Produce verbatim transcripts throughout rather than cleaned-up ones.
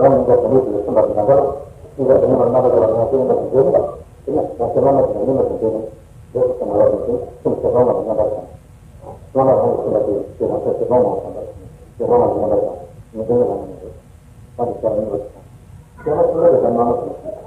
ཡང་མི་འདྲ་བ་མི་ཞིག་གསུངས་པ་དང་འདྲ་བར། ཤེས་བྱ་དེ་ཉིད་ལ་རྣམ་པར་དག་པ་ཡང་ཤེས་ཡོན་པ་དང་འབྲེལ་ནས། དེ་ནས་ཡང་ཤེས་བླ་མ་དེ་ལ་ཉན་པ་དང་འབྲེལ་ནས། རྗེས་སུ་བསྟན་པ་ལ་འཇུག་ཅིང་སེམས་ཤེས་སློབ་མ་ལ་མཉམ་པར་བྱ། སློབ་མ་རང་གི་སེམས་པ་དེ་ཤེས་དང་ཤེས་སློབ་མ་ལ་བྱ། ཤེས་སློབ་མ་ལ་མཉམ་པར་བྱ། ངེས་དོན་ལ་མཉམ་པར་བྱ། ཨ་ནི་ཤེས་པ་ཉིད་ལ་ཤེས་པ་ཤེས་པ་ཉིད་ལ་ཤེས་པ། དེ་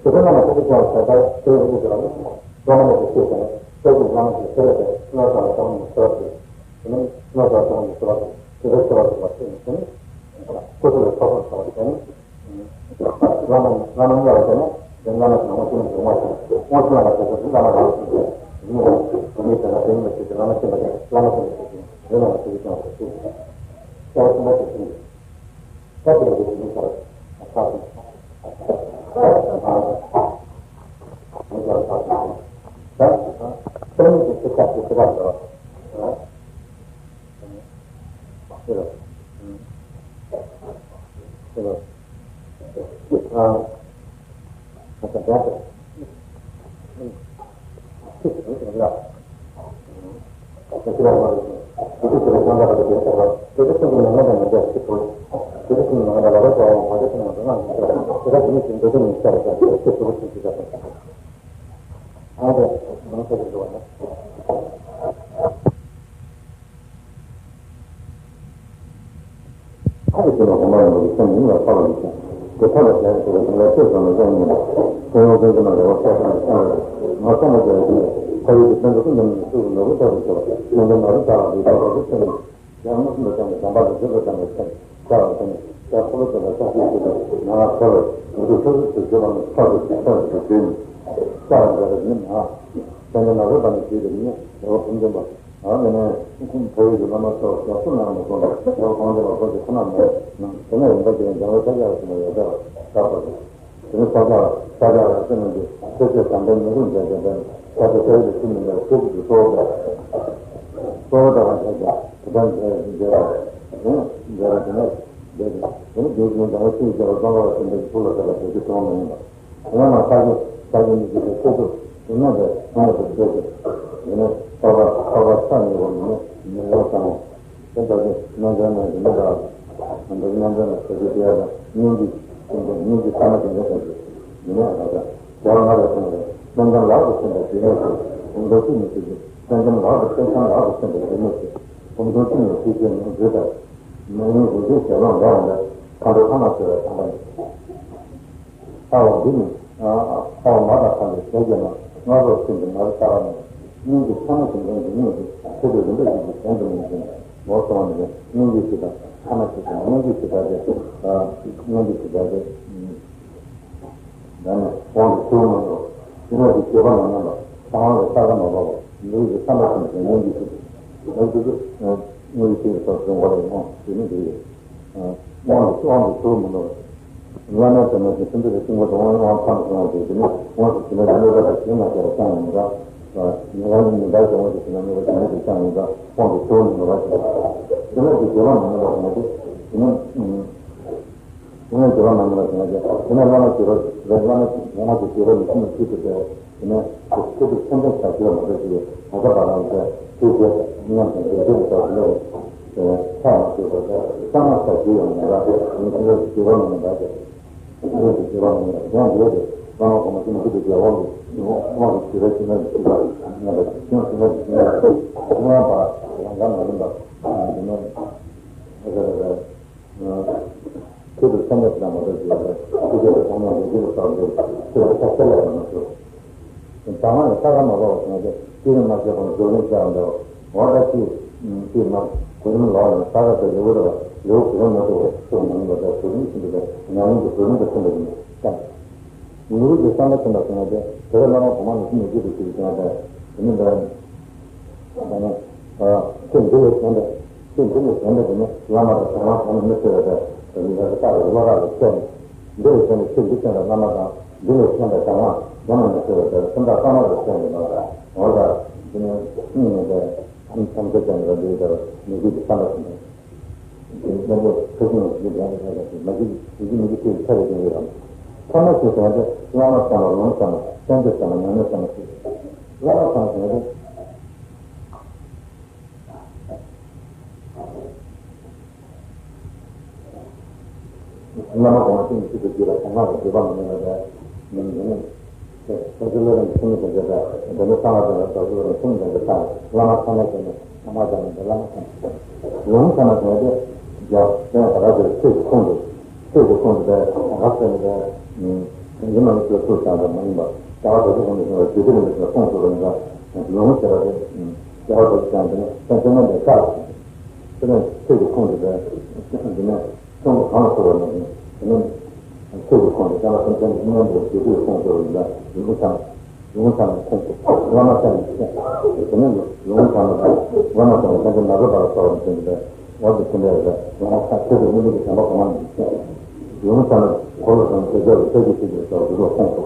ཚོ་རྣམས་ལ་ཐུགས་རྗེ་ཆེ་བ་ཟེར་ལྟར་དེ་ཡི་དབུས་སུ་ལ་ནི། བླ་མ་ནས་ཀྱི་ཤེས་བྱ་ནི། སྐད་ཅིག་བླ་མ་ཞེས་ཟེར་བ་དེ་སྔགས་བཟླ་བ་སོགས་ནི་ཟེར་བ་དེ། དེ་ནི་སྔགས་བཟླ་བ་སོགས་ནི་ཟེར་བ་དེ། དེ་ལྟར་ཟེར་བ་ཟེར་བ་དེ་ནི། སྐུ་གསུང་ལ་ཐོགས་པ་ཟེར་བ་དེ་ནི། བླ་མ་བླ་མ་མཉེས་པ་དེ་ནི། དེ་བླ་མ་དེ་ནི་དབང་ཕྱུག་ནི་དབང་ཕྱུག་དབང་ཕྱུག་ལ་དེ་ཚོ་བླ་མ་རང་ཞིག་ཡིན། དེ་ནི་དེ་ལ་དེ་ནི་མི་ཤེས་ཀྱི་བླ་མ་ཤེས་པ་དེ་བླ་མ་དེ་ནི་ཤེས་ཀྱི་རེ་ལ་མ་ཤེས་ཀྱི་ཀྱང་ཤེས་ཀྱི། ལྟ་བ་གསུམ་པ་དེ་ཤེས་ཀྱི། ཁ་ཅིག་གིས་ན་གོང་མ་རིན་པོ་ཆེ་སེམས་ཉིད་ལ་ཕར་ལ་མི་བྱེད། དེ་ཐབས་ལ་བྱས་ཏེ་དེ་ལ་ལྟོས་ཙམ་ལ་གཞན་ཉིད་ལ་སེམས་ཡོངས་ཀུན་གྱི་ནང་རེ་བ་ཆགས་སོང་ན་ཆགས་རེད། ང་ཚང་མ་དེ་ལ་དེ་ལ་ཕ་ཡུལ་གྱི་དཔལ་འབྲུ་ཀུན་ཀྱང་མི་སུ་ལོ་གི་ལྟ་བུ་ཞོག་ནང་གི་ནང་རི་ལྟ་བ་དེ་ལྟ་བ་དེ་སེམས་ཡང་མ་སུ་ལ་ཅང་གི་དམ་པ་ལ་བརྗོད་པ་ཙམ་ལ་ཆགས་ཆགས་པ་དེ་ནི་ཡང་ཁོ་ལོ་དེ་ལ་ཆགས་ཤིག་ཤིག་ཏུ་ང་ལ་ཁོ་ལ་འདི་ཚོ་སོ་སོ་སོ་བརྗོད་པ་ནི་ཐོག་ཏུ་ཐོག་ཏུ་བརྗོད་ནི་ཆགས་པ་འདྲ་རེད་ནི་མ། ཅང་གི་ནང་རི་པ་ནི་བརྗོད་པ་ནི་རེ་བ་ཕུན་སུམ་པ། ཨ་ནི་ནས་ཁོང་ཕ་ཡུལ་གྱི་བླ་མ་ཚོ་ཞབས་སུ་གནང་མི་དགོས་པར་ཁོང་ཚོ་ལ་ཁོང་ཚོ་ཁོ་ན་མེད་ན་དེ་ནས་རིམ་པ་དེ་འཇམ་དབྱངས་ས་སྐྱ་ལ་སོང་བ་ཡོད་ཚར་བ་ཆགས་པ་རེད། དེ་ནས་ས་སྐྱ་ས་སྐྱ་ལ་སེམས་ནང་གི་ཆོས་ཆོས་དམ་པའི་མི་རུ་འཇལ་འཇལ་འཇལ་ས་སྐྱ་ས་ཡུལ་ལ་ཤི་མི་འཇལ་ཐུགས་ཀྱི་གཙོ་བོ་གཙོ་བོ་ལྟ་བ་འཇལ་འཇལ་དེ་ལྟར་འཇལ་འཇལ་བ་དེ་ནས་འཇལ་བ་དེ་ནས་འཇལ་ཏེ་དེ་ནས་རྒྱུ་འབྲས་འཇམ་དབྱངས་ཆོས་ཀྱི་རྒྱལ་པོ་ཙོང་ཁ་པ་ཆེན་པོའི་ཐུགས་ལ་བཞག་པ་དེ་ཚོ་གྲོངས་མ་ཡིན་པ། ཡང་ན་ས་སྐྱ་ས་སྐྱ་མི་གཅིག་པའི་སྐུ་ཚབ་དེ་ནས་དེ་ཐོག་མ་དེ་བྱས་ཏེ་དེ་ནས་ཐོག་པ་ཐོག་པ་ས་ཉེ་བོ་མི་ནས་མི་ལོ་ཙམ་དེ་ལྟ་བུའི་རྣལ་འབྱོར་རྣམས་ཀྱི་མི་དགའ་བ་འདི་རྣལ་འབྱོར་རྣམས་ས་སྐྱ་དེ་ཡ་དང་སྙིང་རྗེ་སེམས་དང་སྙིང་རྗེ་ཐ་མ་དེ་འདྲ་ཙམ་ཞིག་མི་ནས་ཨ་ད་ད་བྱ་བ་ང་ལ་སོང་བས་རྣལ་འབྱོར་ལག་ཏུ་ཕྱིན་པ་དེ་ནས་སུ་འོང་དོ་ཅི་མི་ཤེས་ཀྱི་རྣལ་འབྱོར་ལག་ཏུ་ཕྱིན་ཁམས་ལག་ཏུ་ཕྱིན་པ་དེ་ནས་སུ་འོང་དོ་ཅི་མི་ཤེས་ཀྱི་ངོ་བཟོད་པ། མ་ཡིན་རིག་འཛིན་ཞལ་ལུང་ལས་འོངས་པའི་མཁའ་འགྲོ་ལྷ་དང་བཅས་པའི་དམ་པ་ཡིན། ལྟ་བ་འདི་ནི། ལྟ་བ་མ་དང་ཁ་ལས་ཞལ་གྱི་ནང་སྔར་རོ་ཚུལ་གྱི་མར་ལྟ་བ་ནི། སྙིང་གི་ཐ་མ་གྱི་འགྲོ་འདི་ཉིད་ཀྱི་ཆེད་དུ་རིམ་པ་བཞིན་དུ་གཞན་དུ་མི་འཛིན་པ་འོ་སོང་བ་ནི་སྙིང་རྗེ་ཞིག་དང་ཐ་མ་ཞིག་དང་སྙིང་རྗེ་ཞིག་དང་དེ། སྙིང་རྗེ་ཞིག་དང་དེ། ད་ནི་དབང་དུ་ཚུར་མི་འགྲོ། དེ་ནས་ཀྱི་སྤྱོད་པ་མ་ཉམས་པ། ཚང་བའི་ས་ག་མ་བབ་པ། ལུས་ཀྱི་བསམ་པ་ཙམ་གྱི་སྙིང་རྗེ་ཞིག་ལག་ཏུ་སྔོན་གྱི་ཆོས་ཀྱི་ཚོགས་སུ་འགོ་ལ་ཡོང་དེ་ནི་འདི་ཡོད། དབང་དུ་དབང་དུ་ཚུར་མི་འགྲོ། བླ་མའི་དོན་གནང་ཞིང་སེམས་ཅན་གྱི་སྙིང་པོ་དང་དབང་དབང་ཚང་བྱུང་བ་དེ་དེ་ནི་དབང་དུ་ཞི་གནས་ཀྱི་གནས་པ་དང་ཞི་གནས་ཀྱི་སྤྱང་ཡིན་ཀྱང་། ཉེ་བར་ཉེ་བར་གྱི་དབང་དུ་ཞི་གནས་ཀྱི་སྤྱང་ཡིན་ཀྱང་དབང་དུ་ཚུར་མི་འགྲོ་བ་ཞིག་དེ་ནི་དེ་དགེ་བ་མ་ཉམས་པ་དང་དེ་དེ་ནི། དེ་ནས་དགེ་བ་མ་ཉམས་པ་ཞིག་ན་ཀྱང་དེ་ནས་བླ་མ་དགེ་བ་བླ་མ་ངོ་མ་དེ་དགེ་བ་མི་ཤེས་མི་ཤེས་ཏེ་བསྡད། དེ་ནས་ཁོ་ཁོ་ཚོ་ཁྱིམ་ཚང་བྱ་ཤེས་པ་མ་གཏོགས་ཅིག་ག་ས་པ་ལ་ཡོད་པའི་ཆོས་བྱེད་མཉམ་དུ་འབྲེལ་འབྲེལ་བྱ་བ་ལས་ཆ་མ་ཤེས་པ་དང་གཙང་མ་བྱ་ཤེས་ཡང་མ་རག་མི་ཤེས་ན་དགེ་བ་མ་ཉམས་པ་ཞིག་དེ་ནས་དགེ་བ་མ་ཉམས་པ་ཡང་དེ་དེ་བླ་མ་གོང་མ་ཤེས་མི་ཤེས་ཏེ་དབང་གི་དབང་གི་དགེ་བ་ཤེས་ན་ཤེས་པ་ཉམས་པ་ཤེས་ན་ཤེས་ན་ཤེས་ན་ཤེས་ན་པ་རང་ག་མ་ཡིན་པ་དེ་ནས། ཚན་པ་ཞིག་དང་མ་གཏོགས་ཀྱི་ལ་སྐུ་ཚེ་གི་ཐོག་མ་འདི་འདི་ལ་སོགས་འདི་ཚེ་ལ་ཆ་ཤས་ལ་ཡང་མ་ཞུ། དང་མ་ནི་ས་ཁ་མ་བབས་པ་སོང་སྟེ་སྐྱེ་རིམ་མ་ཆད་པར་རྫོགས་རིམ་བྱ་བ་འདྲ་བ། འོ་ད་ཅི་ཅི་མ་གོ་རིམ་ལོག་ནས་ས་ཁ་དེ་ལེའུ་རེ་བ་ལེའུ་གོ་རིམ་མ་གཏོགས་པ་ཚུར་མ་ཡིན་པ་དང་གོ་རིམ་ཆེན་པོ་དང་ཉམས་ལེན་གྱི་གོ་རིམ་དང་མཐུན་པ་ཡིན་ནས་ཀྱང་། ལུགས་ཀྱི་བསམ་པ་མཐུན་པ་སོང་སྟེ་དེ་ལ་བླ་མ་གོང་མ་ནས་ཤིན་ཏུ་སྐྱེས་པའི་ཕྱིར་ཀྱང་དང་དེ་ནི་འདྲ། ད་ནི། ཨ། ཚེ་འདི་ལས་གཞན་པའི། ཚེ་འདི་ལས་གཞན་པའི་དེ་ནི་བླ་མ་དང་གྲྭ་པ་ཚང་མ་མི་ཚེ་བའི་དེ་ལས་ཀ་རེ་བློ་རག་ལས་བཤད་ནས། འདི་ལས་གཞན་པའི་ཚེ་འདི་གཞན་པའི་བླ་མ་དང་། འདི་ལས་གཞན་པའི་གྲྭ་པ་གཞན་མ་མི་ཚེ་བའི་དེ་སེམས་ཐག་གཙང་མ་རེ་བཤད་ནས་ལ། འོ་ད་འདི་ནི་སྙིང་ནས་དེ་ཐམས་ཅད་ཀྱང་ནི་འདི་ལྟར་མི་དགོས་ཀྱི་བསམ་པ་ཞིག་ནས། འདི་ནི་ཁ་ཅིག་ནས་འདི་འདྲ་འདྲ་འདྲ་ཞིག་མ་གཞི་མི་གཞི་མི་གཞི་ཚེ་ཚེ་རེ་ཀྱང་ཡོད་རམ། ཐ་མ་ཞིག་དང་དེ་བླ་མ་ཚང་མ་ལུང་ཚང་མ་བསྟན་བཅོས་ཚང་མ་ཉམས་ལེན་ཚང་མ་ཞིག་བླ་མ་ཚང་མ་ཞིག་ནས་དེ། བླ་མ་གོང་མ་ཤིན་ཏུ་སྐྱེས་པའི་ཕྱིར་དང་ལྷག་པའི་བརྗོད་པ་མ་ནུས་པ་དང་། ཡིན་ནས། སོ་སོ་བླ་རབས་ཀྱི་ཆུང་མི་དང་འབྲེལ་བའི་འདི་ནི་གསང་བ་དང་རབ་ཏུ་བླ་རབས་ཆུང་མི་དང་འབྲེལ་བའི་བླ་མ་ཚང་མ་ཞིག་ནས་ཚང་མ་ཀྱང་འདི་བླ་མ་ཚང་མ་ཞིག་ལུང་ཚང་མ་ཞིག་ནས་དེ། རྒྱ་བསྟན་ད་ག་ཚོད་ཆོས་ཀྱི་ཁུངས་དེ། ཆོས་ཀྱི་ཁུངས་དེ་ད་ག་ཚོད་ནས་དེ། ཡིན་མ་ཡིན་ཆོས་ཚུལ་ཙམ་དུ་མ་ཡིན་པ་རྒྱལ་བ་རྡོ་རྗེ་སློབ་དཔོན་གྱིས་རྒྱུད་སྡེ་ལ་ཡོད་པའི་ཁུངས་སུ་རུང་བ་ལུང་ཟེར་བ་དེ། རྒྱལ་བ་རྡོ་རྗེ་འཆང་དེ་ནི་སེམས་ཅན་རྣམས་ཀྱི་བཀའ་ལ་དེ་ནི་ཆོས་ཀྱི་ཁུངས་དེ་དེ་ནི་ཁྱུང་གི་གང་ལ་ཐུག་པ་ནི་དེ་ནི་ཆོས་ཀྱི་ཁུངས་དེ་བསྟན་པ་སེམས་ཅན་གྱི་སྨོན་ལམ་དེ་རྒྱུད་སྡེའི་ཁུངས་སུ་རུང་བ་ལུང་ཚང་ལུང་ཚང་ནས་ཁུངས་སུ་བླ་མ་ཚང་ནས་ཁྱེད་དེ་ནི་ལུང་ཚང་ནས་བླ་མ་ཚང་ནས་སེམས་ཅན་ནག་པོའི་བར་ལ་གསོལ་བ་ནི་དེ་འདི་དེ། འོ་དེ་ཕྱིན་པས་ལ་ང་ཚ་ཁྱོད་ཚོ་མི་ལུས་ཀྱི་བྱམས་པ་གོང་མ་ནས་ཡོང་ཚར་ན་འཁོར་ལོ་དང་དེ་ཚོ་ལ་ཐུགས་རྗེ་ཆེ་ཞེས་སོགས་འདི་ཚོ་ཁོང་ཚོ་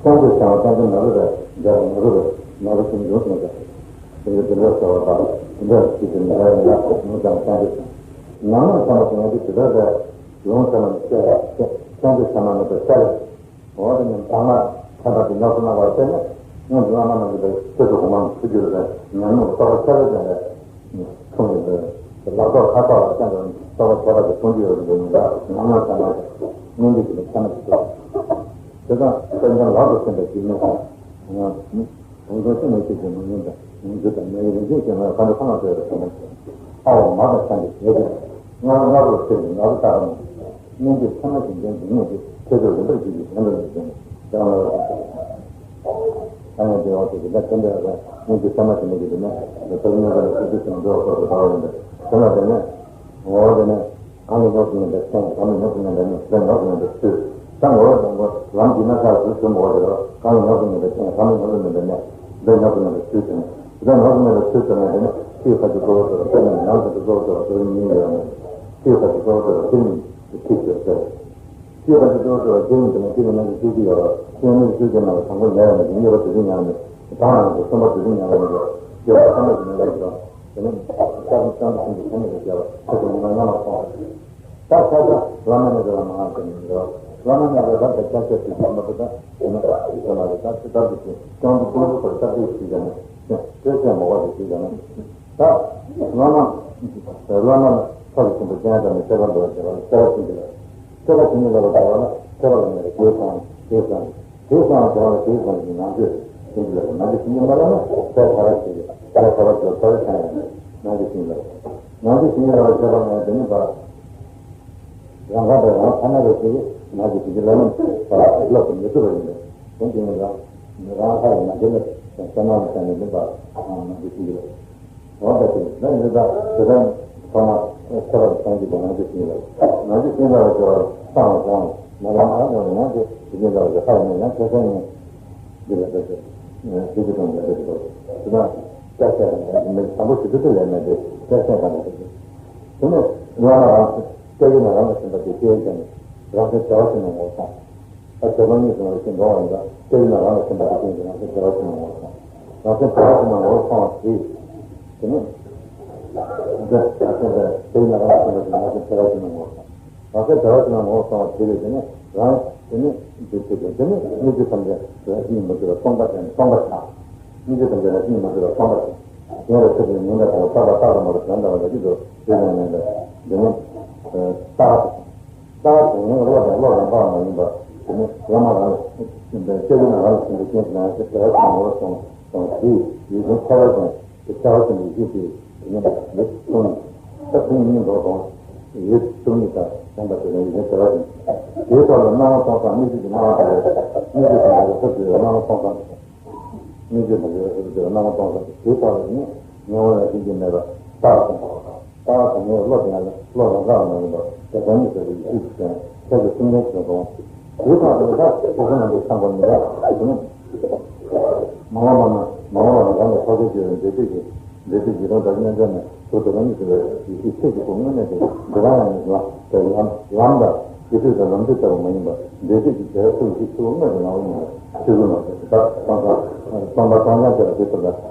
ཁོང་ཚོས་བྱ་བ་ཙམ་ཙམ་ནག་རུ་རེད་འདྲ་ནག་རུ་རེད་ནག་རུ་ཅན་ཡོང་སོང་ཙང་དེ་ཚོ་དེ་འདྲ་ཟེར་བ་དང་དེ་འདྲ་ཞིག་གི་ནག་རུ་ནག་རུ་ཙམ་ཙམ་དེ་ནག་རུ་ཙམ་དེ་ཡང་དེ་དེ་འདྲ་རེད། ལུང་ཚང་ནས་བཤད་ལ་བཤད་ཙམ་དེ་ཚང་མ་མེད་པར་བཤད་ལ། འོ་དེ་ནི་དང་མ་ཐར་པ་དེ་ཉམས་སུ་བླང་བར་བྱས་ནས་སྔོན་གྱི་བླ་མ་རྣམས་ཀྱི་ཆོས་སུ་གོང་མ་ཐུགས་རྒྱུད་ལ་ཉམས་མྱོང་གི་རྟོགས་པ་ཁྱད་པར་ཅན་ལས་མཐོང་གི་འདུག་ལག་རྡོག་ཁ་དོག་ལ་ཅན་དུ་རྟོགས་པ་ཁྱད་པར་གྱི་མཐོང་རྒྱུ་ཡོད་པའི་ཉམས་མྱོང་ཚང་མ་དེ་མངོན་འདོད་ཀྱི་ལས་ཚད་མ་ཞིག་ཏུ། དེ་དང་དཔེ་འཇམ་ལག་ཏུ་ཟིན་པའི་སྒྱུ་མའི་ཁམས། དུང་སོ་ཤིང་ལ་སྐྱེས་ཀྱི་མི་ངན་དང་ངན་འཛུལ་དང་མི་ཡི་རིན་ཆེན་ཞིང་ལ་ཁ་འདྲ་ཁོ་ན་ཟེར་བའི་ཁོ་ན་ཟེར། ཨ་འོ་མ་དང་ཆང་གི་ཞལ་ཅན། ང་ང་རུ་ཁྱེར་ནས་ང་རུ་ལྟ་རུ་མ། སྙིང་རྗེ་ཚད་མ་ཞིག་ལྡན་འདི་ཉིད་ཀྱི་ཁྱེད་ཚོ་རིམ་པར་བྱེད་ཀྱི་གཞན་དུ་ནས་བྱུང་ནས་ཀྱང་ལ་ལ་ཟེར། ཨ་ནི་དེ་འོག་ཏུ་དེ་འདྲ་ཁྱེད་འདྲ་ལ་སྙིང་རྗེ་ཚད་མ་ཞིག་མེད་ཀྱི་འདི་ནས་དེ་ལྟར་སྙིང་ག་ལ་སྲིད་རྩེ་ཞིང་འགྲོ་བ་སོགས་སུ་ལྟ་བ་ཡིན་པས་དེ་ལ་དེ་ནས་འོ་དེ་ནས། གང་ལ་ཉམས་སུ་མེད་པའི་ཚེ་ཡང་གང་ལ་ཉམས་སུ་མེད་པའི་གནས་དེ་ཉམས་སུ་མེད་པའི་ཚུལ། ད་ངོ་བོ་དང་པོ་ལམ་གྱི་རྣམ་གཞག་ལ་གཟུགས་ཟིན་པའོ་ཟེར་རོ། གང་ལ་ཉམས་སུ་མེད་པའི་ཚེ་ཡང་གང་ལ་ཉམས་སུ་མེད་པའི་གནས་དེ་ཉམས་སུ་མེད་པའི་ཚུལ་ཟེར་ནས། དེ་ཉམས་སུ་མེད་པའི་ཚུལ་ཟེར་ནས་དེ་ནི་ཆོས་ཁ་ཅིག་གཙོ་བོ་ཟེར་རོ། དེ་ནི་ཉམས་སུ་གཙོ་བོ་ཟེར་རོ། དེ་ཉིད་ཡོད་ནས་ཆོས་ཁ་ཅིག་གཙོ་བོ་ཟེར་རོ། དེ་ཉིད་ཀྱི་ཚིག་ཟེར་ཟེར། ཆོས་ཁ་ཅིག་གཙོ་བོ་ཟེར་རོ། དེ་ཉིད་དེ་ནི་ཆོས་ཀྱི་རྣམ་གཞག་ཤེས་ཀྱི་ཡོད་རོ། ཤེས་ནས་ཆོས་ཀྱི་རྣམ་གཞག་དང་པོ་ཉལ་བ་ནས་གཉིས་པ་དེ་ཉིད་ཉལ་བ་ནས་དང་རང་གི་གསུམ་པ་དེ་ཉིད་ཉལ་བ་ནས་ཡོད་ཡོད་པ་ཐམས་ཅད་ཀྱི་རྣམ་གཞག་ཡོད་རོ། དེ་ནི་ལྟ་བུ་ཙམ་དུ་ཕྱིན་པའི་ཐ་སྙད་དུ་བྱ་བ་ཁོ་ཚོ་ཉོན་མོངས་ལྔ་མ་སྤོང་བ། ད་ཆ་ཆ་བླ་མ་ནི་རེ་བ་མང་ཟེར་ནས་འདུག་བླ་མ་ནི་རེ་བ་དང་ཆ་ཆ་ཞིག་ཙམ་མ་གཏོགས་ད་དེ་ནི་དེ་མ་རེད། ད་ཅི་ལྟར་དུ་ཞིག་ཀྱང་དུ་ཀུན་རྫོབ་པར་ལྟ་བུ་ཞིག་ཀྱང་ནི་ཅི་སྟོད་ཆེན་མོ་བ་ཞིག་ཞིག་ཀྱང་ནི་ད་བླ་མ་བླ་མ་ནི་ཕ་གི་ཆེན་པོ་ཅན་ཙམ་ནི་སེམས་པ་འདུལ་བར་བྱེད་པ་ལ་སེམས་པ་ཆེན་པོ་ལ་སེམས་པ་ཆེན་པོ་ལ་བྱེད་པ་ལ་སེམས་པ་ལ་ནི་རེ་བ་དང་དེ་ཙམ། དེ་སོང་བ་དེ་ལ་དེ་ཙམ་གྱི་ནང་ཆོས་ཡིན་གྱི་ལ་ནང་གི་ཤིང་གི་མ་ལ་ན་ཚེ་ཐ་ར་ཞིག་གི་ཚེ་ཐ་ར་ཞིག་ཚེ་ར་ཆ་ཡང་ནང་གི་ཤིང་ལ་ནང་གི་ཤིང་ལ་ཚེ་ར་ནང་དེ་ནི་པ་རང་ག་དེ་རང་ཐ་ན་རེ་ཞིག་ནང་གི་ཤིང་གི་ལ་ནི་པ་ལོག་ཏུ་མི་ཐུབ་པ་ཡིན་པས་དེ་དེ་ནི་རང་རང་ཐ་ཡི་ནང་གི་ལ་ཚེ་ནང་ལ་ཚེ་ནི་ནི་པ་ནང་གི་ཤིང་གི་ལ། འོ་ད་དེ་ད་ཡོད་ད་དེ་ད་ཐོག་མ་ཁྱད་པར་སངས་རྒྱས་ཀྱི་ནང་གི་ཤིང་ལ་ནང་གི་ཤིང་ལ་ཚེ་ར་སོང་བ་སོང་ནང་གི་ནང་གི་ཤིང་ལ་ཚེ་ར་ནི་ཡང་ཁྱད་པར་ཡིན། འདི་ལ་ཟེར་ཏེ། ཤེས་ཀྱི་དང་འདྲ་བའི་ཐོག་དེ་ན་སྐྱ་ཤ་དང་མི་དང་པོ་ཞིག་ཏུ་དེ་ལས་མེད་དེ་སྐྱ་ཤ་དང་འདྲ་བའི་དེ་ནས་ཡང་ན་རང་སྐྱ་ཡིན་ན་རང་ལ་སེམས་པ་དེ་སྐྱེ་ཡིན་ཀྱང་རང་སེམས་བདེ་བ་ཞིག་ནང་ངོ་སོང་། ད་བྱེད་པ་གཉིས་སུ་ནང་བཞིན་འགྲོ་བ་ཡིན་ལ་སྐྱ་ཡིན་ན་རང་ལ་སེམས་པ་དེ་སྐྱེ་ཡིན་ཀྱང་རང་སེམས་བདེ་བ་ཞིག་ནང་ངོ་སོང་། རང་སེམས་བདེ་བ་ཞིག་ནང་ངོ་སོང་བ་དེ། དེ་ནས་འདི་ད་སེམས་པ་སྐྱ་ཡིན་ན་རང་ལ་སེམས་པ་དེ་རང་སེམས་བདེ་བ་ཞིག་ནང་ངོ་སོང་། རང་སེམས་བདེ་བ་ཞིག་ནང་ངོ་སོང་བ་དེ་རེད། དེ་ནས་རང་དེ་ནས་འདི་ཚེ་དེ་དེ་ནས་སྙིང་རྗེ་ཐམས་ཅད་རང་བཞིན་མ་གྲུབ་པ་སྟོང་པ་དེ་ནས་སྟོང་པ་དང་། སྙིང་རྗེ་ཐམས་ཅད་རང་བཞིན་མ་གྲུབ་པ་སྟོང་པ་དང་། གཞན་ལ་ཆགས་པའི་ཉོན་མོངས་དང་བཏགས་པ་བཏགས་པ་མ་གྲུབ་དོན་དམ་པ་ལ་ཡིད་དུ་འོང་བ་མེད་པས་འདི་ནི་ལྟ་བ་དང་། ལྟ་བ་དང་ནི་བློ་དང་བློ་རང་དབང་མ་ཡིན་པ་དེ་ནི་བླ་མ་རང་ལ་སྐྱེ་བོ་ན་རང་ལ་སེམས་པའི་རྐྱེན་གྱིས་ན་ཡང་ཞེས་བདེ་བ་ཞིག་ངོ་སོང་དང་དེའི་ཡུལ་ཅན་ཁོ་བོ་དང་། དེ་བྱ་བ་ཅན་གྱི་གཞི་དེ་དེ་ནི་མི་མཐོང་། ད་མཐོང་ཉིད་འགྲོ་དང་ ཡུལ་སྟོང་ཉིད་དང་ལྡན་པ་དེ་ལ་ཡུལ་ཅན་བདེ་བ་ཅན། དེའི་ཐོག་ལ་སྣང་བ་སྟོང་ཕྲག་སྨིག་རྒྱུ་གི་སྣང་བ་དང་། སྨིག་རྒྱུ་དང་ཡོད་ས་དེ་ལ་སྣང་བ་སྟོང་ཕྲག་སྨིག་རྒྱུ་དང་ཡོད་ས་དེ་ལ་སྣང་བ་སྟོང་ཕྲག་དེའི་ཐོག་ལ་ནི་ཉེ་བར་ལ་ཤེས་ཀྱི་མེད་པ་ལྟར་སོང་བ། ལྟ་བ་དང་ནི་བློ་དེ་ཡང་བློ་རང་གང་མ་ཡིན་པ་དེ་སྟོང་ཉིད་ཟེར་བའི་ཡུལ་ཅན་ཁྱད་ཆོས་གསུམ་ལྡན་ཞིག་སོང་། དེའི་ཐོག་ཏུ་ད་སོ་སོ་རང་གི་ཚང་པ་མི་འདྲ་དེ་ནི། མ་འོངས་པ་ན་མ་འོངས་པ་ན་རང་ལ་ཐོགས་པའི་རྒྱུ་ཡང་འབྲས་དུས་ཀྱི་འབྲས་དུས་ཀྱི་རང་དག་རྣལ་འབྱོར་ནས་དུ་དུ་རང་ཉིད་ཀྱི་ཡེ་ཤེས་ཆོས་ཀྱི་སྐུ་དངོས་གནས་ཀྱི་འདི་རང་ཡང་ལམ་དང་ལམ་དང་དེ་དུས་དང་ལམ་དུས་ལྟ་བུ་མ་ཡིན་པ་འབྲས་དུས་ཀྱི་རྒྱལ་སྐུ་ཡེ་ཤེས་ཆོས་དངོས་ཀྱི་ངོ་བོ་ཉིད་ལ་ཆོས་སྐུ་ལ་དག་སྟོང་ཕྲག་སྟོང་ཕྲག་སྟོང་ཕྲག་དེ་ལ་དེ་ལྟར་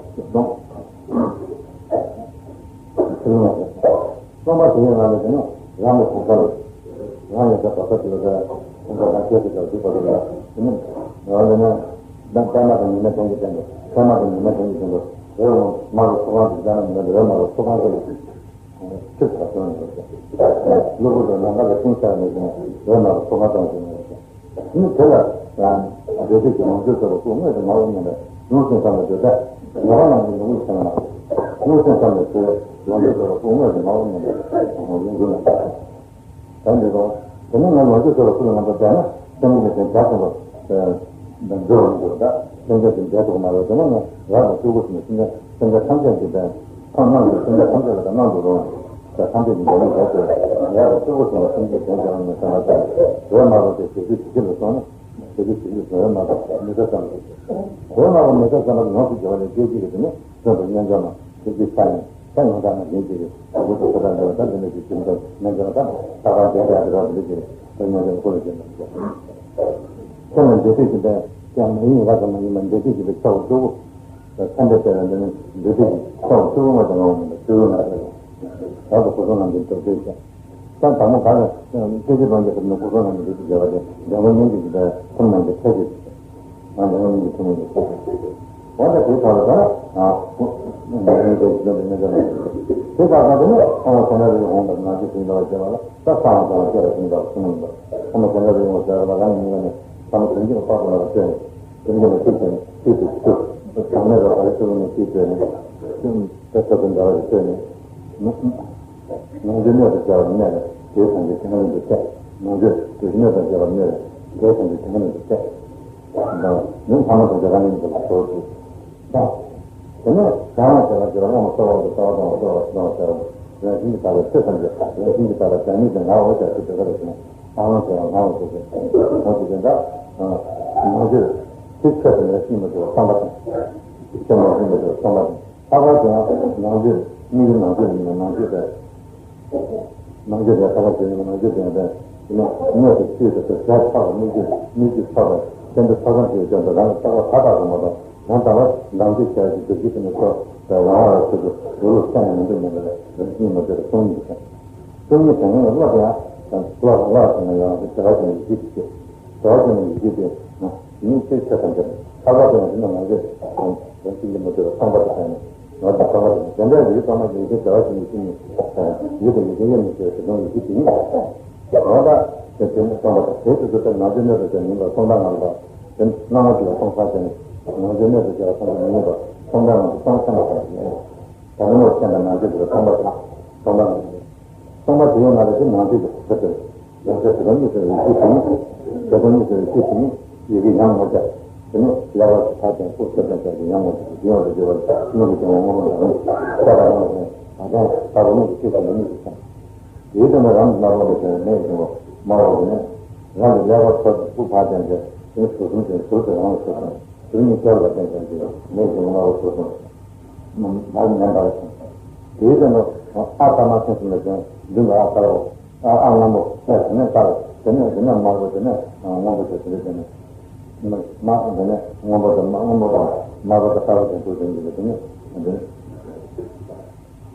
གསུངས། ཆོས་སྐུ་ལ་དག་སྟོང་པ་དེའི་ངང་ལས་དེ་ནི་རང་གི་གོ་ས་ལ། རང་ཡོད་པའི་གོ་ས་དེ་ལ་དེ་ཁོང་ཁྲོ་དང་སྐྱེ་སྲིད་དང་སྡུག་པ་དེ་ལ་དེ་ནི་རང་ལས་ནི་ད་པད་མ་དང་ཉི་མའི་དོན་གྱི་སྟེང་དུ། པད་མ་དང་ཉི་མའི་དོན་གྱི་སྟེང་དུ་རོལ་མོ་མ་རུ་ཚོགས་ཁང་དུ་སྦྱར་ན་མི་ལ་རོལ་མ་རུ་ཚོགས་ཁང་དུ་ལ་ཆུ་ཚ་སོང་ནས་གློ་བུར་དུ་ནམ་མཁའ་ལ་ཤིང་ཆགས་ནས་ཀྱང་རོལ་མ་རུ་ཚོགས་ཁང་དུ་ལ་ནི་དེ་ལ་ཡང་འབྲས་དུས་ཀྱི་ལོངས་སྤྱོད་ཚོགས་པ་སྐུ་དངོས་སུ་མ་འོངས་ནས་ལུང་སེམས་བསམ་པའི་འདོད་པས་ངེས་པ་རྣམས་ཀྱི་ལུང་ལ་སེམས་ལ། ལུང་སེམས་བསམ་པའི་འདོད་པས་ལོངས་སྤྱོད་ཚོགས་པ་སྐུ་དངོས་སུ་མ་འོངས་ནས་ལུང་ལ། ད་འདི་དང་། དེ་ནས་ང་ལོངས་སྤྱོད་ཚོགས་པ་སྐུ་ལ་ངེས་པ་འདོད་ན་སེམས་ཀྱི་དོན་བྱ་ཟིན་པ། འདི་འཇོག་འདུག་ད་སེམས་ཀྱི་དོན་བྱ་ཐུབ་མ་རེད། དེ་ནས་ང་རང་གི་སྤྲུལ་སྐུ་ཟིན་པའི་སེམས་ཀྱི་སེམས་ཀྱི་ཐམས་ཅད་ཀྱི་དོན་ཐམས་ཅད་ཀྱི་སེམས་ཀྱི་ཐམས་ཅད་ལ་ད་སྣང་དུ་རུང་། ད་ཐམས་ཅད་ཀྱི་འདོད་ལུགས་བྱ་ཚུལ་ཡག་གི་སྤྲུལ་སྐུ་ཟིན་པ་སེམས་ཀྱི་དོན་བྱ་བ་ནི་སེམས་ལ་བལྟ། རོལ་མ་རུ་དེ་བྱེད་ཚུལ་བྱེད་ཚུལ་ལ་སོང་ནས་བྱེད་ཚུལ་བྱེད་ཚུལ་རོལ་མ་རུ་མི་ཚེ་ཙམ་ཞིག་རོལ་མ་རུ་མི་ཚེ་ཙམ་ལ་ཡོངས་སུ་རྒྱལ་བ་ལས་སྐད་ཅིག་གི་དེ་ནི་བརྩོན་པའི་རྣལ་འབྱོར་མ་དེ་ཅིག་ཆགས་ནས་ད་ཡོངས་གྲགས་ན་ལུས་ཀྱི་རིགས་དེ་ཚོ་ཁོ་ཐག་འདྲ་བ་ད་འདི་འདྲ་ཞིག་བྱུང་ཙང་རྣལ་འབྱོར་མ་ད་རྟག་པར་བདེ་བདེ་འདྲ་བ་འདི་ཀྱི་ད་རྣལ་འབྱོར་མ་སྐུ་ལ་བྱེད་མ་ཐུབ། ཁོ་ལ་འབྲས་དུས་ཀྱི་པའི་ཀྱང་མ་ཡིན་ར་ཙམ་མ་ཡིན་པར་འབྲས་དུས་ཀྱི་པའི་ཆོག་འདུག་ཐམས་ཅད་དེ་ལ་འདི་ནི་འདི་དེ་ཆོག་ཆུ་བོ་ལྔ་དང་ལྔ་བོ་མི་འདུག་ཆུ་བོ་ལྔ་དང་ལྔ་བོ། ད་དུ་སྐུ་གསུང་རྣམས་ཀྱི་འདུ་ཤེས་ཤིང་། ད་དང་པོ་ག་ལ་སྐད་ཅིག་གྲོང་ཁྱེར་ཁབ་ནི་སྐུ་གསུང་རྣམས་ཀྱི་འདུ་ཤེས་བརྗོད་པ་དེ་འཇམ་མགོན་སྙིང་རྗེ་ཞེས་པའི་ཐུན་མོང་གི་ཁྲིད་ཀྱི་ང་འཇམ་མགོན་སྙིང་རྗེ་ཐུན་མོང་གི་ཁྲིད་ཀྱི། འོ་ན་དེའི་ཐོག་ལ་ད་ང་སྐུ་ངོ་མི་འདུག་ཞེས་པའི་གནས་སྐབས་ལ། དེ་ལྟར་ན་དེ་ནི་ཨོཾ་སེམས་དཔའི་རིགས་འོང་དང་ནང་གི་ཞིང་འདྲ་བ་ཞེས་པ་ལ། ད་གསང་བ་གསང་བ་སྐྱེ་བ་ཞིང་འདྲ་བ་གསུམ་ཡིན་པ། ཨོཾ་སེམས་དཔའི་རིགས་འོང་ཟེར་བ་ལ་རང་གི་ངོས་ནས་ཚང་མ་དོན་གྱི་ལ་དཔག་པ་ལ་སྤྱོད་ནས་དོན་གྱི་ལ་ཤུགས་བྱས་ནས་ཤུགས་སུ་ཤུགས་གང་མེད་པ་བར་ཤུགས་ནས་ཤུགས་བྱས་ནས་ཤུགས་དེ་ཚོ་དོན་འདྲ་བ་ཞིག་སྤྱོད་ནས་ནང་དོན་གནས་སུ་བྱ་བར་གནས་ནས་དེའི་དོན་གྱི་དོན་གནས་སུ་བྱས། ནང་དོན་དེ་གནས་དང་བྱ་བར་གནས་ནས་དེའི་དོན་གྱི་དོན་གནས་སུ་བྱས། དང་། མིང་ཐ་མ་དང་རྒྱ་གར་མིང་དུ་ལ་སོགས་སུ། དང་། དེ་ནས་བྱང་བ་ཞེས་པ་ཞེས་པ་སྔོན་མ་གསོལ་བ་དང་གསོལ་བ་དང་གསོལ་བ་ཞེས་པ་རང་བཞིན་གྱིས་དག་པའི་ཆོས་ཐམས་ཅད་རང་བཞིན་གྱིས་དག་པའི་བདག་ཉིད་དུ་ངར་འོ་ཞེས་སུ་འདོད་པ་རེ་ཞིང་ཨ་ཧོ་ཞེས་པ་ངར་འོ་ཞེས་པའི་འོ་ཞེས་པའི་འདྲ། ནང་ཆོས་ཚིག་ཆོས་དང་ལས་ཤིང་མ་ཞེས་པ་སྟོང་པ་དང་། ཚིག་ཆོས་ལས་ཤིང་མ་ཞེས་པ་སྟོང་པ་དང་། ལྷག་པར་དུ་ཡང་ནང་ཆོས་དམིགས་ཡུལ་ནང་ཆོས་ཡིན་ན་ནང་ཆོས་དང་། ནང་ཆོས་དེ་ཁ་ཁ་ཟེར་ནས་ནང་ཆོས་དེ་ཡང་དེ་ནི་གནས་སུ་ཤེས་སུ་ཐོས་ཞལ་ཆགས་པ་སྨིག་རྒྱུ་སྨིག་རྒྱུ་ཆགས་པ་སེམས་པའི་ཐོབ་ཐང་ཞེས་བྱ་འདི་རང་གི་རྟག་པ་མཐའ་དག་གི་མ་གཏོགས་ཡང་དག་པར་ནང་ཆོས་ཞེས་པའི་གདུལ་བྱའི་ཀུན་ནས་ཚོགས་པའི་ལམ་བར་ཆོས་སུ་འགྲོ་ལུགས་གསལ་ཡང་མི་འདུག་མིན་པ་ལས་རང་བཞིན་མ་བརྗོད་པ་སྟོང་ཉིད་ཀྱི་སྟོང་ཉིད་དོན་ཡང་བློ་དེ་ཡང་བློ་བློ་ཞེས་ན་ཡང་དེ་བྱ་བ་ཅན་གྱི་གཞི་དེ་བྱ་བ་ཅན་གྱི་གཞི་དེ་ནི་ཆོས་ཆོས་ཐམས་ཅད་ལྷག་པར་དུ་ཡང་དེ་ནི་ནང་ཆོས་རང་བཞིན་གྱིས་མ་བརྗོད་པ་སྟོང་པ་དེ་ཡང་། ང་དང་ཁ་བ་དང་དེ་འདྲའི་ཡུལ་ཚང་མ་ཡུལ་ཅན་བྱ་བ་ཞིག་ནས་ཤི་ནས་ཡུལ་དང་ཡུལ་ཅན་དབྱེར་མི་ཕྱེ་བའི་དོན་ཡིན་གྱི་དེ་ཉིད་ལ་ཡང་དག་དེ་དོན་སྟོང་པ་དང་དེ་དུས་སུ་དེ་ནང་ཆོས་གནས་སུ་བྱ་ཉིན་པར་སྟོང་པ་ངང་ལ་དེ་སྣང་བ་ཞིག་ལ་སྟོང་ས་བྱས་ནས་ནང་ཆོས་གནས་སུ་བྱ་བ་སྟོང་པ་མི་ཉིད་པར་སྟོང་པའི་ངང་དུ་སྟོང་ཤེས་པ་དང་ཡིན། ད་ནི་མོ་ཤེས་པ་ནང་ཆོས་ཀྱི་སྟོང་པ་དང་སྟོང་པ་ངང་ལ། སྟོང་པ་དེ་ཡོད་ན་ལས་དེ་ནང་ཆོས་ཀྱི་ཁོག་ཆ་དེ། ཡང་ཆ་དེ་དང་གཉིས་སུ་རེ་ཤེས་དེ་ནི། དེ་དང་གཉིས་སུ་རེ་ཤེས་དེ་ནི། ཡི་གེ་ཡང་ངོ་ཆ། དེ་ནི་ལེགས་པར་ཐག་ཅན་ཕུར་ཚད་ཅན་ཆ་གི་ཡང་ངོ་ཆ་དེ་ཡང་རེ་བརྗོད་པར་སྣོད་ཀྱི་སྐྱོང་བ་སྔོན་མ་དང་ཆ་དང་ངོ་ཆ་ད་དང་ད་དང་སྣོད་ཀྱི་ཆོས་ཀྱི་ལས་ཉིད་ཀྱི་ཆ། དེའི་དོན་ནི་རང་གི་སྣ་ལོགས་ལས་བྱུང་བའི་མེ་ཡི་འབྱུང་བ་སྨྲ་བ་དེ་ནི། རང་གི་ལེགས་པར་ཐག་ཅན་ཕུར་ཐག་ཅན་གྱི་དེ་ནི་ཟུར་གསུམ་ཅན་ཟུར་དུ་རང་ལ་ཟུར་དང་ཟུར་གཉིས་ཀྱང་ལ་བརྟེན་ཅན་གྱི་མེ་ཡི་འབྱུང་བ་སྨྲ་བ་ཟུར་གསུམ། མར་ཉན་པར་བྱུང་། དེའི་དོན་དུ་ཨ་ཏ་མ་སེམས་སུ་མེད་ཅིང་མདུན་དུ་ཨ་དཀར་པོ། ཨ་ཨ་སྔོན་པོ། ཨ་དེ་ནས་དཀར། དེ་ནས་དེ་ནས་དམར་པོ། དེ་ནས་སྔོན་པོ་ཞེས་ཟེར་དེ་ནས་དམར། དེ་ནས་སྔོན་པོ་དང་དམར། སྔོན་པོ་དང་དམར་པོ་དང་དཀར་པོ་དེ་ཚོ་དེ་ནས་དེ་ནས་དེ་ནས།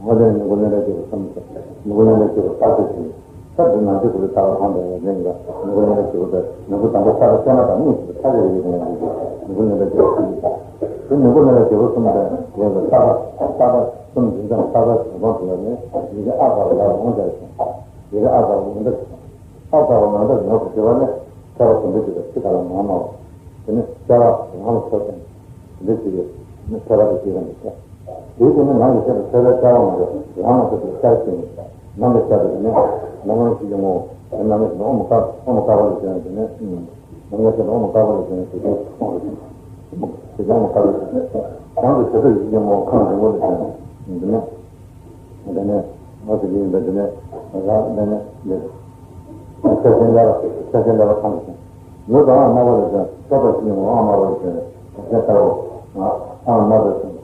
འོ་དེ་ནས་མྱུ་གུ་ལེན་པའི་སྐྱེས་བུ་གསུམ་ཟེར། མྱུ་གུ་ལེན་པའི་སྐྱེས་བུ་རྟག་ཏུ་ཞིག་ད་འདི་ནང་ཆོས་ཀུན་ལས་ལྟ་བ་གང་དང་ཡང་ལེན་ལ་མྱུ་གུ་ལེན་པའི་སྐྱེས་བུ་དེ་མྱུ་གུ་དང་པོ་ས་དང་ཤ་ན་དང་གཉིས་སུ་ཐ་རེ་རེ་ཡོད་པའི་ཡང་འདུག་ཅིང་མྱུ་གུ་ལེན་པའི་སྐྱེས་བུ་གསུམ་ཡིན་པ། དེ་མྱུ་གུ་ལེན་པའི་སྐྱེས་བུ་གསུམ་དེ་ཡོད་པའི་རྟག་པ་རྟག་པ་གསུམ་འཛིན་སྟངས་རྟག་པ་གཞན་སྟོང་དུ་ཡོད་ནས་ཡི་གེ་ཨ་ག་བ་ལ་ལོང་བྱ་ཞིང་། ཡི་གེ་ཨ་ག་བ་ལོང་འདྲ་ཞིང་། ཨ་ག་བ་ལོང་འདྲ་ཡོངས་སུ་གྱུར་པ་ནི་ཐེག་པ་གསུམ་པའི་རྒྱུད་ལ་ཅི་ག་ལ་མང་མང་བ། དེ་ནི་བྱ་བ་རང་ལ་སོགས་ཀྱང་འདི་ཞིག་ཡོད་ནི་ཐེག་པ་དེ་སྐྱེ་རང་གི་ཐེག་དེའི་དོན་ནི་ནང་གི་ཤེས་པ་ཐེག་པའི་བྱ་བ་མ་གཏོགས་རང་མ་གཏོགས་པའི་བྱ་ཞིག་མིན་པ། ནང་གི་ཤེས་པ་དེ་ནི། ནམ་མཁའ་ཞིག་གི་ངོ་བོ། ནམ་མཁའ་ཞིག་ཨོཾ་ཨ་ཨོཾ་ཨ་དཀར་པོ་ལ་བྱས་ནས་དེ་ནས། ནམ་མཁའ་ཞིག་ཨོཾ་ཨ་དཀར་པོ་ལ་བྱས་ནས་དེ་ཚོ་ཁོང་རེད། དེ་ཚོ་ཨོཾ་ཨ་དཀར་པོ་ཞིག་གང་དུ་ཞབས་ཏོག་ཞིག་གི་ངོ་བོ་ཁང་རིང་པོ་ལ་བྱས་ནས་དེ་ནས། དེ་ནས་ཨོ་ཟེར་གྱི་ཡིན་པས་དེ་ནས་ར་དེ་ནས་འདིར། ཆ་ཤས་ལ་ལ་ཆ་ཤས་ལ་ལ་ཁང་དུ་བྱས། ལུས་དང་དམར་པོ་ལ་བྱས་ནས་ཤོག་དང་ཞིག་གི་ངོ་བོ་ཨོཾ་དམར་པོ་ལ་བྱས་ནས་ཆ་ཤས་ལྟ་བུ་ཨོཾ་དམར་པོ་ཞིག་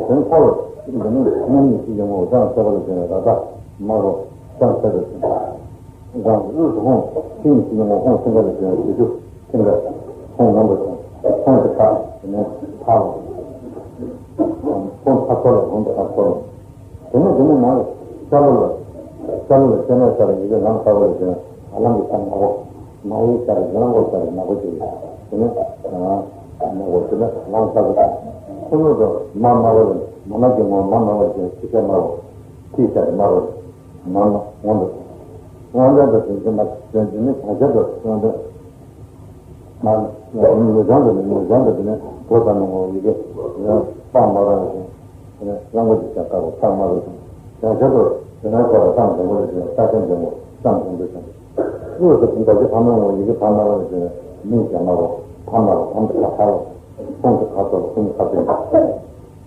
དེ་ནས་ཁོ་ལ་འདི་ནི་སྣུམ་གཉིས་ཤིག་གི་ངོ་བོ་ལྗང་སེར་པོ་ལ་བྱས་ནས་ར་ད་དམར་པོ་ལྗང་སེར་པོ་ཞིག་དང་དབུས་སུ་ཧཱུྃ་ཤིང་གི་ངོ་བོ་ཧཱུྃ་སེང་གེ་ལ་བྱས་ནས་བཞི་བཅུ་སེང་གེ་ཧཱུྃ་མང་པོ་དང་ཧཱུྃ་གི་ཐག་དེ་ནས་ཐག་ལ་ཧཱུྃ་ཐག་ཚོ་ལ་ཧཱུྃ་ཐག་ཚོ་ལ། དེ་ནས་དེ་ནས་ནང་ཤར་ལྷོ་ལ་ཤར་ལྷོ་ལ་སྤྱན་རས་གཟིགས་ཡི་གེ་ལམ་ལྟ་བུ་ལ་བྱས་ནས་ཧ་ལམ་གྱི་ཤར་ནག་པོ། མ་ཡི་ཤར་ཡི་གེ་ལམ་པོ་ཤར་ནག་པོ་ཅིག་དེ་ནས་ནག་པོ་དེ་ནས་ལམ་ཤར་གྱི་ཁོ་ནུ་དུ་མ་དམར་པོ་ལ་མ་ནག་གི་ངོ་མ་དམར་པོ་ལ་བྱས་ནས་ཁྱི་ཤར་དམར་པོ། ཁྱི་ཤར་དམར་པོ། ནང་ལ་ངོ་འདུག་དབང་ཆེན་དུ་དྲིན་ཆེན་པ་དྲིན་ཆེན་ནི་བྱང་ཤར་དུ་དབང་ཆེན། ནང་ལ་ནུ་བྱང་དུ་ནི་ནུ་བྱང་དུ་དེ་ནས་བོད་དང་ནང་ལ་ཡི་གེ་སྤང་མ་ར་ཞིང་། དེ་ནས་གླང་པོ་ཆེ་ཤར་དཀར་པོ་ཐག་དམར་པོ་ཞིང་། བྱང་ཤར་དུ་དེ་ནས་ཁོ་ལ་སམ་བཟང་པོ་ལ་ཞིང་ས་ཆེན་འཇམ་པོ་སམ་བཟང་པོ་ཞིང་། དབུས་སུ་རྡོ་རྗེ་ཕག་མོའི་ངོ་ཡི་གེ་ཕག་དམར་པོ་ལ་ཞིང་མིང་བྱང་དམར་པོ་ཕག་དམར་པོ་ཕམ་དུ་ཁ་ཐག་ལོ། ཁོང་གི་ཁ་ཐོག་ལ་ཁོང་གི་ཁ་ཐོག་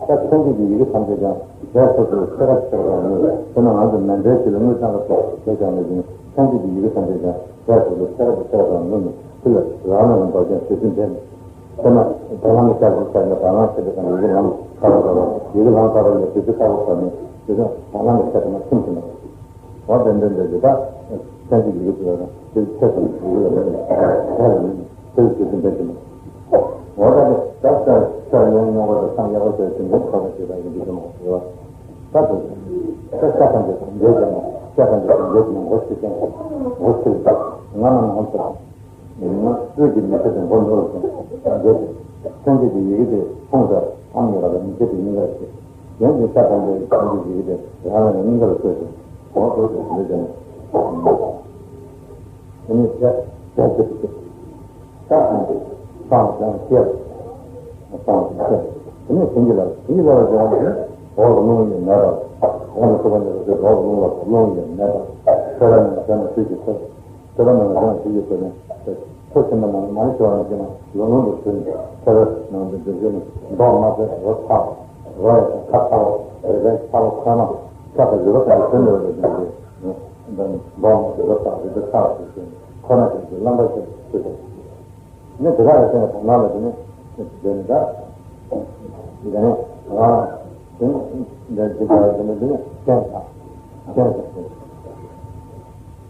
ད་ཐམས་ཅད་ཀྱི་ཡི་གེ་ཐམས་ཅད་ཀྱང་ཞལ་སོ་སོའི་ཚེ་རབས་ཚེ་རབས་ལ་ངོས་དེ་ནི་ང་ཚོ་མཎྜལ་ཞིག་ལ་དངུལ་གཙང་ཁ་ཐོག་བྱས་ཀྱང་མེད་ཅིང་ཐམས་ཅད་ཀྱི་ཡི་གེ་ཐམས་ཅད་ཀྱང་ཞལ་སོ་སོའི་ཚེ་རབས་ཀྱི་ཚེ་རབས་ལ་ངོས་ནས་ཕུལ་ལ་རང་ལ་ངོས་འབབ་ཀྱང་དེ་ཚུལ་འདྲེན། དེ་ན་བ་ལང་གི་ཤར་གྱི་ཤར་གྱི་བ་ལང་ཆེ་བའི་སྒང་ཡི་གེ་ལམ་ཁ་བ་ཁ་བ་ཡི་གེ་ལམ་ཁ་བ་ལ་དེ་ཚུལ་ཁ་བ་ཁ་ནས་དེ་ཚོ་བ་ལང་གི་ཤར་གྱི་ན་ཁྱིམ་ཁྱིམ་ན། འོ་དེ་འདྲ་འདྲ་ཞིག་ད་ཚན་གྱི་ཡི་གེ་ཚོ་ལ་དེ་ཚེ་དང་ཡི་གེ་ལ་མེད་ནས་ལ་མེད་ནས་དེ་ཚོ་ཚོ་འདྲ་ཞིག་མེད། འོ་ད་དེ་ད་ས་ས་ཡོང་ཡོང་བ་དང་སང་ཡག་པོ་བྱས་ཏེ་འདི་ཁོ་ན་ཞིག་ལ་ཡིན་འདི་ཚོ་མ་ཟེར་བ། ད་དེ་ས་ས་ཐམས་ཅད་དང་འདྲེས་ཀྱང་ས་ཐམས་ཅད་དང་འདྲེས་ཀྱང་འོ་ཚིག་ཀྱང་འོ་ཚིག་ད་ང་ན་ང་ཚོ། ང་སྤྱོད་ཀྱི་མི་ཚེ་དེ་མགོ་ནོར་སོང་། འདོད་དེ། སེམས་བསྐྱེད་ཀྱི་ཡི་གེ་དེ་ཕུང་ཟེར་ཨམ་ཉོ་ར་ལ་མི་ཚེ་དེ་སྙིང་གར་བྱེད། གཞན་གྱི་ས་དང་པོའི་སེམས་བསྐྱེད་ཀྱི་ཡི་གེ་དེ་རང་རང་གི་སྙིང་གར་བཀོད་ཅིང་གོང་དུ་དུ་འདོད་ཀྱང་། དེ་ནི་ཚེ་ཚེ་ཚེ་ཚེ། ས་དང་པོ་སངས་ཀྱང་སྐྱེ། སངས་ཀྱང་སྐྱེ། དེ་ནི་བྱིན་གྱིས་བརླབས། བྱིན་གྱིས་བརླབས་པ་ཟེར་བ་ནི་འོག་གི་རླུང་ཡི་མེ་དང་། འོག་ནས་ཐུབ་པ་ནི་རོ་ཟེར་འོག་གི་རླུང་ལ་རླུང་ཡི་མེ་དང་། ཁྱོད་རང་ནི་བྱས་ན་དུས་ཀྱི་ཚེ། དེ་ལ་ནང་ལ་ཡང་དེ་ཡོད་པས་ནི། ཚོ་ཆེན་པོ་ནང་མ་ཡིན་ཞུ་བ་ནི་ཅི་ན་ལོ་ལོན་དུ་ཚུལ་ནི་ཚེ་རབས་ནང་དུ་འདུ་བྱེད་ནི་མདོག་དམར་པོའི་རོ་ཐག་རོ་ཡི་ཁ་ཐག་རེ་རེ་ཐག་ཁོ་ན་ཁ་ཐག་རེ་རེ་ཐག་ཚུལ་ནི་རེ་འདུ་བྱེད་མདོག་དམར་པོའི་རོ་ཐག་རེ་རེ་ཐག་ཚུལ་ནི་ཁོ་ན་ཅིག་གི་རློན་པ་ཞིག་ཚུལ་ནི། ནི་དེ་དག་ཡང་དེ་ནི་བར་སྣང་ལ་དེ་ནི་དེ་ནི་ད། དེ་ནི་ང་དེ་ནི་འདི་འདི་འདི་འདི་ནི་དེ་ནི་རྐྱེན་དང་། རྐྱེན་དང་།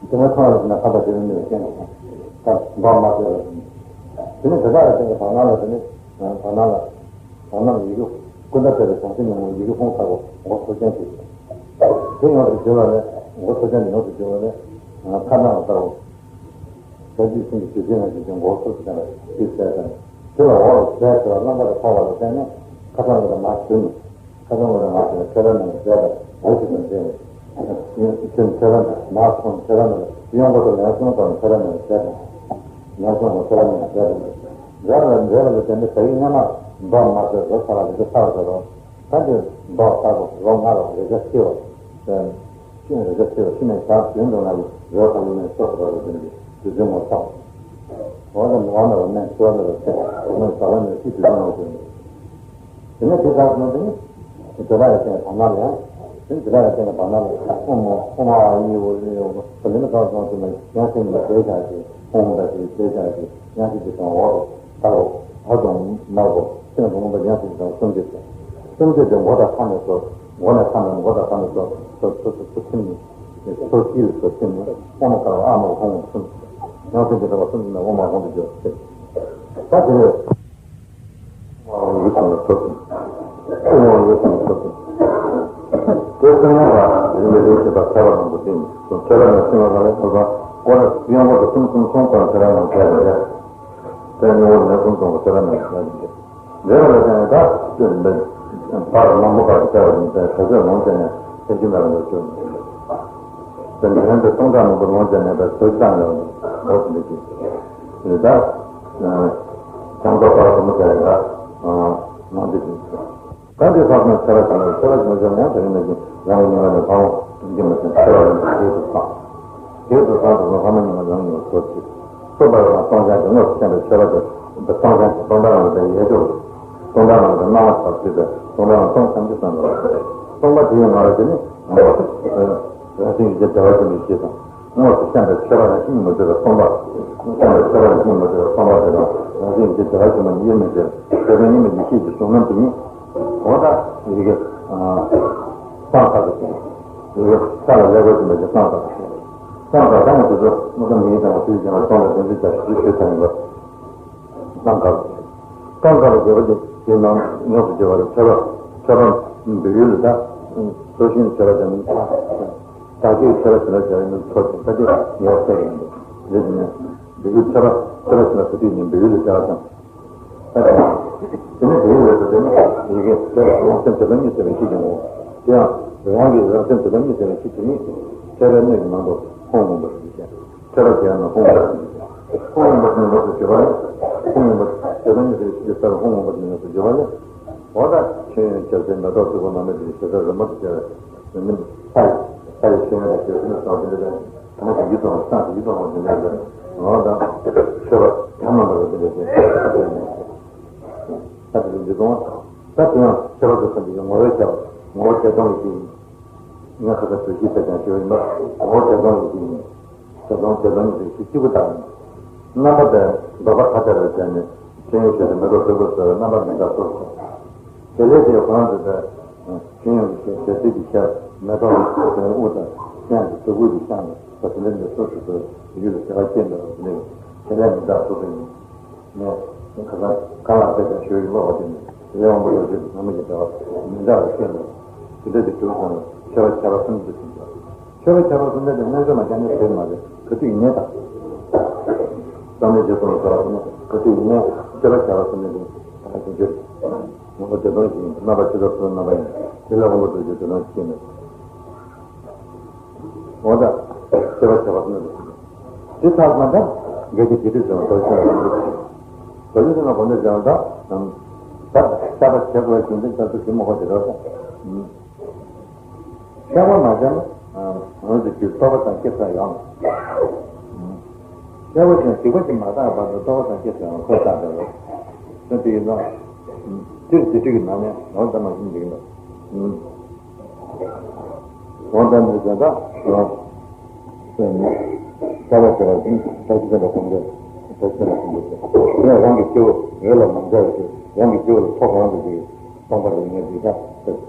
དེ་ནི་ཁོང་ལ་དེ་ནི་ཁ་པ་དེ་ནི་རྐྱེན་དང་། ད་འདོགས་མ་བྱས་པ་དེ་ནི། དེ་ནི་དེ་དག་ཡང་དེ་ནི་བར་སྣང་ལ་དེ་ནི་བར་སྣང་ལ། བར་སྣང་ལ་ཡི་གེ་ཀུན་ད་དེ་ལ་བྱང་ཆུབ་ཉོན་མོངས་ཡི་གེ་ཕུང་ལྟ་བུ་ངོ་ཚོ་ཅན་དེ། དེ་ཡོངས་སུ་གྱུར་པ་ལས་ངོ་ཚོ་ཅན་དེ་ཡོངས་སུ་གྱུར་པ་ལས་ཁ་ནང་ལ་ལྟ་བུ། ས་བཅུད་ཚན་གྱི་བཅུད་ཚན་ལ་བཅུད་ཚན་འགོག་ཚུལ་ཚན་ལ་བཅུད་ཚན་དང་། དེ་ལ་འོག་ལ་ཟས་ཟེར་བ་རྣམ་པར་ཕོག་པ་ལ་བརྟེན་ནས་ཁ་སང་གི་ལ་མ་ཞུ་ནས། ཁ་སང་གི་ལ་མ་ཞུ་ནས་ཁྱོད་རང་རྣམས་ཟས་དང་འོ་ཞིག་དང་འདྲེས་ནས། ཁྱོད་ཁྱོད་རང་མ་སོང་ཁྱོད་རང་རྣམས་གཡོན་སྐོར་དུ་ལན་གསུམ་བཏང་ནས་ཁྱོད་རང་རྣམས་ཟས་དང་། ལན་གསུམ་བཏང་ཁྱོད་རང་རྣམས་ཟས་དང་། འདྲེས་ལ་འདྲེས་ལ་བརྟེན་ནས་ད་ཡིག་སྔ་མ་འདོགས་མ་ཟེར་རོ་ཚ་ལ་རེ་ཚ་ལ་ཟེར་རོ། ད་དེ་མདོག་ལྟ་བུ་རོ་ལྔ་ལ་རེ་ཆ་ཆེ་བ། ཤིང་རེ་ཆ་ཆེ་བ་ཤི་ནས་ཞག་བདུན་དུ་ང་གི་རོ་ཁ་ལུ་ནས་སོགས་པ་རོ་བདུན་གྱི་དུས་ཚོད་ངོ་ཚ། འོ་ན་ནུ་བ་ནི་རོ་སྨན་ཆུ་བ་ནི་རོ་ཆེ་རོ་ནི་ཟ་བ་ནི་ཤི་དུས་ཚོད་ངོ་ཚ། དེ་ནས་དེ་དག་ནང་དེ་ནི་དེ་དག་ཡང་དེ་ནས་བར་སྣང་ལ་ཡང་། དེ་ནི་དེ་དག་ཡང་དེ་ནས་བར་སྣང་ལ་ཨོ་མོ་ཨོ་མ་ཨ་ཡི་འོ་ཨི་འོ་བ་ལི་ནི་གང་སོང་དུ་ནས་ཡང་དེ་ནས་བསྡད་བཞག་ཅིང་ཨོ་མོ་ད་དེ་བསྡད་བཞག་ཅིང་ཡང་དེ་དེ་དང་འོ་རོ། ལྟ་བུ། ཨ་དང་མར་པོ་སེམས་སྒོམ་པ་ཡང་དེ་དང་སུམ་བརྒྱ་དང་། སུམ་བརྒྱ་དེ་མགོ་དང་ཁ་ནས་སོ། མགོ་ནས་ཁ་ནས་མགོ་དང་ཁ་ནས་སོ། སོ་སོ་སོ་སོ་ཐིམ་ནས། སོ་དཀྱིལ་ལ་སོ་ཐིམ་ནས་ཨོ་མ་དཀར་བ་ཨ་མར་ཧོང་སུམ། ཡང་སེམས་ཀྱི་ལྟ་བ་སུམ་ནས་ཨོ་མ་ཧོང་དུ་འཇོག་ཚེ། ད་དེ་ནས་ཨོ་མ་ཡུལ་ཙམ་ལ་སོ་ཐིམ། ཨོ་མ་ཡུལ་ཙམ་ལ་སོ་ཐིམ། དེ་ཚེ་སྔོན་ལ་རིམ་པས་རིམ་བྱེད་པ་ཐེག་པ་དང་པོ་སྟེ། ཐེག་པ་ནས་སེམས་ལ་ལ་ལས་ཐོབ་པ་སྐོར་ར་ཡོང་བ་དང་གསུམ་གསུམ་གསུམ་དང་ཐེག་པ་ནང་བྱས་ཏེ། དེ་ནི་འོ་ནས་གསུམ་གསུམ་གསུམ་ཐེག་པ་ནང་བྱས་ཏེ། འདྲེས་པ་ལ་བརྟེན་ནས་ད་སྤྱོད་འདི་བར་མང་པོ་བར་བྱ་བ་ཡིན་ཏེ་བྱ་སྤྱོད་ལོངས་སྤྱད་ནས་ཐེག་ཆེན་ལ་འགྲོ་ཆོག་ནས། དེ་འདྲ་དེ་སྟོང་ཕྲག་མང་པོ་ལོངས་སྤྱད་ནས་ད་བོད་བཏང་ཡོད་འོ་དེ་འདྲ་ཞིག་རེད་ད། བྱང་ཐོག་བར་གོང་མ་བྱས་ཡོད་ད། ནང་དེ་ཞིག་ད་འདི་ལྷག་ན་ཚེ་རབས་གང་ལ་ཚེ་རབས་མ་བྱུང་ན་དེ་རིང་ནས་ཀྱི་རང་གི་ཉེ་བ་ནས་ཕ་བོང་ཀུན་གྱི་མ་བྱུང་ཚེ་རབས་ནས་ཤེས་སུ་བཏང་། དེ་ཚོ་བསམ་དུ་ལྷག་མ་ཉི་མ་ཡང་ཡང་སོ་ཅི། སོ་པ་རང་སྟོང་ཆ་གི་དངོས་སུ་བསྟན་པའི་ཆོས་པ་དེ། སྟོང་ཆ་གི་སྟོང་པ་རང་ལ་ཡལ་འཇོག་སྟོང་པ་རང་གི་སྣང་བ་ཆགས་ཚུལ་དེ། སྟོང་པ་རང་སྟོང་ཐམས་ཅད་སྟོང་པ་རེད། སྟོང་པ་དེ་ཡི་ངང་ལ་དེ་ནི་རང་བཞིན་གྱི་བདེ་བ་ཅན་གྱི་ཞེས་དང་། དངོས་སུ་བསྟན་པའི་ཆོས་པ་རང་བཞིན་གྱིས་མི་འདུས་པའི་སྟོང་པ། བསྟན་པའི་ཆོས་པ་རང་བཞིན་གྱིས་མི་འདུས་པའི་སྟོང་པ་དེ་དང་། རང་བཞིན་གྱིས་བདེ་བ་ཅན་མ་ཡིན་དབྱེར་མེད་པའི་ཆོས་དོན་གཉིས་མེད་ཀྱི་ཤེས་ཀྱི་གཟུང་རྣམ་དེ་ཉིད། འོ་ད་ཡི་གེ་གསང་བ་དང་ཡི་གེ་ས་ལ་ཀླད་ཀོར་གྱི་མེད་ཀྱི་གསང་བ་དང་། གསང་བ་དང་ཡང་དེ་ཚོ་དངོས་སུ་མི་ཡིན་དང་ཚུལ་གྱི་ལ་སྟོང་པའི་དོན་ཚུལ་གྱི་ཞུ་ཞུ་ཚར་ཡིན་པ། གསང་བ། གསང་བ་ལ་རྒྱས་པ་དེ་དེའི་ནང་ཡོངས་སུ་རྒྱས་པ་རེད། ཆོས་པ། ཆོས་པ་འབུལ་ཡུལ་ལ་ད། སོ་ཤིང་ཆོས་པ་དང་། བདག་གིས་ཆོས་པ་ཟེར་ན་བྱ་བའི་མིང་ཐོགས་ཤིང་ད་དེ་ངེས་པ་གསལ་གྱི་མི་འདུག་དེ་ནས་འབུལ་ཡུལ་ཆོས་པ། ཆོས་པ་ཟེར་ན་ག་དུས་ཡིན་འབུལ་ཡུལ་ལ་བྱ་བ་དང་། ད་དེ་ནས་འབུལ་ཡུལ་ལ་དེ་ནི་ཡི་གེ་དེ་ལ་རང་སེམས་དེ་དང་གཉིས་ཟེར་བའི་ཤེས་ཀྱི་ངོ་། དེ་ཡང་རང་གི་རང་སེམས་དེ་དང་གཉིས་ཟེར་བའི་ཤེས་ཀྱི་ནི། ཆོས་པའི་སྣོད་ཀྱི་ནང་དུ་ཁོང་ངོ་མ་ཞིག་བཤད། ཆོས་པ་དེ་ཡང་ན་ཁོང་ངོ་མ་ཞིག་བཤད། ཁོང་ངོ་མ་ཞིག་ཡོངས་སུ་གྱུར་པ་ནི། ཁོང་ངོ་མ་དེ་དང་གཉིས་ཟེར་བའི་ཤེས་ཀྱི་ས་ལ་ཁོང་ངོ་མ་ཞིག་ཡོངས་སུ་གྱུར་པ་ནི། འོ་ད་ཆོས་དབྱིངས་ཁྱབ་བྱེད་མེ་ཏོག་ཕྱུག་པོ་མ་སྨད་དེ་ཞེ་ས་རི་མོ་དེ་བྱས་པའི་མི་ནི་ས་ཡི་ས་ཡི་ཆོས་དབྱིངས་ལ་ཞེས་ཟིན་ན་སོང་དེ་འདྲ་དང་ཐ་མ་ཞིག་ཡིད་དུ་འོང་སྟངས་ཤིག་ཡིད་དུ་འོང་དེ་འདྲ་དང་། འོ་ད་ཆོས་པ་དེ་མ་འདྲ་བ་དེ་འདྲ་དེ་ད་དེ་འདྲ་འདི་དང་ད་དེ་ཡང་ཆོས་པ་དེ་ཚོ་འདི་ངོ་བོའི་ཆོས་པ་ངོ་བོ་བྱེ་བྲག་ཏུ་ཞིག་ཡིན། ངས་ཁ་ཚ་དུས་ཀྱི་ཚད་ཀྱང་ཞུ་ཡིན་པ། ངོ་བོ་བྱེ་བྲག་ཏུ་ཞིག་ཡིན། བྱེ་བྲག་བྱེ་བྲག་ཏུ་ཞིག་གཅིག་པུ་དང་། རྣམ་པ་དེ་ལྡོག་པ་ཐ་དད་པར་བྱས་ནས་ཆོས་དབྱིངས་ཞེས་པའི་མེ་ཏོག་ཕྱུག་པོ་ཟེར་བའི་རྣམ་པ་མི་འདྲ་སོགས་སོ། དེ་ལས་དེ་ཁོ་རང་ཚོ་དེ་ཆོས་དབྱིངས་ཀྱི་ཞལ་ཟས་ཀྱི་ཞལ་མེ་ཏོག་དབུ་དང་སྤྱན་གྱི་གཟུགས་སྐུ་གི་ཤངས་ཀྱི་ས་དེ་འདྲ་འདི་སོ་སོ་སོའི་ཡུལ་ལ་བྱ་བ་སྐྱེས་འདུག་དེ་ལས་དེ་ལས་མི་འདྲ་སོགས་སོ་ཡིན། ནས་ཁ་སང་གང་ལ་བལྟས་ཀྱང་ཞོལ་གྱི་སློབ་པ་དེ་ནི་དེ་ལས་དབང་པོ་ཡོད་ཚད་ཀྱི་ངོ་མ་གྱི་འདྲ་བ་མི་འདྲ་བར་ཤེས་ནས་དེ་འདྲ་དེ་གྲུབ་སོང་ནས་ཆོས་པ་ཁྱད་པར་གསུམ་དུ་ཟིན་པ། ཆོས་པ་ཁྱད་པར་གསུམ་ལྡན་དེ་རྣལ་འབྱོར་མ་རྐྱང་གཉིས་དེ་མ་རེད། ག་དུས་ཡིན་ནའི་དང་། བསམ་ལས་རྗེས་སུ་ལ་སོགས་པ་དེ་ནི་ག་དུས་ཡིན་ནའི་ཆོས་པ་ཁྱད་པར་གསུམ་ལྡན་དེ་ད་ག་དུས་འགྱུར། ངོ་བོ་དེ་དོན་ཞིག་ཡིན་རྣམ་པ་ཆོས་པ་གསུམ་རྣམ་པ་ཡིན་དེ་ལས་དབང་པོ་ཐོབ་རྒྱུ་དེ་དོན་ཞིག་ཡིན་ནས། འོ་ད། སྐྱེ་བ་བྱ་བ་སྨོས་པ། དེ་ཚར་ན་ད། འགལ་རྐྱེན་དེ་དུས་ཀྱང་རྡོ་རྗེ་ལ་རིང་པོ་བྱེད། རྡོ་རྗེ་ལ་གོ་འདོད་ཀྱང་ད། ད་ཤ་པ་བྱེད་དགོས་ཞིང་དེ་ལྟར་དུ་གི་མོ་གོ་དེ་རོ་ད། ཤ་པ་མ་བྱས་ན། ང་ཚོ་གི་རྟོགས་པ་དང་སྐྱེ་ས་ཡང་། ཤ་པ་ཅན་སྡིག་པ་ཅན་མ་བཏགས་བར་དུ་རྟོགས་པ་དང་སྐྱེ་ས་ཡང་ཁོ་བཏགས་པ་རེད། ད་དེ་ཡིན་ན། སྤྱིར་སྡིག་སྒྲིབ་ཀྱི་ནང་ནས་ནོར་ལྟ་མ་ཤེས་འདུག་ན། འོ་ད་འདི་ཙམ་ད། ས་བ་ཟེར་བ་ཅིན་ས་ཅི་ཙམ་པ་ཁོང་ཚོས་ས་ཅི་ཙམ་པ་ཁོང་ཚོས་ཡང་རང་གི་སྐྱེ་བོ་འོད་ལ་མ་འཛག་ཅིག་རང་གི་སྐྱེ་བོ་ལ་ཚོགས་གང་དུ་ཅིག་སྟོང་པ་རིག་ནས་ཅིག་ད་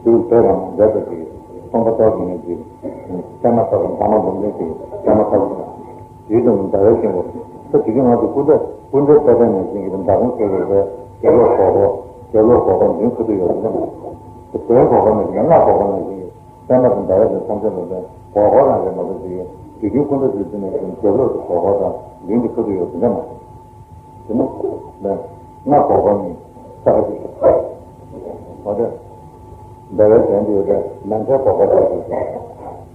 སྐྱེ་བོ་འོད་ལ་མ་འཛག་པ་ཅིག་སྟོང་པ་རྟོགས་ཀྱི་ནས་ཅིག་པད་མ་ལྟ་བུ་ལྷག་མ་འབུམ་ལྡན་ཅིག་པད་མ་ལྟ་བུ་དང་། དེའི་དོན་ཟླ་བའི་སྐྱེ་བོ། ད་དེ་གི་ངང་དུ་ཀུན་འདྲ་ཀུན་འདྲ་ལྟ་བའི་ནང་བཞིན་གྱི་མདའ་ཁོང་ཟེར་བའི་རྒྱབ་ལོགས་གོག་པོ། རྒྱབ་ལོགས་གོག་པོ་མདུན་ཁ་ཐུག་ཡོད་དེ་ནི། དེའི་གོག་པོ་ནང་བཞིན་གྱི་སྔགས་གོག་པོ་ནང་བཞིན་གྱི་པད་མ་དང་ཟླ་བ་དང་ཐམས་ཅད་ལ་ལྡན་གོག་གོག་རང་རེད་མ་གཏོགས་ཅིག་དུས་རྒྱུན་ཀུན་འདྲ་ཟེར་དེ་ནང་བཞིན་རྒྱབ་ལོགས་སུ་གོག་པོ་དང་མདུན་གྱི་ཁ་ཐུག་ཡོད་དེ་འདྲ་མ་རེད། དེ་ནི་ལས་སྔགས་གོག་པོ་ནི་ས་ཁ་ཅིག་ཟླ་བའི་དོན་དུ་ཡོད་པའི་ནམ་མཁའི་གོག་པོ་ལྟ་བུ་ཞིག་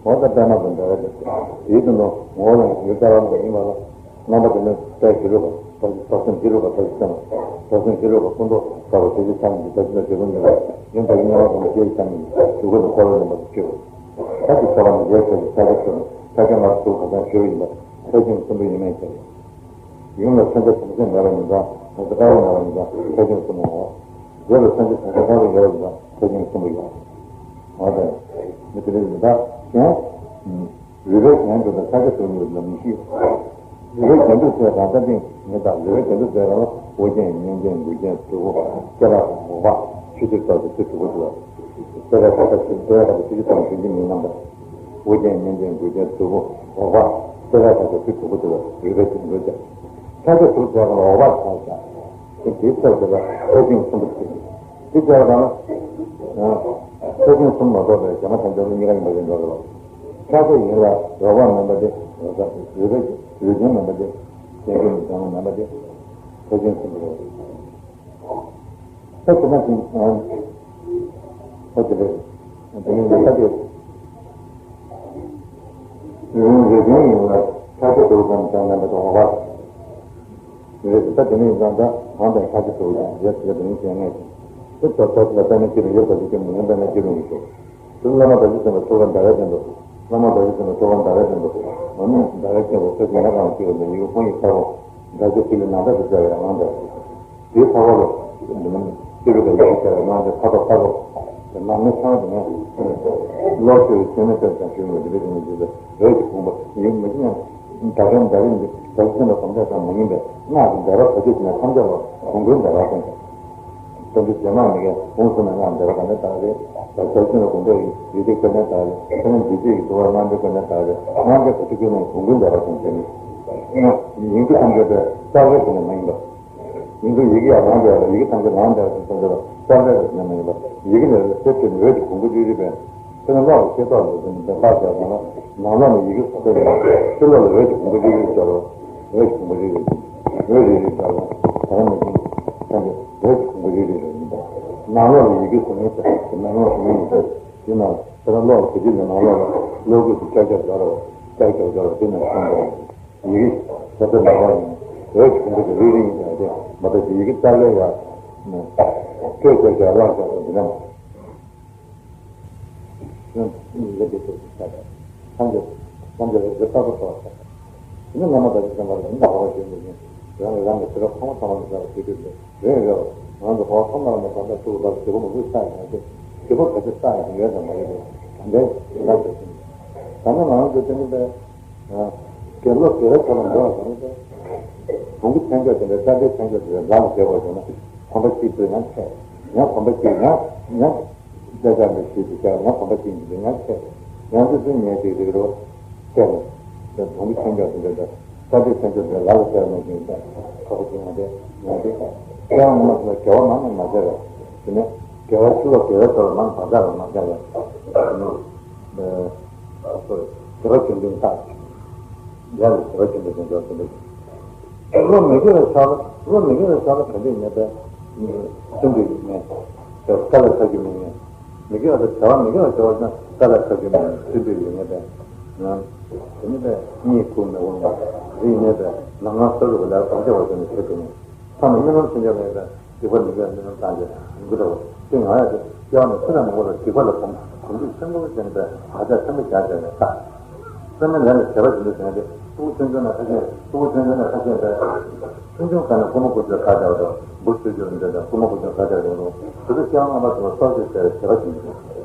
འོ་ད་པད་མ་དང་འདྲ་བའི་དེའི་དོན་དུ་ངོ་བོ་ལ་ཡོད་ལྟ་བ་མ་ཡིན་པ་ལ། རྣམ་པ་དེ་ནི་དཔལ་ཞི་ཁྲོ་ག་དོ་སེམས་ཞི་ཁྲོ་ག་དོ་ཞི་སེམས། དོ་སེམས་ཞི་ཁྲོ་ག་ཀུན་རྟོག་དཀར་པོ་དེ་ཞི་སེམས་ཀྱི་དོ་ཞི་ན་དེ་ཀུན་ནི་ཡོན་ཏན་གྱི་སྣང་བ་ཀུན་ཞི་སེམས་ཀྱི་དུས་ཀུན་ཏུ་འཁོར་བའི་ལམ་པ་དུ་སྤྱོད། ད་ཀྱི་ཚེ་བ་ནི་རྒྱལ་ཚེ་གི་ས་ཆ་ཚུལ་ས་ཆ་ང་ཚོ་ག་ཚང་ཞུ་ཡིན་པ་ས་ཆེན་གསུམ་པོ་ཡིན་མེད་ཀྱང་། ཡུམ་ལ་མཚོན་ཆ་དམ་ཚིག་མེད་པ་ཡིན་ཙང་དམ་ཚིག་དཀར་པོ་མེད་པ་ཡིན་ཙང་ས་ཆེན་གསུམ་པོ་ངོ་། རྒྱལ་ལ་མཚོན་ཆ་དམ་ཚིག་དཀར་པོ་ཡོད་པ་ཡིན་ཙང་ས་ཆེན་གསུམ་པོ་ཡོད། འོ་དེ་མི་དེ་རིགས་མི་འདྲ་ཞིང་། རུས་པའི་གཞན་དུ་དང་ས་ཆ་དུ་ཡོད་ན་མི་ཤེས། རུས་པའི་གཞན་དུ་ཟེར་རང་ལྟ་སྟེང་ངེས་དང་རུས་པའི་གཞན་དུ་ཟེར་རང་ལ་དབུ་རྒྱན་སྙན་རྒྱན་མགུལ་རྒྱན་དུ་བོ་སྐེ་ལ་འོག་པ་ཆུ་ཚོད་ཙམ་གྱི་ཚུལ་དུ་བོ་དུ་བ། སྐེ་ལ་ས་ཆ་ཆུ་སྐེ་ལ་ས་ཆ་ཆུ་ཚོད་ཙམ་ཞུ་རྒྱུ་མིན་ནམ་པ། དབུ་རྒྱན་སྙན་རྒྱན་མགུལ་རྒྱན་དུ་བོ་འོག་པ་སྐེ་ལ་ས་ཆ་ཆུ་དུ་བོ་དུ་བ་རུས་པའི་གཞན་དུ་ཟེར། ས་ཆ་དུ་ཟེར་རང་ལ་འོག་པ་ས་ཆ། དེའི་ཚབ་ཏུ་ལ་ས་ཆེན་གསུམ་པོ་ཟེར། དེ་ལྟར་ན། ས་ཆེན་གསུམ་མ་གཏོགས་པའི་བྱེ་མ་ཐམས་ཅད་ལ་གཉིས་ཀ་ཡིན་པ་ཡིན་འགྲོ་རེད། ས་ཆ་ཡིན་ལ་རོལ་པ་མིན་པ་དེ། རོལ་པ་རོལ་རྒྱན་མིན་པ་དེ། སྐྱེ་མཆེད་ཀྱི་བྱེ་མ་མིན་པ་དེ། ས་ཆེན་གསུམ་པོ་རེད། ས་ཆེན་མ་ཆེན། ཨོ་དེ་རེད། དེ་ནི་ས་ཆེན། རོལ་རྒྱན་ཡིན་ལ་ས་ཆ་དུ་ཙམ་ཙམ་མིན་པ་དེ་འོག་པ། རེད་ད་དེ་ནས་ཡང་ད་གང་དང་ཁ་ཅིག་ཏུ་ཡང་རེད་ཟེར་དེ་ནས་བཤད་ངེས་ཀྱི། དེ་ལྟར་ལྟར་ལ་དཔེར་ན་སྐྱེ་རུ་ཡོད་པ་ཞིག་སྐྱེ་མི་ཡོང་དཔེར་ན་སྐྱེ་རུང་གི་ཞོག་དེ་བླ་མ་དང་ཅི་ཙམ་པ་ཐུགས་ལ་འདའ་བའི་དོན་དུ། བླ་མ་བདག་ཅག་བྱོན་པ་སྤྲོ་བ་མདའ་གར་བསྟན་པ། འོ་ན་མདའ་གར་བསྟན་པ་ཁ་ཅིག་ང་རང་སྐྱེ་བ་ནས་ཡི་གེ་ཧོང་ཡིག་ཚ་བོ། མདའ་ཅག་ཐིག་ལེ་ནང་ལྟར་དུ་སྦྱར་བའི་དབང་དང་། དེའི་ཚ་བོ་ལ། འདི་ནི་ཏི་རུ་ཀ་ཡི་གེ་སྦྱར་བའི་དབང་དེ་ཕ་ཐོག་ཕ་ཐོག་དེ་ནང་མི་ཚང་དེ་ནས། བློ་གསལ་བའི་ཆོས་མེད་ལྟར་ཀྱང་ཞུས་མོད། འདི་འདྲ་ཞིག་ནི་འདི་ལ་འོད་ཀྱི་བུམ་པ་ཡིན་མི་ཤེས་ན། མདའ་གར་མདའ་རིགས་འདི་བདག་ཅག་བྱོན་པ་དམ་བཅའ་ཙམ་མ་ཡིན་པས་སྔགས་ཀྱི་བཟླས་པ་ག་དུས་བྱས་ན་ཐམས་ཅད་ལ་གོང་བུའི་བཟླས་པ་གསུངས་ཤིང་། བསྟན་འགྲོའི་རྗེས་མ་མི་དགེ་ཕུང་གསུམ་ལ་སྔགས་བཟླས་པ་ག་ནས་བཏགས་རེད། ད་ལྟར་ཤེས་ན་དགོངས་པའི་ཡིད་བདེ་ཁ་ནས་བཏགས་རེད། ཁ་ནས་འཇིགས་བྱེད་ཀྱི་དུ་བ་དབང་པོའི་ཁ་ནས་བཏགས་རེད། དབང་པོའི་ག་ཚོད་ཀྱི་ནང་གོང་བུའི་བཟླས་པ་གསུངས་ཤིང་། ཡིན་གྱི་ཐམས་ཅད་པའི་རྩ་བའི་ཁ་ནས་མ་ཡིན་པ། ཡིན་གྱི་ཡི་གེ་ཡང་ལང་བཟླས་པ་ཡི་གེ་ཐམས་ཅད་ལང་བཟླས་པ་ཐམས་ཅད་ལ་རྩ་བའི་ཁ་ནས་མ་ཡིན་པ། ཡི་གེ་ནས་གསེར་ཁྲི་འོད་ཀྱི་གོང་བུ་རིལ་རིལ་བས། དེ་ནི་གློག་གི་ཤེས་རྟོགས་ལ་དེ་ནི་འདོད་པ་བྱས་པ་ན་ནང་ལོགས་ནས་ཡི་གེ་སོ་སོ་ཡིན་ན་ཕྱི་ལོགས་ལ་འོད་ཀྱི་གོང་བུ་རིལ་རིལ་སྦྱོར་རོ། འོད་ཀྱི་གོང་བུ་རིལ་རིལ་འོད་རིལ་རིལ་སྦྱོར་རོ། ད་ནི་ཀྱང་ཐམས་ཅད་འོད་ཀྱི་གོང་བུ་རིལ་རིལ་རེ་ཡིན་པ། ནང་ལོགས་ལ་ཡི་གེ་སོ་སོ་ཡིན་ན་ནང་ལོགས་སོ་སོ་ཡིན་པ་ཡིན་ན་དེ་ནི་གློག་གི་རིལ་ནང་ལོགས་ལ་གློག་སྐུད་དུ་ཀྱག་ཀྱག་སྦྱོར་རོ། ཀྱག་ཀྱག་སྦྱོར་རོ། དེ་ནི་ཤོང་རོ། ཡི་གེ་སོ་སོ་མ་བ་ཡིན། འོད་ཀྱི་གོང་བུ་རིལ་རིལ་ཡིན་ཀྱང་དེ་མ་གཏོགས་ཡི་གེ་རྩ་བའི་ཡ། སྤྲོས་ཀྱག་ཀྱག་བརླག་ཀྱག་ཀྱག་འདི་འདྲ་མ། ཡང་ལས་དེ་ཚོ་ཞིག་བྱ་དགོས། ཐམས་ཅད་ཐམས་ཅད་རེ་རེ་ལྟ་བུ་ཐོག་ཆགས། དེ་ནས་བླ་མ་དང་བཅས་པ་ལ་ཡིན་ན་འོ་ཞེས་འདུག་ཅིང་། རང་གིས་རང་གི་ཤེས་རབ་ཕ་མ་ཐོག་མ་ནས་བྱ་བ་བྱེད་དུས་རེད་རེད་རེད། ང་ཚོ་གོ་བ་ཐོག་མ་ནས་བར་ཐག་ཐུག་པ་བར་བྱེད་པོ་མང་པོ་བསགས་ཡོང་དུས་བྱེད་པོ་ག་ཚོད་བསགས་ཡོང་ཡོད་དམ་མ་ཡོད་དམ་དེ་འདྲའི་ལབ་དགོས་ཤིང་། ད་ནི་ང་རང་ཚོ་དེ་ནི་པས། དགེ་སློབ་དགེ་བའི་ཐོག་ལ་འགྲོ་བ་དང་། གོང་གི་མཚན་བརྗོད་དེ་འདྲ་རྩ་བྲལ་མཚན་བརྗོད་དེ་འདྲ་ལ་བྱེད་དགོས་བྱུང་ན་གོམ་པ་གཅིག་ཚོད་ཡང་ཆད། ཡང་གོམ་པ་གཅིག་ཡང་ཡང་དཔེ་ཆ་འདི་ཤེས་ཀྱི་ཆགས། ཡང་གོམ་པ་གཅིག་འདི་ཡང་ཆད། ཡང་དུ་དུ་ཉལ་ཏིག་ཏིག་རོ་ཆད་ནས་གོང་གི་མཚན་བརྗོད་དེ་འདྲ་རྩ་བྲལ་མཚན་བརྗོད་དེ་ལ་ལ་བྱེད་མ་བྱུང་ད་ཁ་བ་ཅིག་ཡང་དེ་ཡང་དེ་ཡང་ངོ་མ་དེ་ལ་དགེ་བ་མང་ནས་མ་བྱས་པ་དེ་ནས་དགེ་བ་ཆུ་ལ་དགེ་བའི་ཐོག་ལ་མང་བ་ཆགས་པ་མ་བྱས་པ། བྱ་བ་བྱེད་འདུན་བརྟག་ཡ་ལ་བྱ་བ་བྱེད་འདུན་འདུན་འདུན་འདུན། བློ་མི་དགེ་བའི་ཆ་ལ་བློ་མི་དགེ་བའི་ཆ་ལ་ག་འདྲས་ཉེས་པའི་སུན་འདུས་ཡོད་མེད་དཀའ་ལས་ཁག་གི་མི་ཉེས། མི་དགེ་བ་དང་བྱ་བ་མི་དགེ་བ་བྱ་བ་ན་དཀའ་ལས་ཁག་གི་མི་ཉེས་སུན་འདུས་ཡོད་མེད་པས། དེ་ནི་པས་གཉིད་ཁུག་མི་འོང་བ་རིག་གནས་པས་ནམ་ངང་སོ་སོ་གི་ལས་དམ་བཅའ་བ་བྱས་ནས་བྱེད་དགོས་མོད། ཐ་མ་རྨི་ལམ་ཕྱིན་ཆད་ལ་ཡོད་པའི་སྡིག་པ་མི་དགེ་བ་རྨི་ལམ་བཏང་རྗེས་ཡོང་གི་འདུག་དེ་ཡང་ཡང་དེ་སྐྱེ་བ་ནས་ཚེ་རབས་མང་པོ་ལ་སྡིག་པ་ལ་གོམས་གོམས་འདྲིས་ཆེན་པོ་བྱས་ནས་བག་ཆགས་ཆེན་པོ་བཞག་བྱས་ནས་བཏགས། སེམས་ནི་ལས་ལ་བྱེད་པ་ཞིག་འདུག་ཟེར་ན་དེ་ཕྲུ་གུ་ཆུང་ཆུང་ནས་ཁ་ཤས་ཕྲུ་གུ་ཆུང་ཆུང་ནས་ཁ་ཤས་པས་ཆུང་ཆུང་སྒང་ནས་རྐུན་མ་རྐུ་རྒྱུར་དགའ་བྱས་པ་དང་འབུ་འཚོལ་རྒྱུར་འདོད་དང་རྐུན་མ་རྐུ་རྒྱུར་དགའ་བྱས་ཡོང་རུང་དེ་ཚོ་སྐྱེ་བ་སྔ་མ་ཚོ་ལ་གསོག་བཅོས་བྱས་པའི་བྱེད་པ་ཞིག་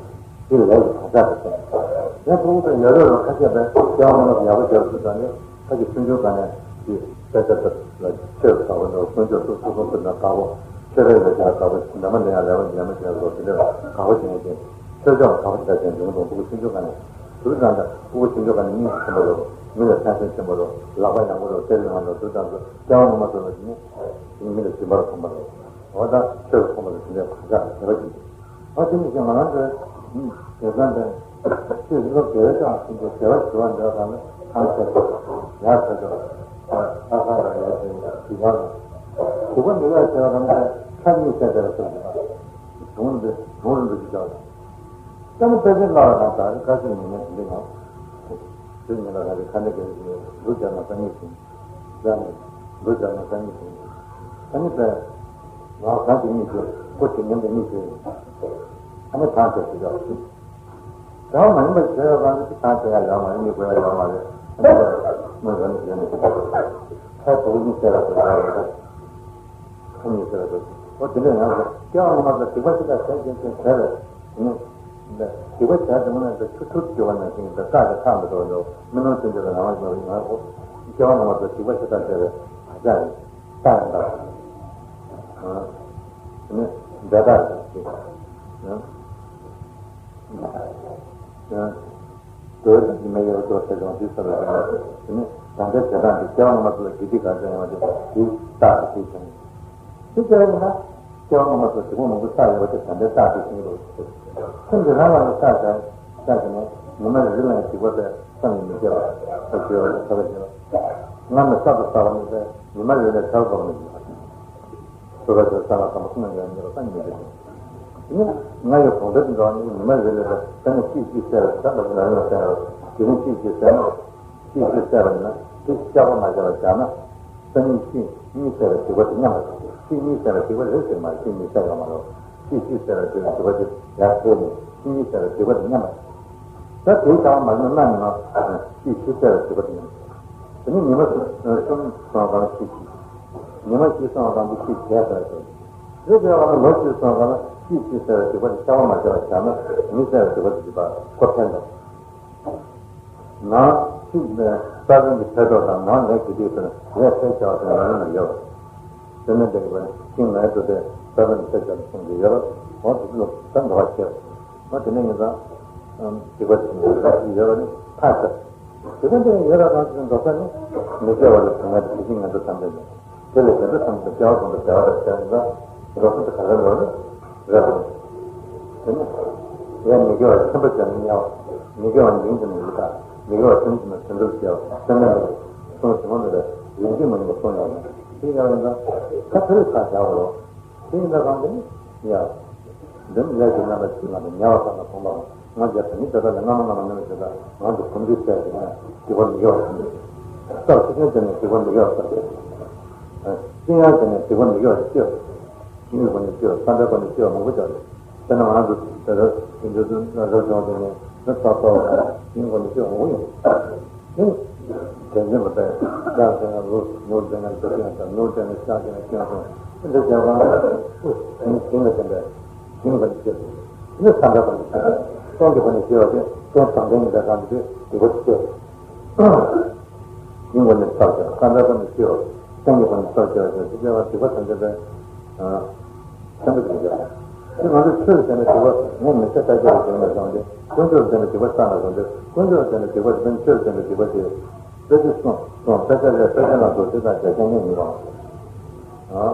འདུག་དེ་ལས་ཀྱི་བག་ཆགས་དེ་སོང་། ཡང་ཕྲུ་གུ་དང་ཡ་རབས་ལ་ཁ་ཤས་པས་སྐྱེ་བ་སྔ་མ་ཡག་པོ་བྱས་པ་ཚོ་དང་ནི་ཁ་ཅིག་ཆུང་ཆུང་སྒང་ནས་ཀྱི་དཔེ་ཆ་ལྟ་ལ་ཆེས་དགའ་པོ་འདུག་སྔོན་ཆད་སོ་སོ་སོ་སོ་ན་དགའ་པོ་ཆོས་རེ་ལ་ཆེས་དགའ་པོ་འདས་མ་འདས་ཡང་ལས་པ་འདས་མ་འདས་སོགས་དེ་འདྲ་དགའ་པོ་བྱས་ཏེ་ཆོས་ཕྱོགས་དགའ་པོ་ཞེ་དྲག་ཅན་འབྱུང་དང་ཕྲུ་གུ་ཆུང་ཆུང་སྒང་ནས་དུས་ཙང་ད་ཕྲུ་གུ་ཆུང་ཆུང་སྒང་ནས་སྙིང་རྗེ་ཆེན་པོ་རེད། མི་ལ་སེམས་སེམས་ཆེན་པོ་རེད། ལག་པ་ཡང་པོ་རེད། དེ་ལ་ང་ཚོ་དུས་ཙང་ཚོ་སྐྱེ་བ་སྔོན་མ་ཚོ་ལ་ནི་མི་ལ་སྦྱིན་པ་ལ་ཕོངས་པ་རེད། འོ་ད་ཆོས་ལ་ཕོངས་པ་ལ་དེ་འདྲའི་བག་ཆགས་དེ་འདྲ་ཞིག་འདུག་ཨ་དེ་ནི་ཞེས་ང་རང་ཚོའི་དེ་ཙམ་དེ་ཆོས་ཀྱི་སློབ་དགེ་བའི་ལྟ་བ་ཞིག་འདུག་དགེ་བ་ཞི་བ་འདོད་པ་ནི་ཐང་ཆད་དོ། ཡར་ཆད་དོ། ཨ་ཨ་ཁ་ལ་ཡར་ཆད་ཞི་བ་ལ་ཞི་བ་འདོད་པ་ཞི་བ་རང་ཚོའི་ཁ་གཉིས་ཆད་དེ་ལ་སོགས་ཀྱི་དུང་འདི་དུང་རིང་པོ་ཞིག་བྱ་བ། ད་ནི་དཔེ་ཆ་བཀླགས་པ་དང་ད་རེས་ཁ་ཤས་ཉིན་ནས་དེ་འདྲའི་ངང་དུས་ཉིན་ལ་ཁ་ཤས་ཁ་འདྲ་ག་རེ་ཞིག་འདུག་བྱས་ན་ས་གཉིས་ཞིག་ཡང་ནས་འདུ་བྱ་ན་ས་གཉིས་ཀྱི། ཨ་ནི་པས། ང་གང་གི་གཉིས་ཀྱི་སྐུ་ཞིག་ཉིན་དུ་གཉིས་ཀྱི། ཨ་ནི་ཐང་ཆད་ཞིག་ཡོད། བྱ་བ་མ་ཡིན་པ་བྱེད་ཡོད་གང་གི་ཐང་ཆད་ཡ་ཡོད་མ་རེད། གཉིད་ཁུག་ཡ་ཡོད་མ་རེད། ཨ་ནི་པས་མི་རེ་ནས་བྱས་ནས་ཞིག་ཁ་ཐུག་གཉིས་བཤད་ལ་ཐུག་ཡ་རེད། ཁ་གཉིས་བཤད་ལ་ཐུག་ཨོ་དེ་འདྲ་ཡང་རེད། སྐྱེ་བ་སྔ་མ་ལ་སྡིག་པ་ཞིག་ལ་བྱས་བྱས་བྱས་བྱས་རེད། ཨ་ནི། སྡིག་པ་བྱས་བྱུང་ན་ད་ཆུ་ཐུར་གྱུར་པ་ནང་བཞིན་དུ་རྟགས་ཀྱི་ཐག་མི་འགྲོ་འགྲོ། མི་སྣང་ཆེན་པོ་ལ་རང་དབང་ཡོད་ཡིན་ང་ཁོ། སྐྱེ་བ་སྔ་མ་ཚོ་སྡིག་པ་ཆེ་ཐག་ཆོད་པའི་བག་ཆགས་རེད། རྟགས་ཡང་དག་ནི་འབྲས་རྟགས་རེད་ཅེས། འདོད་ཀྱི་མེ་ཡོད་དོ་ཟེར་ཀྱང་དུས་ཚོད་ལ་རེ་བ་དེ་ནི་དང་པའི་བྱེད་སྟངས་དེ་སྐྱེ་བ་སྔ་མ་ཚོ་ལ་དགེ་སྡིག་ག་ཚོད་ཡོང་བ་དེ་དེའི་རྟགས་དེ་དེ་བྱུང་། དེ་ལྟར་ཡིན་ན། སྐྱེ་བ་སྔ་མ་ཚོ་སྡིག་པ་མང་པོ་བསགས་ཡོད་པ་དེ་ད་ལྟའི་རྟགས་དེ་ཤེས་རོགས། སེམས་ཀྱི་རང་ལ་ཡང་བསགས་བྱ་བསགས་ཀྱི་ནས་ཉི་མ་རེ་རེ་ལ་ཡང་སྡིག་པ་དེ་བསམ་ནས་མི་སྐྱེ་བ་ད་ཞུ་བ་ལ་ཐར་བ་ཞེས་པ། སྔར་ནས་གསར་དུ་བསགས་པ་མེད་པས་ཉི་མ་རེ་རེ་ལ་ཐར་པ་མི་འགྱུར་བ། སོ་སོ་ཚོའི་བསམ་པ་བསམ་པ་ཀུན་ནས་ཡང་ཉེ་བ་བསམ་ཉེ་བ་དེ་ནི་ང་ཡི་གོང་ཚད་དུ་འགྲོ་བ་ནི་ཉི་མ་རེ་རེ་ལ་ས་ནས་གཅིག་གཅིག་བསལ་བ་ད་ལྟ་ལ་ཡང་བསལ་བ་དེ་ནི་གཅིག་གཅིག་བསལ་ན། གཅིག་གཅིག་བསལ་བ་ཡིན་ན་དེ་བཤགས་པ་མ་བྱས་པར་བཞག་ན། སང་ཉིན་གཅིག་གཉིས་བསལ་བའི་སྡིག་པ་དེ་མཉམ་པ་རེད། གཅིག་གཉིས་བསལ་བའི་སྡིག་པ་རེད་ཟེར་མ་རེད། གཅིག་གཉིས་བསལ་ཡོད་མ་རེད། གཅིག་གཅིག་བསལ་བའི་སྡིག་པ་དེ་ཡར་འཕེལ་ནས་གཅིག་གཉིས་བསལ་བའི་སྡིག་པ་དེ་མཉམ་པ་རེད། ད་དེའི་ལྟ་བ་མ་ཡིན་ན་ཉི་མ་གཅིག་ཤུལ་བཙལ་བའི་སྡིག་པ་དེ་ཡིན། དེ་ནི་ཉི་མ་གསུམ་སོང་བ་ལ་ཤུལ་གཅིག་ཉི་མ་བཞི་སོང་བ་ལ་ཤུལ་བརྒྱད་ཟེར་བ་དེ། དེ་ལྟ་བ་ལ་ལོ་བཞི་སོང་བ་ལ་ཤུལ་གཅིག་བཙལ་བའི་སྡིག་པ་དེ་བསྐྱར་བ་མ་བྱས་པར་བཞག་ན་མི་བཙལ་བའི་སྡིག་པ་དེ་ཡིན་པ་ཁོ་ཕན་འདུག་ནང་ཕྱི་ནས་རྩ་དོན་གྱི་ཕན་ཐོགས་དང་ནང་ལས་ཀྱི་སྡིག་པ་ལས་ཕན་བྱ་བ་དེ་ནང་ལ་ཡོད། དེ་ནས་འདི་གི་བར་ཤིང་ནས་གྲུབ་པའི་རྩ་དོན་གྱི་ཕན་བྱ་ལ་གསུངས་ཏེ་ཡོད། འོ་དེ་ཚོ་ད་འགྲོ་བ་ཁྱེར། འོ་དེ་ནས་ཡིན་ཙང་སྡིག་པ་དེ་ནས་ཡོད་པ་ནི་ཕར་ཟད། སྡིག་པ་འདི་ཡོད་པ་གང་ཞིག་འགྲོ་ས་ནི་མི་དགེ་བ་ལ་བྱུང་བ་དེ་ཇི་སྲིད་ངན་འགྲོ་ཐམས་ཅད་ནས། དེ་ལས་དེ་འདྲ་ཐམས་ཅད་སྐྱེ་བ་གསུམ་དུ་བདེ་བ་དང་བྱ་ཡིན་ལ། རོགས་པ་དེ་ག་རེ་ལོ་རེད་རེད་རེད། དེ་ནི་ཡང་མི་དགེ་བ་ཆེན་པོ་བྱས་ནས་དམྱལ་བ། མི་དགེ་བ་འབྱུང་དུ་ནི་ཡི་དྭགས། མི་དགེ་བ་ཆུང་དུ་ནི་དུད་འགྲོར་སྐྱེ་བ། དེ་ནི་གསུང་ཞིང་ངོ་མི་རེ་ཡོང་རྒྱུ་མ་ཡིན་པ་གསུངས་ཡོད་ནས། དེ་ཡང་ཡིན་ཙང་ད་དེ་རིགས་ཁ་བྱ་བ་རོ། དེ་ཡིན་ཙང་གང་དེ་ནི་ཡ། འདི་ནི་ལས་ཀྱི་རྣམ་པ་བཞི་ལ་ནི་ཉེ་བར་བསམས་ལ་གོམས་པའམ། ང་རྒྱལ་དང་ནི་དེ་དག་ལས་སྔ་མ་སྔ་མ་ཉམས་ལ་བྱེད་པ་ང་ཚོ་གོམས་འདྲིས་བྱས་ཏེ་ནས་སྡིག་པ་མི་དགེ་བ་ཞིག་ཡིན། རྩ་བ་ཤེས་ཅན་དེ་ནས་སྡིག་པ་མི་དགེ་བ་བསགས་ཏེ། ཤེས་ཡོན་དེ་ནས་སྡིག་པ་མི་དགེ་བ་ཞིག་སྐྱེ། ཤིང་གི་སྒོ་ནས་སྐྱེ་བ། བསམ་པའི་སྒོ་ནས་སྐྱེ་བ་མང་པོ་ཅིག་ཡོད། དེ་ནས་ང་ཚོ་དེ་ར་དེ་འདྲ་དུ་ར་ར་བྱུང་དེ་ནས་ནི་རྩ་རྩ་བ་ཤིང་གི་སྒོ་ནས་སྐྱེ་བ་མང་པོ་ཡོད། དེ་དྲན་འཛིན་པ་དང་ལྟར་དེ་ནས་ལོ་ནོར་དེ་ནས་འདུ་ཤེས་དང་ནོར་དེ་ནས་ཤག་དེ་ནས་སྐྱོན་སོང་། དེ་འདྲ་བྱས་པ་ན་ཤིང་ལ་དེ་འདྲ། ཤིང་གི་སྒོ་ནས་སྐྱེ། ནི་བསམ་པའི་སྒོ་ནས་སྐྱེ། རྟེན་གྱི་སྒོ་ནས་སྐྱེ་བ་དེ་རྟེན་དྲང་བདེན་གྱི་ལས་དང་དེ་སྡིག་པ་སྐྱེ། ཤིང་གི་སྒོ་ནས་ཚར་སྐྱེ་བསམ་པའི་སྒོ་ནས་སྐྱེ་བ། རྟེན་གྱི་སྒོ་ནས་ཚར་སྐྱེ་བ་དེ་སྐྱེ་བ་སྡིག་པ་ཐམས་ཅད་པས་ཆེན་པོ་ཞིག་ཡོད། དེ་ང་ཚོས་ཆོས་ལ་བརྟེན་ནས་སྡིག་པ་ངས་མི་ཚེ་ལྟར་སྐྱེ་བ་བྱུང་ནས་བཟུང་སྟེ་ཀུན་རྫོབ་ལ་བརྟེན་ནས་སྡིག་པ་བསགས་ནས་བཟུང་སྟེ་ཀུན་རྫོབ་ལ་བརྟེན་ནས་སྡིག་པ་དེ་ནི་ཆོས་ལ་བརྟེན་ནས་སྡིག་པ་དེ། དཔེ་ཆ་གསུངས་གསུངས་དཔེ་ཆ་ལས་དཔེ་ཆ་ནང་དུ་དེ་དང་རྒྱ་ཆེན་གཉིས་ཡིན་པ། ཨ།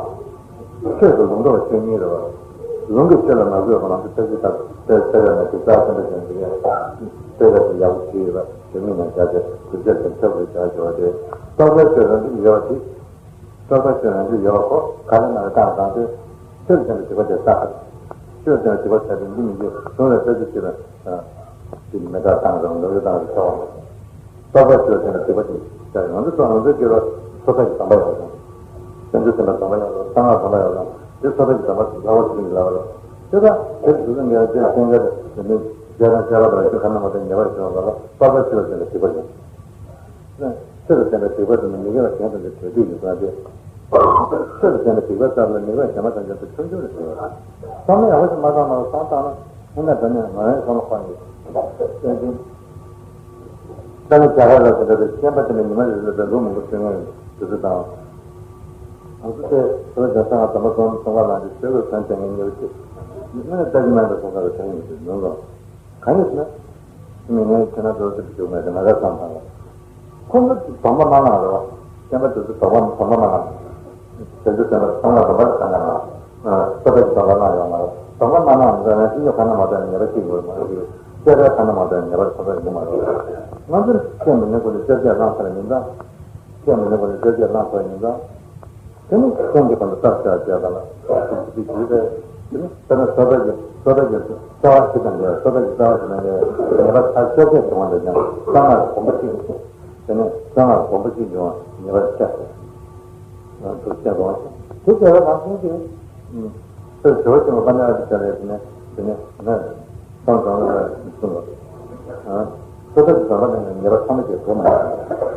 ཆོས་སུ་ལུང་རྟོགས་ཆོས་ཉིད་རེད་བ། ལུང་གིས་ཆོས་ལ་མ་གུས་པ་ལ་དཔེ་ཆ་དང་དཔེ་ཆ་ལ་དེ་ལྟར་དེ་འདྲ་ཞིག་འདུག་གས། དཔེ་ཆ་དེ་ཡག་པོ་བྲིས་ཡོད་པ་དེ་མིག་ནང་བཞག་སྟེ་དུས་ཚོད་དེ་ཁྱབ་དགོས་བྱ་ཞུ་བ་དེ། རྟོགས་པའི་ཆོས་རང་བཞིན་ཡོད་པ་དེ། རྟོགས་པའི་ཆོས་རང་བཞིན་ཡོད་པ་ཁོ་ག་རེ་ན་རེ་བཏང་བཏང་སྟེ་ཆོས་ལ་བརྟེན་པའི་སྡིག་པ་དེ་བསགས། ཆོས་ལ་བརྟེན་པའི་སྡིག་པ་བསགས་ཏེ་འདི་མི་འདི་གཞུང་ལ་ལྟ་ཅི་ཞིག་ལ། དེ་མི་དག་དང་རང་ལོག་ཡོད་དང་རེ་ཆོག་རྟོགས་པ་ཆོས་ཅན་ལ་སྡིག་པ་ཅིག་བྱ་ཡང་དུ་སོང་ང་ཚོའི་སྐྱེ་བ་སོ་ཐར་གྱི་དམ་པ་ཡོད་ཀྱང་། བྱང་ཆུབ་སེམས་དཔའི་དམ་པ་ཡོད་ཀྱང་གསང་སྔགས་དམ་པ་ཡོད་ཀྱང་དེ་སོ་ཐར་གྱི་དམ་པ་ལྷག་པར་དུ་ལྷག་པ་རེད། དེ་ལྟར་དེར་དུས་སུ་ངས་དེ་སེམས་ཁར་དེ་ནི་རྒྱལ་དང་རྒྱལ་བ་དང་ཁྱོད་ཁ་ན་མ་ཐོན་ཉེས་པར་བྱུང་བ་ལ་རྟོགས་པ་ཆོས་ཅན་ལ་སྡིག་པ་ཡིན། ཆོས་ལ་བརྟེན་པའི་སྡིག་པ་དེ་ནི་མི་དགེ་བ་གཞན་ཐམས་ཅད་གྲོལ་ཚུལ་ཡིན་ཟེར་ཏེ། ཆོས་ལ་བརྟེན་པའི་སྡིག་པ་ཙམ་ལས་མི་དགེ་བ་གཞན་པ་ཐམས་ཅད་དེ་ཆུང་ཆུང་རེད་ཟེར་བ། བསམ་བློ་ཡག་པོ་ཞིག་མ་བཏང་ན་བསམ་བཏང་ན་ཨེ་ན་འདྲ་ནས་ང་རའི་བསམ་བློ་ཁོ་ནས་བསྟན་ཅིང་། ད་ནི་རྒྱ་གར་ལ་དེ་འདྲ་དེ་སྐྱེན་པ་དེ་ནི་ཉི་མ་རེ་རེ་ལ་ལོ་མང་པོ་བྱུང་ངེས་དུས་ཚོད་དང་། ང་ཚོ་དེ་བོད་རྒྱལ་ས་ང་དམ་པ་སོང་སོང་བ་ལ་འདི་ཆོས་ལ་ཕན་བྱེད་ངེས་ཉེ་བ་ཅིག་མི་ནི་ལྟ་ཅི་མ་ཡིན་པ་སོང་ས་ལ་དྲན་ཡོད་དུས་ནོར་ལོ། གང་ཡིན་ཟེར་ན། མི་ངན་ཁྱེད་རང་ཚོ་ཚིག་ཞུགས་མེད་དེ་ང་ར་བསམ་བཏང་ལ། ཁོང་ཚོ་སྡོམ་པ་མ་གནང་རོགས། སེམས་པ་དེ་ཚོ་སྡོམ་པ་སྡོམ་པ་མ་གནང་། དེ་ཚོ་སེམས་པ་སྡོམ་པ་སྡོམ་པ་ག་གནང་། སོ་ཐར་གྱི་སྡོམ་པ་གནང་ཡོང་མ་རེད། སྡོམ་པ་མ་གནང་ཡོང་ཙང་ནས་ཤིང་ཡོ་ཁ་ན་མ་ཐོན་ཉེས་པ་གཅིག་ཡོད་མ་རེད། སྐྱེ་ར་ཁ་ན་མ་ཐོན་ཉེས་པ་ཁ་ཐོན་ཡོད་མ་རེད། ང་ཚོར་ཁྱེད་མི་ནི་ཁོ་ཚོ་སྐྱེ་རྒྱ་གནང་ས་རེད་མིན་ད། ཁྱེད་མི་ནི་ཁོ་ཚོ་སྐྱེ་རྒྱ་གནང་ས་རེད་མིན་ད། དེ་ནི་སེམས་ཀྱི་ཁོ་ན་བརྟག་བྱ་བྱས་པ་ལ་ཐུགས་རྗེ་ཆེ་ཞུས་པས། དེ་ནི་དཔེར་ན་སོ་ཐར་གྱི་སོ་ཐར་གྱི་རྩ་བ་བཞི་དང་འགལ་བ། སོ་ཐར་གྱི་རྩ་བ་བཞི་དང་འགལ་བའི་ཉེས་པ་ཐག་ཆོད་ཚད་བྱུང་བ་འདྲ་ཀྱང་གསང་སྔགས་གོམས་པ་གཅིག་དེ་ནི་གསང་སྔགས་གོམས་པ་གཅིག་འབྱུང་བ་ཉེས་པ་ཆེ། ང་ཚོ་བཤད་དགོས་པ་དེ་བྱས་པ་ནང་བཞིན་གྱི་དཔེར་ཞུ་བ་ཆེན་པོ་དཔལ་ལྡན་ཨ་ཏི་ཤ་ལས་དེ་ནི་དེ་ནི་ང་སང་དང་ལ་གསུངས་པ། སོ་ཐར་གྱི་སྡོམ་པ་ལེན་མཁན་ཉེས་པ་ཐ་མ་གཅིག་གོ་མ་ཡིན།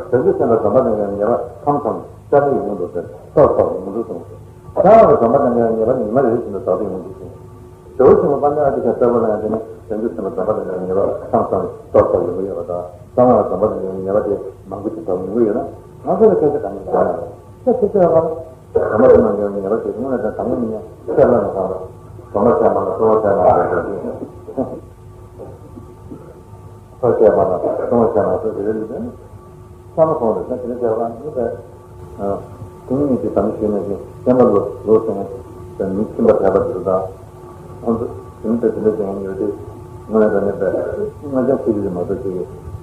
བྱང་ཆུབ་སེམས་དཔའི་སྡོམ་པ་ལེན་མཁན་ཉེས་པ་ཐམ་ཐམ་བསྐྱར་ལྡོག་ཡོང་གི་འདུག་ཟེར་ཏོག་ཏོག་ཡོང་གི་འདུག་གསུངས། གསང་སྔགས་ཀྱི་སྡོམ་པ་ལེན་མཁན་ཉེས་པ་ཉི་མ་རེ་རེ་བཞིན་དུ་ལྡོག་སྟེ་ཡོང་གི་འདུག་གསུངས། ཇོ་བོ་ཆེན་པོ་དཔལ་ལྡན་ཨ་ཏི་ཤ་གསལ་པོ་ལ་ཡང་དེ་ནི་བྱང་ཆུབ་སེམས་དཔའི་སྡོམ་པ་ལེན་མཁན་ཉེས་པ་ཐམ་ཐམ་ཏོག་ཏོག་ཡོང་གི་ཡོད་པ་དང་། གསང་སྔགས་ཀྱི་སྡོམ་པ་ལེན་མཁན་ཉེས་པ་དེ་མང་པོ་ཞིག་ལྡོག་ཡོང་གི་ཡོད་ན། ང་ཚོ་ལ་སྐད་ཆ་གང་ཡིན་ཟེར་ན། ད་དེ་ཚོའི་ཧ་ལམ་དམ་པ་སེམས་ནང་གི་ཉེས་པ་དེ་སྔོན་ལ་དང་དམ་པ་མི་ཉན་གསལ་ལ་མི་གང་ལ། སྡོམ་པ་བྱས་མ་ན་གསོལ་བ་བྱས་མ་ན་ཟེར་གྱི་ཡོད། སོ་བྱས་མ་ན་གསོལ་བ་བྱས་མ་ན་ཟེར་གྱི་རེད་ལ། བསམ་བློ་གཏོང་རེད་ན་དེ་འདྲ་བྱས་པ་ཡིན་པས། དེ་ཉིད་ཀྱི་དམ་ཞུས་ནས་ཀྱི་བསྟན་པ་ལོ་ལོ་ཟེར་ནས་མི་ཁྱིམ་པ་དད་པ་དེ་ཚོ་དང་། ཁོང་ཚོ་དེ་འདྲ་དེ་འདྲ་བྱས་ཡོད་དེ། སྔོན་ལ་དང་ནས་པས་སྔ་ལྗང་ཁུ་ཆུ་ཆུ་མ་གཏོགས་ཅིག་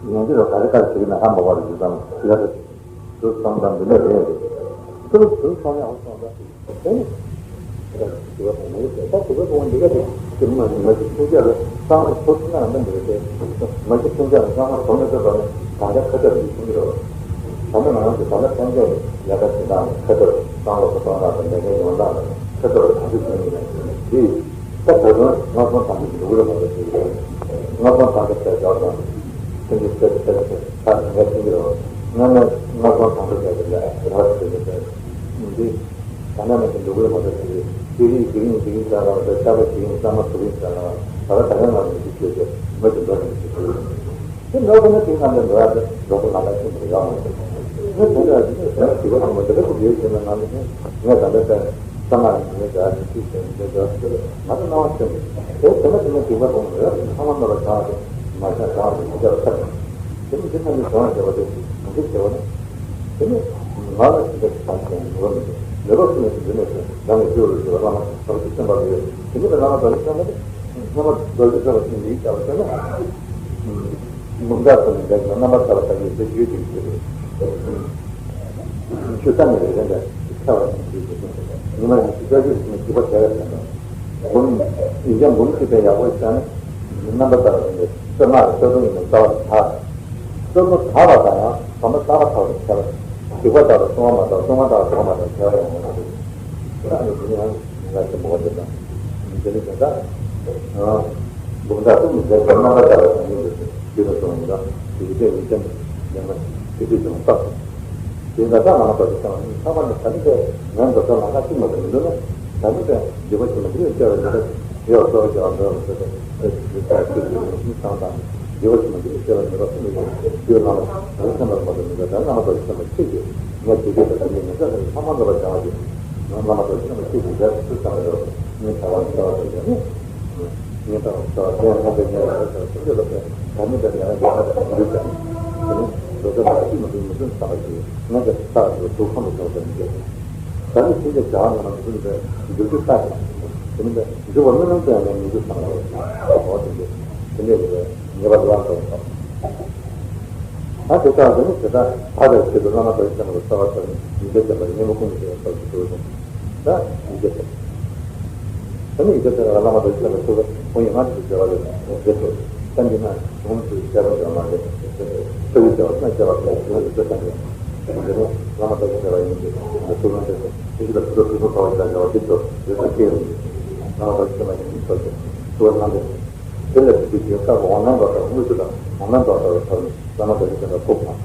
ཡང་ཅི་ལ་ག་རེ་ག་རེ་བྱེད་ཀྱི་ན་ཧ་མ་བར་ཡོད་ཙང་ལ་རེད། དུ་སོང་ཙང་འདི་འདྲ་རེད། དུ་དུ་སོང་ཡང་སོང་ཙང་དེ་ནི་དེ་བ་དང་མི་རེད། ད་དེ་བ་དང་འདི་ག་དེ་དེ་མ་ནི་མ་ཅིག་ཐུག་ཅག་ལ་གཙང་མ་ཐུག་ན་འདི་འདྲ་རེད། མ་ཅིག་ཐུག་ཅག་ལ་གཙང་མ་ཐུག་མི་ཐུབ་པ་ནི་གང་ལྟར་ཁ་ཐབས་ཀྱིས་ཐུག་གི་རེད། ད་ནི་ང་རང་ཚོ་ད་ལྟ་ཐམས་ཅད་ལ་ཡ་ད་བྱེད་སྟངས་ནི་ཁ་ཐབས་གཙང་ལོ་ག་གཏོང་སྟངས་དང་ལས་ཀའི་ཡོང་སྟངས་ལ་ཁ་ཐབས་ལ་གང་ཅི་བྱུང་ཡིན་ན་འདི་ད་ད་དུང་ང་ཚོ་ཐམས་ཅད་ཀྱི་འདུག་རེད་མ་གཏོགས་ཅིག་ང་ཚོ་ཐམས་ཅད་བྱས་བཞག་དང་། ཁྱེད་ཀྱིས་བཤད་བཤད་བཤད་ཁ་ལ་ངས་ཁྱེད་ཀྱི་རོགས་ང་ནི་ང་ཚོ་གང་འདྲ་བྱས་ཏེ་ལས་རོགས་བྱེད་ཀྱི་ཡོད། འདི་ད་ནང་ནས་ཀྱི་འདུག་གི་མ་གཏོགས་ཀྱི་ཀྱི་རིགས་ཀྱི་རིགས་ཀྱི་རིགས་ལ་རོགས་ཏེ་ལྟ་བ་ཞིག་ཡིན་ཙང་མ་ཐུབ་ཡིན་ཙང་ད་ལྟ་ད་ཡང་ང་ཚོ་ཀྱི་ཆོས་ཀྱི་མ་ཀྱི་འགྲོ་ནས་ཀྱི་ཆོས་ཀྱི་དེ་འགྲོ་དགོས་ན་དེ་ང་ཚོ་འགྲོ་ཡ་དེ་འགྲོ་དགོས་ང་ལ་ཤིན་ཏུ་ཡོད་མ་རེད། ངས་དེ་འདྲ་ཡིན་ན་དེ་ནས་དེ་ག་ཚོད་ཡོད་ཟེར་ན་ང་ཚོ་ངས་ད་ལྟ་ད། ས་ང་ཡིན་ངེས་ཀྱང་ཡིན་ཅིག་ཟེར་ནས་འདི་འདྲ་ཟེར་ང་ཚོ་སྣང་བ་སྟོན་དགོས། དེ་དེ་ན་དེ་ནས་སྡིག་པ་སྤོང་བའི་ཐ་མ་ནོར་བ་བྱང་བ་དེ་མ་བྱང་བྱང་བ་དེ་ཡིན་ཀྱང་ཐབས་མེད། དེ་ནས་འདི་ཐམས་ཅད་བྱང་བ་བྱ་བ་དེ་གང་འདྲ་བྱ་བ་ན། དེ་ནས་ང་ལ་ཅི་འདྲ་ཞིག་བྱང་ཞིང་ནུས་པ་མེད་ཀྱང་ནུས་པ་ཀུན་ནས་འདི་ནས་ཀྱང་རང་གི་སྤྲུལ་རུ་ཞུ་བ་བླ་མ་བྱང་ཆུབ་སེམས་དཔའ་ལ་ཡོད། དེ་ནས་བླ་མ་རྡོ་རྗེ་སེམས་དཔའ་དེ་རྣམ་པ་རྡོ་རྗེ་སེམས་དཔའ་ཞིག་ཡིན་ཀྱང་ཟེར་ན། འབུམ་ཕྲག་གསུམ་ནས་འདས་ཀྱང་རྣམ་པར་ཐར་པ་དག་གིས་དེ་ཞུས་ཏེ་ཞུས་ཏེ། ཆུ་ས་ནས་རེ་རེ་འདྲ་ཁྱབ་པ་དང་ཞུས་ཏེ་ཉི་མ་ཉི་ཤུ་རྩ་བཞི་ནས་ཞུ་བ་བྱས་པ་དང་། འབུམ་ཡིན་ཀྱང་འབུམ་གཅིག་པའི་ཡག་པོ་བྱས་ན་རྣམ་པར་ཐར་པ་དང་གསེར་ནག་ལ་གསེར་སྡོང་ཡིན་ན་རྩ་བ་དག་གསེར་སྡོང་དག་པ་དང་ཡང་དམ་པ་རྩ་བ་དག་པ་ཁྱབ་པ། སྡིག་པ་དག་པ་བསྲུང་བ་མ་དག་བསྲུང་བ་དག་པ་བསྲུང་བ་མ་དག་ཁྱབ་པ་ཡང་ངོ་མ་དག་ས་ནས་དེ་ནས་ཡང་ང་ཆེན་པོ་བ་དེ་དང་། དེ་ནས་དེ་འདྲ། འབུམ་ཕྲག་གསུམ་ནས་འདས་པའི་རྣམ་པར་ཐར་པ་དང་ཡིན་པའི་ཞུས་པ་སོང་ལ་དེ་ཡི་དེ་ཡིན་ཙམ་ཡང་ན་དེ་དུས་ཀྱང་བཏགས་སོ། དེ་ལ་ད་ང་མ་གཏོགས་ཀྱི་ཀྱང་ཚང་མ་ནི་ད་ནི་དེ་ངན་འགྲོ་ས་ལ་ང་གཅིག་མ་གཏོགས་མི་འདུག་ན་ད་ནི་དེ་འདི་པ་ཞིག་མ་འདི་ལ་སྐྱེ་བ་འདི་ལ་ཡོད་སོགས་ཀྱང་འདོད་པ་ཟེར་ཏེ་དེ་དེ་ཚ་ཁྱོད་ཀྱི་ཡོང་ཤིང་ཚང་དང་འདི་པ་ཞིག་མ་འདི་ལ་སྐྱེ་བ་འདི་ལ་སུ་མི་ཡོང་ཞུས་ལ་ང་ཚོ་སེམས་པ་མ་གཏོགས་མི་འདུག་ད་ང་མ་གཏོགས་ཀྱི་སེམས་པ་ཁྱེད་ཀྱིས་ངས་དེ་དུས་ད་ནི་ངན་འགྲོ་ས་ལ་ཚང་མ་འགྲོ་བ་བྱ་བ་ཞིག་ང་མ་གཏོགས་ཀྱི་སེམས་པ་ཁྱེད་ཀྱིས་ལས་སུ་ཚང་མ་འགྲོ་ངས་བྱ་བ་འདི་ལྟ་བ་ཟེར་ཡང་ནི། ངན་པར་བྱ་བ་དེ་ལྷག་པའི་ཉེས་པ་ལ་སོགས་སུ་འགྱུར་ལ་ཕན་ད་ནི་དེ་ལ་ཡང་འགྱུར་བ་དང་འགྱུར་ཀྱང་། དེ་ནི་འགྲོ་ས་མ་ཤི་མ་འདུག་མི་འདུག་བསམ་པ་ཞིག་ངན་པའི་རྟགས་སུ་དུག་ཁམས་སུ་འགྲོ་བའི་མི་འགྱུར། ད་ནི་ཕྱིན་ཆད་བྱ་བ་རྣམས་འགྱུར་བའི་འགྱུར་རྒྱུ་རྟགས་ཀྱང་། དེ་ནི་འགྱུར་བ་རྨི་ལམ་དུ་ཡང་ནི་མི་འགྱུར་བསམ་པ་ལ་འོ་དེ་འདི་དེ་འདྲའི་ཉེས་པ་ལ་སོགས་སོ། ད་དེ་ལྟར་དེ་ནི་དེ་ལྟར་ཐར་པའི་ཆེད་དུ་བླ་མ་རྡོ་རྗེ་སེམས་དཔའ་ལ་གསོལ་བ་བཏབ་ནས་ཉིན་བརྒྱ་བརྒྱ་ལ་གཉེན་པོ་ཀུན་གྱི་ཐོག་ཏུ་གྲོལ་ཞིང་། ད་ཉིན་བརྒྱ་བརྒྱ། ད་ནི་ཉིན་བརྒྱ་བརྒྱ་ལ་བླ་མ་རྡོ་རྗེ་སེམས་དཔའ་ཐུགས་ཀྱི་ཁོང་ཡི་ང་ཚོ་བྱ་བ་ལས་རྗེས་སུ་བསམ་གྱིས་ན་གཞུང་དུ་བྱ་བ་འདྲ་མ་རེད། ཆོས་ཀྱི་བྱ་བ་སྣ་བྱ་བ་ལས་གཞུང་དུ་བསམ་གྱིས། འདི་ནི་བླ་མ་རྡོ་རྗེ་སེམས་དཔའ་ཡིན་གྱི་ཐུགས་ཀྱི་དེ་ཞིག་ལ་ཐུགས་ཀྱི་ཐུགས་ཀྱི་ཁོ་བ་ཞག་བྱ་བ་དེ་ཚོ་རེ་ས་སྐྱེས་ཡོང་གི། བླ་མ་རྡོ་རྗེ་སེམས་དཔའ་ཡིན་གྱི་ཐུགས་ཀྱི་ཐུགས་ཀྱི་རྣམ་པས། དེ་ལ་དེ་དུས་ཀྱི་སྐབས་འོག་མིན་འགྲོ་ལྟར་དངོས་སུ་དང་འོག་མིན་འགྲོ་ལྟར་ཐོབ་ནས་བླ་མ་རྡོ་རྗེ་སེམས་དཔའ་ཐུགས་དང་།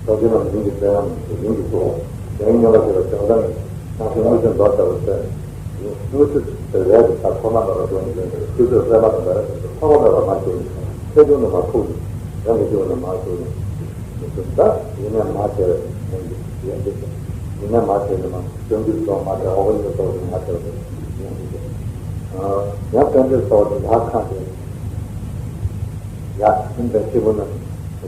རྡོ་རྗེ་རྣམས་རིམ་གྱིས་བསྟན་ཡང་རིམ་གྱིས་བསྲུང་། དོན་མཉམ་པར་བཞག་པའི་དོན་དམ་ནི་བྱང་ཆུབ་དངོས་སུ་མདོར་བྱ་བ་སྟེ། དངོས་སུ་དེ་རེད་དེ་ད་ཐོག་མ་འདྲ་བ་འགྲོ་ནས་ཡོད་པའི་ཆོས་ཚོད་གསལ་པ་དང་འདྲ་བའི་ཐོག་མ་འདྲ་བ་མ་བྱུང་ནས་ཆེ་ཆུང་དུ་མ་ཐུག་ནས་རང་གི་སྐྱེ་བ་ནས་མ་བྱུང་ནས་མི་ཚུགས་ད་ཡིན་ནའི་མ་བྱས་པའི་ཡོན་ཏན་ཡོན་ཏན་ཡིན་ནའི་མ་བྱས་ནས་མ། སྟོན་པའི་སྲོག་མ་སྟེར་འོག་མིན་གྱི་སྲོག་ཅིག་མ་སྟེར་བ་ཡིན་ཏེ། ཡང་སྟོན་པའི་སྲོག་ཅིག་ལྷ་ཁང་དེ། ཡ་ཁྱིམ་པའི་སྐྱེ་བོ་ན་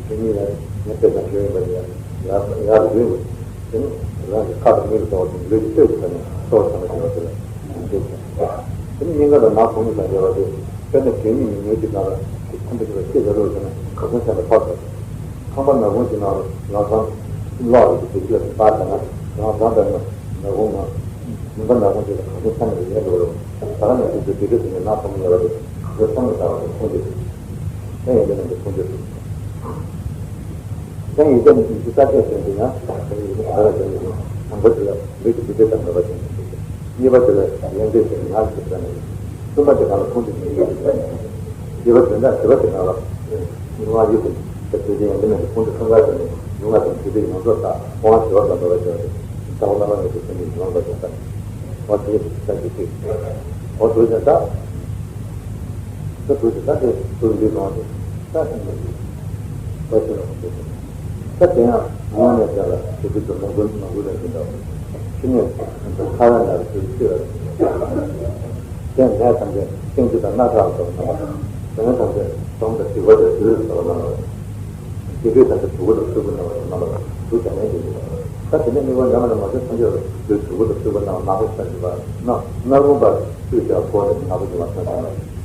ཁྱེད་གཉིས་ལ་ངས་དཔེ་ཀྱང་ཞུ་ཡིན་པ་ཡ་ཡ་ཡ་རུ་ཡོད། དེ་ནི་རང་གི་ཁ་དང་མིག་ལ་སོགས་ཀྱི་ལུས་ཀྱི་ལྟོས་ཀྱི་ཐད་ནས་སྲོག་ཚང་མ་ཞེས་པ་དེ་ལ་འདུག་དེ་ནི་སྙིང་ག་ལ་ནག་ཁུང་ལ་བྱས་པ་དེ་དཔེར་ན་དེ་ཉིད་ནི་ཉོས་ཀྱི་ནང་ལ་ཁྱིམ་པ་ཞིག་ལ་སྐྱེ་བ་ལོས་ཟེར་ན་ཁ་སང་ཚན་ལ་ཕབ་ཟེར། ཁང་པ་ནག་ཁུང་གི་ནང་ལ་ལམ་སང་གློག་རེད་དེ་དེ་ལ་པར་བྱས་ན་ལམ་སང་དང་ནག་ཁུང་ནང་མུན་པ་ནག་ཁུང་དེ་ལ་གང་འཚམ་ཚང་ནས་ཡལ་འགྲོ་རོགས། ད་ག་ནང་བཞིན་དུ་དེ་འདྲ་ཟེར་ནས་ནག་ཕོ་མོ་ཡོད་པ་དེ་གང་འཚམ་ཚང་ནས་ད་བར་དུ་མཐོང་རྒྱུ་རེད། ད་ཡང་དེ་ནང་དུ་མཐོང་རྒྱུ་རེད། ད་ཡིན་ཙང་ནི་ཡིན་གྱི་ས་ཆ་ཟེར་འདུག་ན་ད་ཡིན་གྱི་ས་ར་ཟེར་འདུག་ན་དང་པོ་དེ་ལ་ལུས་ཀྱི་བུ་དེ་དང་འདྲ་བ་ཅན་དུ་འདུག་གཉིས་པ་དེ་ལ་ཡོན་ཏན་ཟེར་ནས་ང་ཞིག་ཟེར་ནས། གསུམ་པ་དེ་གང་ལ་ཁོང་དུ་ཉེ་ཡོད་ཟེར་ནས། བཞི་པ་དོན་དག་བཞི་པ་དེ་གང་ལ་ཡུལ་ལྔ་ཡོད་ཟེར་ནས་དེ་དུས་དེ་ཡང་འདི་ནང་གི་ཁོང་དུ་སུམ་ཀ་ཟེར་ནས་ཡུལ་ལྔ་དང་དུས་དེ་ཡོངས་རྫོགས་དག་སྤོང་བ་བཞི་པ་དང་འདྲ་བ་ཅན་དུ་ཟླ་བ་བླ་མ་ངེས་དུ་ཟེར་ནས་ཡོངས་པ་ཅན་དག་འོ་དེ་ས་ཀྱི་ཚིག་འོ་དུས་དེ་དག་ད་དུས་དེ་དག་དེ་དུས་འདི་ལོང་དེ་ད་ཟེར་ནས་འོ་ཟེར་ནས་འོ་དེ་ད་དེ་ཡང་ངོ་ནས་བྱས་ལ་དེ་དུས་དུ་མང་པོ་མང་པོ་ལས་ཀྱི་འདྲ་བ། ཕྱི་ནས་ཁ་ལ་ན་རེ་ཚུལ་ཤེས་པ། དེ་ནས་ཐམས་ཅད་སེམས་ཅན་དང་སྣ་ཁ་ལ་སོགས་པ་རྣམ་པ། དེ་ནས་ཐམས་ཅད་གདོང་དང་སྡིག་པ་དང་དུག་ལ་སོགས་པ་རྣམ་པ། དེ་དུས་ཐམས་ཅད་དུག་པ་དང་སྲུབ་པ་རྣམ་པ་རྣམ་པ་དུག་དང་ལྡན་ཏེ་ཡོད། ད་དེ་ནས་དམིགས་པ་ཉམས་ལ་མ་བྱུང་ཐམས་ཅད་དུ་དུག་པ་དང་སྲུབ་པ་རྣམ་པ་མ་གོ་ས་ཞིག་པ་ན་སྣ་རུང་པ་སུས་ཀྱང་གོ་ནས་ང་པོ་ཞིག་མ་མཐོང་ས་ན།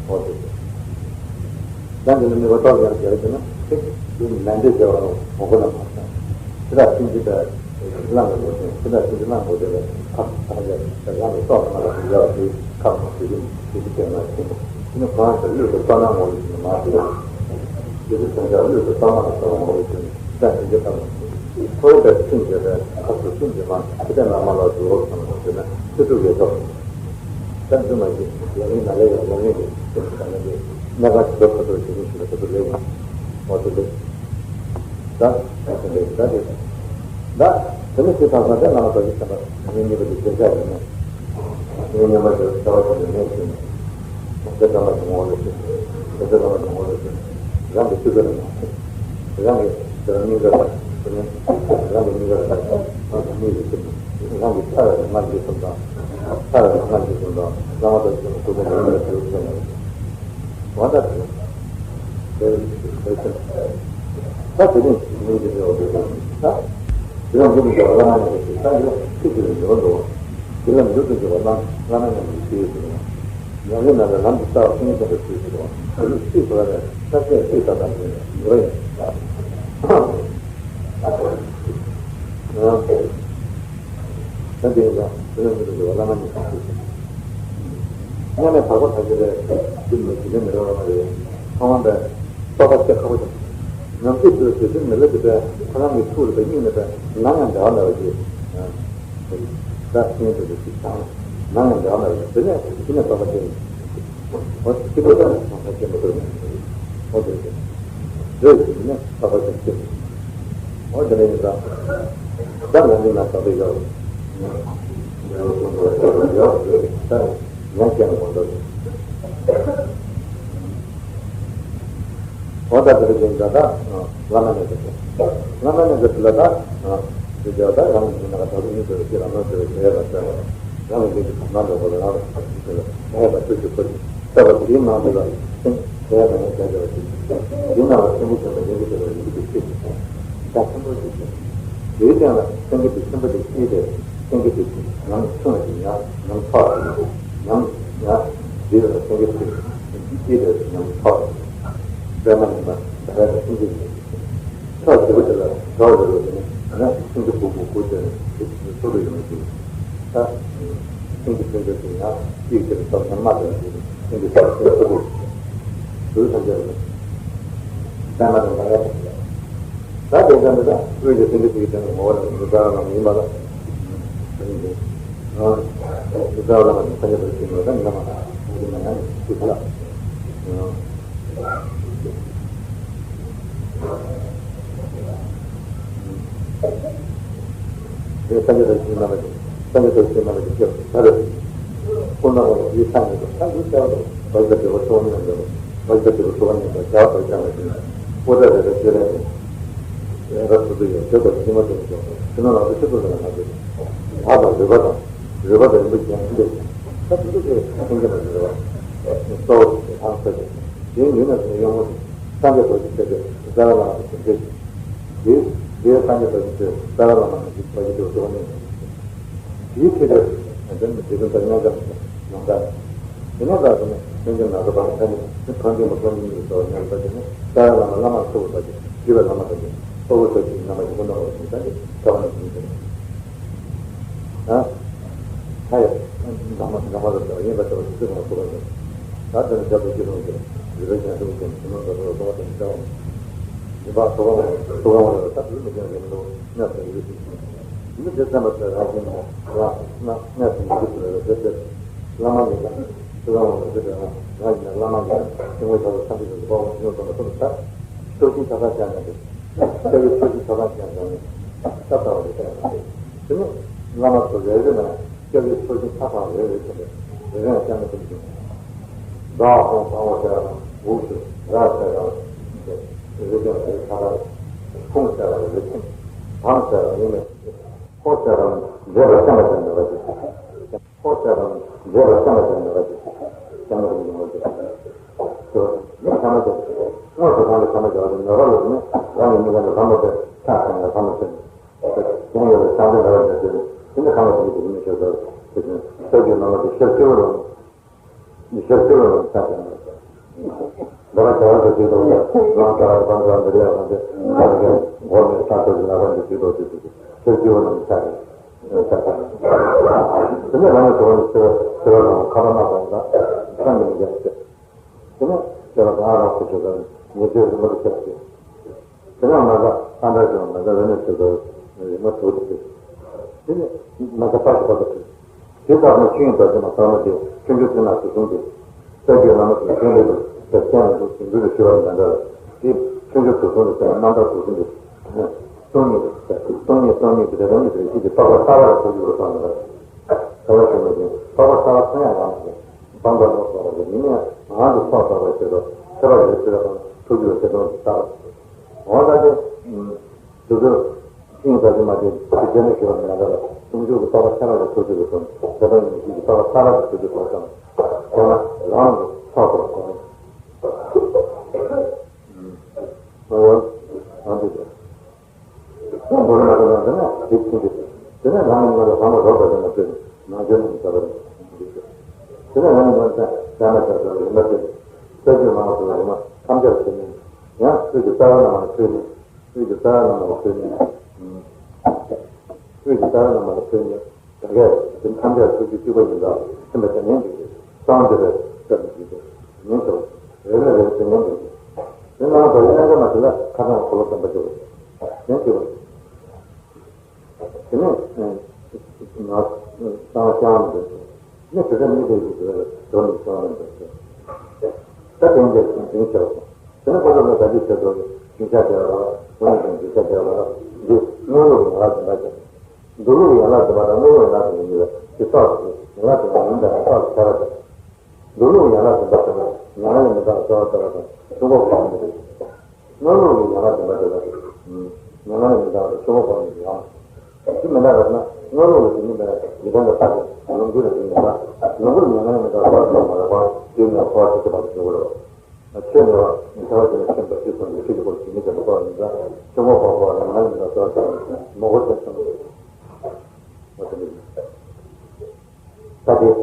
འོ་དེ། ད་འདི་ནི་དམིགས་པ་ཏོག་ཙམ་བྱས་ཏེ་ན་ཚིག་འདི་ནན་ཏན་བྱས་པ་རུང་ངོ་གོ་ན་མ་སོང་། ཕྱི་དག་ཕྱིན་ཅི་ལྟར་བླང་དགོས་ཏེ་ཕྱི་དག་ཕྱིན་ཅི་བླང་དགོས་ཏེ་ཁ་ཐག་རྒྱ་རང་གི་ཏོག་ཙམ་ལ་ཡར་བ་དེ་ཁ་མ་ཞུ་རིན་ཞུ་རིན་ཅན་མ་ཆེན་པོ་ཕྱི་ནི་གང་ཡང་ལུས་སུ་ལྟ་ན་ངོ་ལུས་ནི་མ་ཞུ་རིན་ཞུ་རིན་ཅན་ལུས་སུ་ལྟ་མ་ལ་ལྟ་བ་ངོ་ལུས་ནི་ཕྱི་དག་ཕྱིན་ཅི་ལྟ་མ་ཁོ་བོ་དག་ཕྱིན་བྱས་པས་ཁ་ཐུག་ཕྱིན་ཅི་མ་ཕྱི་དག་ན་མ་ལ་འགྲོ་བ་ཚང་དགོས་ཏེ་ན་ཕྱི་དྲུག་ལས་ཐོབ། ད་འདི་མ་གཞི་ལས་ངན་ན་ལས་ཡང་ལས་ངན་གྱི་སེམས་ཀྱི་གནས་ཀ་ཇི་ལྟར་ཁ་ཐུག་ཇི་ལྟར་ཞུ་ན་ཁ་ཐུག་ལས་ཡིན། འོ་དེ་འདུག་ད་དེ་འདྲ་ད་དེ་ད་དེ་ནི་དེ་དང་ས་དེ་བླ་མ་དག་གི་བསྟན་པ་ངེས་གཉིས་པ་དེ་བརྗོད་བྱ་ཡིན་ནོ། ངེས་གཉིས་པ་དེ་ལྟ་བ་དེ་ནི་ངེས་ཤེས་ནོ། དེ་ལྟ་བ་དེ་ངོ་བོ་ལ་ཤེས། དེ་ལྟ་བ་དེ་ངོ་བོ་ལ་ཤེས། རང་གི་ཐུགས་ཀ་ལ་ངེས། རང་གི་དེ་ལ་སྙིང་ག་ལ་དེ་ནི་རང་གི་སྙིང་ག་ལ་རང་གི་སྙིང་གི་ཐུགས་རང་གི་ཐར་བའི་སྔགས་ཀྱི་གསུང་དང་། ཐར་བའི་སྔགས་ཀྱི་གསུང་དང་བླ་མ་དང་བཅས་པ་སྐུ་གསུང་ཐུགས་ཀ་ལ་ཤེས་ནོ། འོ་ད་དེ། དེ་དེ་ད་དེ་ནས་མི་འདི་འདྲ་བ་དེ་ད་དེ་ལ་འཇུག་ཏུ་འགྱུར་བ་བླ་མ་མཉམ་པའི་ཚིག་ད་འདི་ལ་ཚིག་དེ་ལ་འགྱུར་བ་འགྲོ་བ། དེ་ལ་འཇུག་ཏུ་འགྱུར་བ་བླ་བླ་མ་མཉམ་པའི་ཚིག་ཡོད་དེ་ཡང་གི་ནང་ལ་ལམ་གྱི་རྩ་བ་ཀུན་མཁྱེན་པའི་ཚིག་དེ་རེད་བ། དེ་ཚིག་དེ་ལ་ནས་ས་བཅད་ཚིག་ད་ད་འདི་འགྱུར་བ་ཡིན། ད་དེ་ཡིན་ཙང་དེ་ལ་འཇུག་ཏུ་འགྱུར་བ་བླ་མ་མཉམ་པའི་ཚིག་སྔོན་ནས་བར་པ་ཐག་ཆོད་རེད། དེ་མི་དེ་ལས་མི་རོ་རོ་མ་རེད། ཚང་མ་འདྲ། རྟོགས་པ་སྐྱེ་ཁག་པོ་ཞིག་ཉམས་ཚོད་དུ་དེ་ཚོའི་མི་ལུས་དེ་ཁོ་རང་གི་ཐུགས་རེད་པ། སྙིང་རེད་པ། ནམ་ཡང་འབྲལ་བ་མེད་པ་ཞིག་ད་སྙིང་དེ་ཚོ་ཞིག་དང་། ནམ་ཡང་འབྲལ་བ་མེད་པ་ཞིག་དེ་ནས་དེ་ནས་རྟོགས་པ་སྐྱེ་ཡིན། འོ་དེ་ཚོ་ད་ནས་ཚང་མ་སྐྱེ་མི་ཐུབ་ནས། འོ་དེ་རེད། འདོད་ཀྱི་ནི་རྟོགས་པ་སྐྱེ་སྐྱེ། འོ་དེ་ནས་ཡིན་ཙང་། ད་ང་འདི་ན་ད་དེ་ཡོད། ཡང་སྐྱེ་ན་གོ་འདོད། འོ་ད་དེ་རེད་ཅེས་ད་ད་བླ་མ་མཉམ་པའི་ཚིག་བླ་མ་མཉམ་པའི་ཚིག་ལ་ད་དེ་ལྟར་ད་རང་གི་ནང་ད་དུང་ཉིད་དུ་སྐྱེ་ལ་མ་སྐྱེ་བའི་དེ་ཡས་ལ་སྐྱེ་བ། རང་གི་རྒྱུད་ཀྱི་གོང་ན་འགྲོ་བ་ལ་རང་ལ་ཞིག་ལ་དེ་ཡས་ལ་སྐྱེ་བ་ཞིག་ལྟ་བ་དེའི་ནང་དུ་ལ་སེམས་དེ་ཡས་ལ་ཡང་སྐྱེ་བ་ཞིག་དེའི་ནང་ལ་སེམས་ཀྱི་སེམས་ལ་ཡོད་ཀྱི་དེ་ལ་ཡོད་ཀྱི་དེ་ཤེས་ཤིང་ད་ཆེན་པོ་ཞིག་ཤེས། དེའི་སྟེང་ལ་སེམས་ཀྱི་དེ་ཆེན་པོ་དེ་སྐྱེས་ཏེ། སེམས་ཀྱི་དེ་ཉམས་ཆུང་བ་ཞིག་ཉམས་ཉམས་ཐག་ཞིག་ཉམས་ཉམས་དེ་ལ་སེམས་ཀྱི་དེ་སྐྱེས་ཏེ་ཉམས་ཐག་ཞིག་པད་མ་ཉམས་པ་ད་ལྟ་སེམས་ཀྱི་ཐག་ཞིག་པོ་དེ་ལ་གྲོགས་ཡོད་པ་དེ་ནི་ང་སེམས་ཀྱི་སྦུག་སྦུག་སྦུག་དེ་ནི་དེ་ཚོ་དུ་ཡོང་ཞིང་ད་སེམས་ཀྱི་སེམས་ཀྱི་དེ་ཉམས་གཅིག་དེ་ལ་ཐག་ཉམས་མ་དེ་ལ་དེ་ནི་སེམས་ཀྱི་ཐག་ཞིག་པོ་དེ་ཚོ་དུ་ཐམས་ཅད་ལ་པད་མ་དང་ད་ལྟ། ད་དེ་ཙམ་དུ་ད་དངོས་ཀྱི་སེམས་ཀྱི་ཚིག་དེ་ནི་ངོ་བོ་ལ་འདི་ལྟར་ལམ་ཡིན་པ་ལ། འདི་ལྟར་ལམ་ནི་སངས་རྒྱས་པར་ཤེས་ནས་ད་ཉམས་མ་ཐག་འདི་ན་ཡང་ཅི་ལ། དེ་སངས་རྒྱས་པར་ཤེས་ན་ལ་སངས་རྒྱས་པར་ཤེས་ན་ལ་ཅི་ལ་ད་རེ། ཁོ་ན་ལ་ཡིད་ཐང་ཉིད་དུ་ད་འདི་ལྟར་ལ་བར་གྱི་འབྲས་བུ་ཚོགས་གཉིས་ལ་འབྲས་བུ་བར་གྱི་འབྲས་བུ་ཚོགས་གཉིས་ལ་བྱ་བ་བར་གྱི་ལ་ཅི་ལ། པོ་ཏ་རེ་རེ་ཅི་ལ་ཅི། ཡང་དག་སོ་སོ་ཡང་ཆོས་ཐོག་ཉི་མ་དེ་ཚོ་ཕྱི་ནང་ལ་སོ་ཆོས་ཐོག་ལ་ང་ཚོ་ཐག་དང་རུས་པ་དང་རུས་པ་དང་རིན་པོ་ཆེ་འདི་ད་དེ་ཚོ་དེ་ཁྱེད་ཀྱི་མ་ཟེར་བ་གཙོ་བོ་དེ་ཐང་ཆོས་ཀྱི་དེའི་ཡུལ་ན་དེ་ཡོང་བ་སངས་རྒྱས་རྡོ་རྗེ་ཐེག་པའི་རྩ་བའི་བླ་མ་དེ་འདྲ་ཞིག་དེ་དེའི་སངས་རྒྱས་རྡོ་རྗེ་ཐེག་པའི་རྩ་བའི་བླ་མ་ནང་བཞིན་རྡོ་རྗེ་ཐེག་པ་ཐོག་ནས། དེའི་ཚེ་དེར་འདི་ནི་འཇིག་རྟེན་པ་མཉམ་འཇམ་ཡོངས་གྲགས། དེ་ནས་བདག་ཚོ་ནི་སེམས་ཅན་ན་ཚ་བར་ཐ་ནི་ཕན་ཚུན་མ་ཐོན་ཉིད་ཀྱི་ཚོགས་ཉམས་པ་དེ་ནི་རྩ་བའི་བླ་མ་བླ་མར་ཐུག་པ་དག་གིས་བརྒྱུད་པའི་བླ་མ་དག་གིས་གཙོ་བོ་ཆོས་ཀྱི་རྣམ་པ་ཡིན་པ་རྣམ་པ་ཞིག་ད་ནི་ཐ་བ་ནི་ཞིག་ཡིན་ཏེ། ད་ཁ་ཡ་འདམ་མ་འདམ་མ་རབ་ཡིན་པ་ལྟ་བུ་ཞིག་ཚུལ་ཁོང་ཐུག་པ་ཡིན། ད་དེ་ནི་རྒྱ་མཚོ་སྐྱིད་སྡུག་ཅན་རི་རབ་ཀྱང་ཐུག་ཅིང་ཞི་མོ་འདྲ་པོ་ལ་གཏོང་བ་དང་བྱ་བ་མི་འབག་ཐུག་གང་ཐུག་གང་ལ་ད་དུ་མི་ཀྱང་རིང་ལོ་གནས་སུ་ཡོད་ཅིང་། མི་དེ་བསྟན་པ་དེ་རང་བཞིན་ནས་རང་སྣང་གནས་སུ་མི་འཇུག་པར་རེ་ཞིག་བླ་མ་ཡིན་ཀྱང་ཚུལ་ཁང་ལ་རེ་ཞིག་རང་ཡིན་ན་བླ་མ་ཡིན་ཀྱང་ཏིང་ངེ་འཛིན་ཐམས་ཅད་ཀྱི་རིག་པ་འོང་ཞིང་ཙམ་ལ་སོམས་ལྟར། ཕྱོགས་བཞིའི་ཆགས་སྡང་ཅན་དང་། སྐྱབས་ཡུལ་ཕྱོགས་བཞིའི་ཆགས་སྡང་ཅན་དང་ནི། ལྟ་ལྟ་བ་རེ་ཞིག་ཡང་དེ་ནི་བླ་མ་ཚོ་རེ་རེ་ན་སྐྱབས་ཡུལ་ཕྱོགས་བཞིའི་ཆགས་སྡང་རེ་རེ་ཕྱིན་པས་རེ་རེ་ཡང་སྐྱབས་མི་ཐུབ་ཅིང་། བདག་ཁོང་བཟང་བོ་ཟེར་རང་འུག་ཟེར་ར་ཟེར་རང་རེ་རེ་ཡང་རེ་ཆགས་སྡང་། ཁོང་ཟེར་རང་རེ་ཕྱིན། དམ་ཟེར་རང་ཡིན་མེད། ཁོ་ཟེར་རང་འདྲེས་པར་བསམ་པ་ཅན་འདྲ་བ་ཅིག་ཁོ་ཚོས་རང་འདྲེས་པར་བསམ་པ་ཅན་འདྲ་བ་ཅིག་བསམ་བློ་རིག་འབྱུང་བ་ཅིག་དེ་མི་ཚང་མ་དེ་དངོས་སུ་ཚང་མ་ཚང་མ་བྱ་བ་དེ་ནོར་བ་ལ་ནི་རང་གི་མི་ག་ནས་ལྷ་མོ་དེ་ཆགས་ཟིན་ལ་ལྷ་མོ་ཆེ་ནས་གཞན་ཡོད་པའི་ཆགས་འདྲེན་འདྲ་བ་འདྲ་དེ་ནི་དེ་ནི་ཚང་མ་དེ་ནི་དེ་ནི་ཤེས་སོ། དེ་བཞིན་ལྟ་རྒྱུ་རྣམ་པ་དེ་ཤེས་སྐྱེ་བོ་ལ་ནི་ཤེས་སྐྱེ་བོ་ལ་ནི་ཆགས་ཟིན་ལ། འདི་ལ་བྱ་བ་དེ་ཤེས་སོ། རང་ཆགས་པ་དང་འདྲ་བ་འདི་ལས་རང་དེ་ཆགས་ཟིན་འགོར་ནས་ཆགས་སོ་ཞིག་ལ་རང་གི་དུས་ཐོག་དུས་སུ་ཤེས་སྐྱེ་བོ་ལ་ནི་ཆགས་ཟིན། དེ་ནས་རང་གི་དོན་ནི་ཆེ་བ་ཆེ་བ་དང་ཁ་པ་མ་དང་ད་ས་འདི་མི་རྒྱག་ཅེས། དེ་ནས་ཆེ་བ་དང་ཨ་རག་སུ་ཆེ་བ་ཉེ་ཆེ་རི་མོ་དུ་ཆེ་བ་ཆེ། དེ་ནས་མ་ད་ཨ་འདྲ་ཞིག་མ་ད་རི་མོ་ཆེ་བ་རི་མོ་དུ་ཆེ། དེ་ནས་མ་ད་པ་ཞིག་པ་དུ་ཆེ། དེ་ལྟར་ན་ཆོས་དབྱིངས་དག་ཅིང་མ་ལྟར་ན་དེ་ཆོས་འབྱུང་ཚུལ་སྣང་དུ་བཟུང་སྟེ། རྩ་རྒྱུད་བླ་མ་དང་ཆོས་འབྲེལ་དུ་དེ་སྐྱོན་མི་འདུག་ཟེར་འདུལ་བའི་ཞུ་བ་མི་འདྲ་འདྲ་ལ་དེ། ཆོས་འབྱུང་དུག་གསུམ་དུ་བྱས་ན་རྣམ་ཐར་དུག་གསུམ་དུ། སྟོང་ཉིད་དུ་སྟོང་ཉིད་སྟོང་ཉིད་ཀྱི་དེ་རང་ཉིད་དུ་ཤེས་ཀྱི་འཕགས་པ་གསར་པ་ལ་ཐུག་རྒྱུ་རུ་སོང་ནས། གསར་པ་ཞིག་མ་ཡིན་འཕགས་པ་གསར་པ་མཐོང་ཡང་ཡང་མ་ཡིན། སྤང་བླང་ལོག་སོགས་པ་ཡིན་ནས་ང་རང་གི་ཚོགས་བསགས་པ་ཞིག་ཏུ་ཁྱད་པར་ཡོད་ཚུལ་དང་ཐུག་རྒྱུ་རུ་ཐེ་ཚོམ་གྱི་གསར་པ། འོ་ད་དེ། དུ་དུ། ཤིང་རྟ་ཅི་མ་དེ་དེ་ནས་ཤེས་པ་ནི་ང་ཚོ་ལ་ཟུང་འཇུག་གི་རྟོགས་པ་ཆ་ལག་ལ་ཐུག་རྒྱུ་རུ་སོང་། དེ་དང་ཉིད་ཀྱི་རྟོགས་པ་གསར་པ་ལ་ཐུག་རྒྱུ་སོང་ཙང་། དེ་ན་རང་གི་ཚོགས་སུ་གོ། ཨོ། ཨ་འདི་དེ། ཁོང་མདོར་ན་ཁོ་ན་འདི་ན་དེ་ཕྱིན་ཏེ། དེ་ནས་རང་གི་ངོ་ལ་བསམ་བློ་རོགས་པ་དེ་ན་བཏོན་ནས་ནང་ཆོས་རྣམས་ཀྱི་བྱ་བ་རེད། དེ་ནས་རང་གི་ངོ་ལ་བྱ་ན་བྱ་ཚོར་རིམ་པ་བྱས་ནས་རྩ་རྒྱུད་མང་བ་ཚོ་ལ་རིམ་པ་ཐམས་ཅད་ལ་བྱས་ནས་ཡང་ཆོས་ཀྱི་རྩ་བ་རྣམས་ལ་ཐོས་ནས་ཆོས་ཀྱི་རྩ་བ་རྣམས་ལ་ཐོས་ནས་ཆོས་ཀྱི་རྩ་བ་རྣམས་ལ་ཐོས་ནས། ད་གས་དེ་ཐམས་ཅད་ཐུགས་རྗེ་གཅིག་པ་ཡིན་ཙང་ཐིམ་པ་དེ་ཉིད་འདུག་གསང་འདི་རེད་སྐབས་ཀྱི་དེ་ཉིད་དུ་རེ་ལ་རེ་དེ་ཉིད་འདུག་དེ་རྣམ་པར་དབྱེ་འབྱེད་མ་དེ་ལ་ཁ་སང་འཁོར་ལོ་བསྟན་པ་འཇོག་པ་དེ་ཉིད་དུ། དེ་ནས་ང་སང་ཤང་འདི་ནི་དེ་ལྟར་མི་དེ་ཡི་དོན་ནི་སོང་ནས་འདུག་ད་དེ་འདྲ་ཞིག་འཛིན་བྱ་བ་དང་། དེ་ནས་ཁོ་ཚོ་ལ་ད་ཅི་བྱེད་དགོས་རྒྱུ་ཆ་བྱ་བ་ལ་དངོས་གནས་ཀྱི་རྒྱུ་ཆ་བྱ་བ་ལ་འདི་དངོས་ལུགས་ཡན་ལག་འཛིན་པ་བྱ། མདོ་ལུགས་ཡན་ལག་འཛིན་པ་དང་དངོས་ལུགས་ཡན་ལག་འཛིན་པ་གཉིས་ལ་སྤྱི་རྟགས་སུ་ཡན་ལག་འཛིན་པ་ཡིན་པའི་རྟགས་སུ་ཁྱད་པར་འདུག་མདོ་ལུགས་ཡན་ལག་འཛིན་པ་ཟེར་ན་མྱ་ངན་ལས་མི་འདའ་བར་གསོལ་བ་བཏབ་པ་དང་ཆོས་འགོག་པ་ཡིན་པ་རེད། དངོས་ལུགས་ཀྱི་ཡན་ལག་འཛིན་པ་ཟེར་ན་མྱ་ངན་ལས་མི་འདའ་བར་ཆོས་འགོག་པ་ཡིན་པ་ཡང་། དེ་མི་འདྲ་བ་ན་དངོས་ལུགས་ལ་དེ་ཉིད་པའི་ཡི་དམ་ལ་བརྟགས་ཏེ་ལོངས་སྐུའི་རང་བཞིན་ཡིན་ལ། ལོངས་སྐུ་ལ་མྱ་ངན་ལས་མི་འདའ་བར་གསོལ་བ་བཏབ་པ་རེད་པ། དེ་ནས་འཁོར་བ་ཆེ་ཆེ་བར་དུ་འགྲོ་དགོས་རེད་པ། ཆོས་ནི་བ། ཁྱད་པར་ཅན་ནི་ཁྱིམ་དང་ཕྱུགས་སོགས་ཀྱི་ཆོས་ཀྱི་སྐོར་ཞིག་མི་འདྲ་བ་ཡིན་ཙང་ཆོས་འགོག་པ་པོ་རང་ལ་མི་འདའ་བར་གསོལ་བ་བཏབ་པ་མོ་གོ་ཅན་ཚང་། ད་དེ།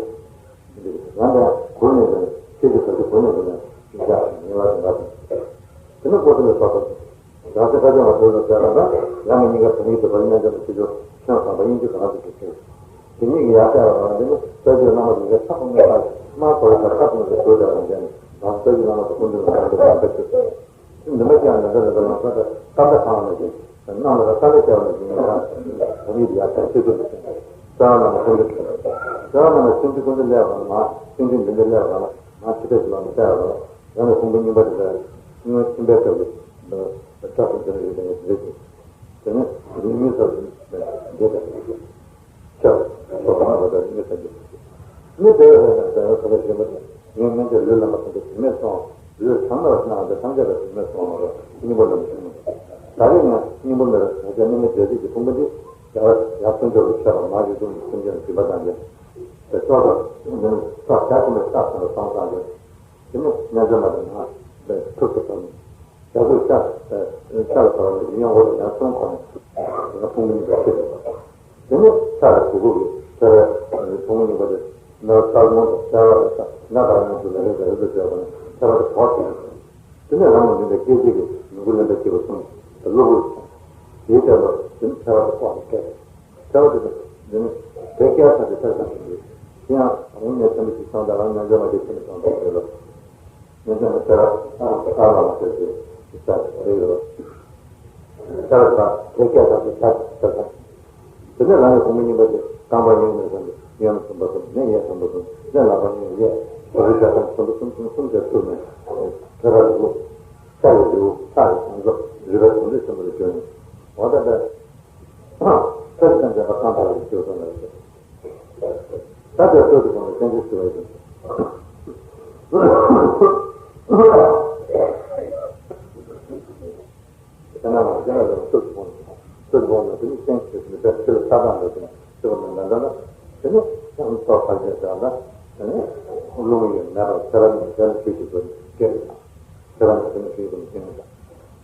ང་ལ་གོ་ནས་ཀྱང་ཁྱེད་ཀྱི་བཟའ་རྒྱུ་གོ་ནས་ཀྱང་ཅི་བྱ་ཉེ་བར་དུ་འགག་དང་། དེ་ནི་ཀོ་ཏི་ལ་སོགས་པ། རང་སེམས་ཁ་སྐྱེངས་པ་དོན་དུ་བྱས་པ་དང་ཡང་མི་གཉིས་ཀ་བུད་མེད་དུ་བར་མཉམ་འབྱོར་ན་ཆེ་ཆུང་ཆུང་བསམ་པ་དབྱིངས་ཀྱི་གང་ཞིག་ཏུ་ཐིམ། དེ་གཉིས་ཀྱི་ཡར་བལྟས་པ་དང་འདི་ནི་རྩ་རྒྱུད་རྣམ་པ་གཉིས་ཀའི་མཐའ་ཐོག་ནས་ལྟ་མར་དོར་ཞིང་མཐའ་ཐོག་ནས་སྒོ་བརྒྱབ་པ་ནས་བསྡད་ནས་རང་རྩ་རྒྱུད་རྣམ་པ་དང་ཀུན་འདུས་ཀྱི་ལམ་དུ་ལམ་ཁ་ཆུད། ནུ་མ་ཅན་ནི་འདི་ལ་འདི་ལ་ས་དེ་སྟབས་བདེ་ཁང་ནས་ཀྱི་གནམ་ལ་ས་ལ་བཅར་བ་ནས་ཀྱི་ངེད་ཀྱང་བུད་མེད་དེ་ཡར་བལྟས་ཆེ་ཆུང་དུ་ཕྱིན། རྩ་བ་རྣམ་པ་ཀུན་འདུས་ཀྱི་རྩ་བ་རྣམ་པ་ཆུང་ཆུང་ཀུན་འདུས་སླེབས་པ་ན་མ་ཆུང་ཆུང་འདི་འདི་སླེབས་པ་ན་མ་ཆུ་ཚོད་ཀྱི་ལམ་དུ་བལྟས་པ་ན་རང་གི་ཕུང་པོ་རྙིང་པ་དེ་ལ་སྔོན་ཁྱིམ་པའི་སྐབས་ཀྱི་སྐྲ་ཚོམ་དེ་ལ་ཡོད་པའི་ངེས་དེ་རེད་ཀྱི། དེ་ནས་རིགས་མི་སོགས་ཀྱི་འདི་དང་། ཆགས་སོགས་ལ་བར་དུ་མི་ཚེ་འདི། མི་དེ་བས་ན་དེ་ན་ཁ་ཁ་ཞེན་པ་དང་ངས་སྔོན་ཆད་ལུས་ལ་མ་སོང་དུས་དྲི་མེད་སོང་། ལུས་ཚང་མ་ལ་སྣང་བ་ཐམས་ཅད་ལ་དྲི་མེད་སོང་བ་ལ་སྙིང་པོ་ལ་མི་སོང་། ད་རེས་ང་སྙིང་པོ་མེད་པ་ད་ཆ་དམིགས་མེད་བདེ་གཤེགས་ཀྱི་ཕུང་པོ་འདི་ཡར་ཡར་སོན་ཆོག་གི་ཆགས་པ་མ་གཞི་ཀུན་གྱི་སེམས་ཅན་སྒྲིབ་པ་དང་འདྲེས། དེ་ཙོག་ཙོག་ནི་ས་བྱ་ཀུན་ནས་ས་སོང་བ་སང་སང་འདྲེས། དེ་ནས་མཉམ་འཇོག་མ་དང་ང་ཐུགས་སུ་ཐོག་ནས། བྱ་རྒོད་ཤ་ཤ་ལ་བབས་ནས་ཡང་འོག་ཏུ་ཡང་གསུམ་འཁོར་ནས་ཡང་ཕུང་པོ་གཉིས་པ་ཁྱེར་ཏེ། དེ་ནས་ས་ལ་གཟུགས་སྐུ་གི་ཐེ་བའི་ཕུང་པོ་གཉིས་པ་དེ་ནི་ས་སྔོན་དུ་ཤ་བ་ལ་ས་ན་ག་ར་ནས་དུ་ལ་རེ་ཟ་རེ་ཟ་བྱས་པ་ནས་ཐེ་བ་དེ་བོག་ཐེ་ནས། དེ་ནས་རང་ལ་འཛིན་པའི་སྐད་ཅིག་གིས་མྱུ་གུ་ལེན་པའི་སྐྱེས་བུ་གསུམ་དུ་གློ་བུར་དུ་སོང་། དེའི་དོན་དུ་དེ་ནི་ཐེ་བ་དེ་བོག་ནས་སྐད། ཐེ་བ་དེ་དང་འདི་ནི་དེ་སྐད་ཆ་དེ་ཐེ་ཚོམ་ཞིག་རེད། དེ་ཡང་ད་རུང་ནས་ཐེ་མི་ཞིག་སོང་ད་རང་ཉམས་ཆག་མ་དེ་ཐེ་མི་སོང་དང་རེད་ལ། ཉམས་ཆག་མ་ཐེ་བ་ཨ་ཨ་ལ་མ་ཐེ་ཚེ་ཞིག་ས་རེད་ལ། ཐེ་བ་དང་དེ་སྐད་ཆ་དེ་ཐེ་ཐེ་ཚོམ། དེ་ནས་རང་གི་ཕུང་པོ་རྙིང་པ་དེ་རྐང་པ་གཡོན་ནས་བཟུང་སྟེ་གཡོན་གསུམ་པ་གསུམ་ནས་གཡས་གསུམ་པ་གསུམ་ནས་ལག་པ་གཡོན་གཡས་གཟུགས་པོའི་རྒྱ་ཁམས་གསུམ་པ་གསུམ་གསུམ་གསུམ་དེ་ཚུགས་ནས་ཐེ་བ་རིལ་བུ། ཤ་ཡི་རིལ་བུ་ལྷ་ཡི་གཟུངས་གསོལ་རུས་པའི་གཟུངས་བསྡུས་ཆེན་པོ་ལ་བརྗོད་ནས། འོ་ད་ལྟ། ས་གཞི་དང་ལྡན་པ་གང་དག་ལ་བརྗོད་དོན་ལ་ཟེར། ད་ལྟའི་སྲོལ་དུ་དགོངས་ནས་བསྟན་འཛིན་ཞུ་བ་ཡིན། དེ་ན་ང་རྒན་ལ་ལ་སྲོལ་དུ་དགོངས་ནས་སྲོལ་དུ་དགོངས་ནས་དེ་ནི་བསྟན་ཞུས་ནས་པའི་ཕྱི་ལ་ས་དང་འདྲ་དེ་ནི་ཕྱི་བ་ནི་ལ་འདྲ་ལ་དེ་ནི་ཡང་སོགས་ཕར་ཕྱིན་བྱ་ལ་དེ་ནི་རླུང་ཡོད་མེད་པར་ཚེ་རབས་ནས་དེ་ལ་ཆོས་ཀྱི་སྒོ་ནས་སྐྱེ་རེད། དེ་ལ་ནི་དེ་ནི་ཆོས་ཀྱི་སྒོ་ནས་སྐྱེ་མི་འདྲ།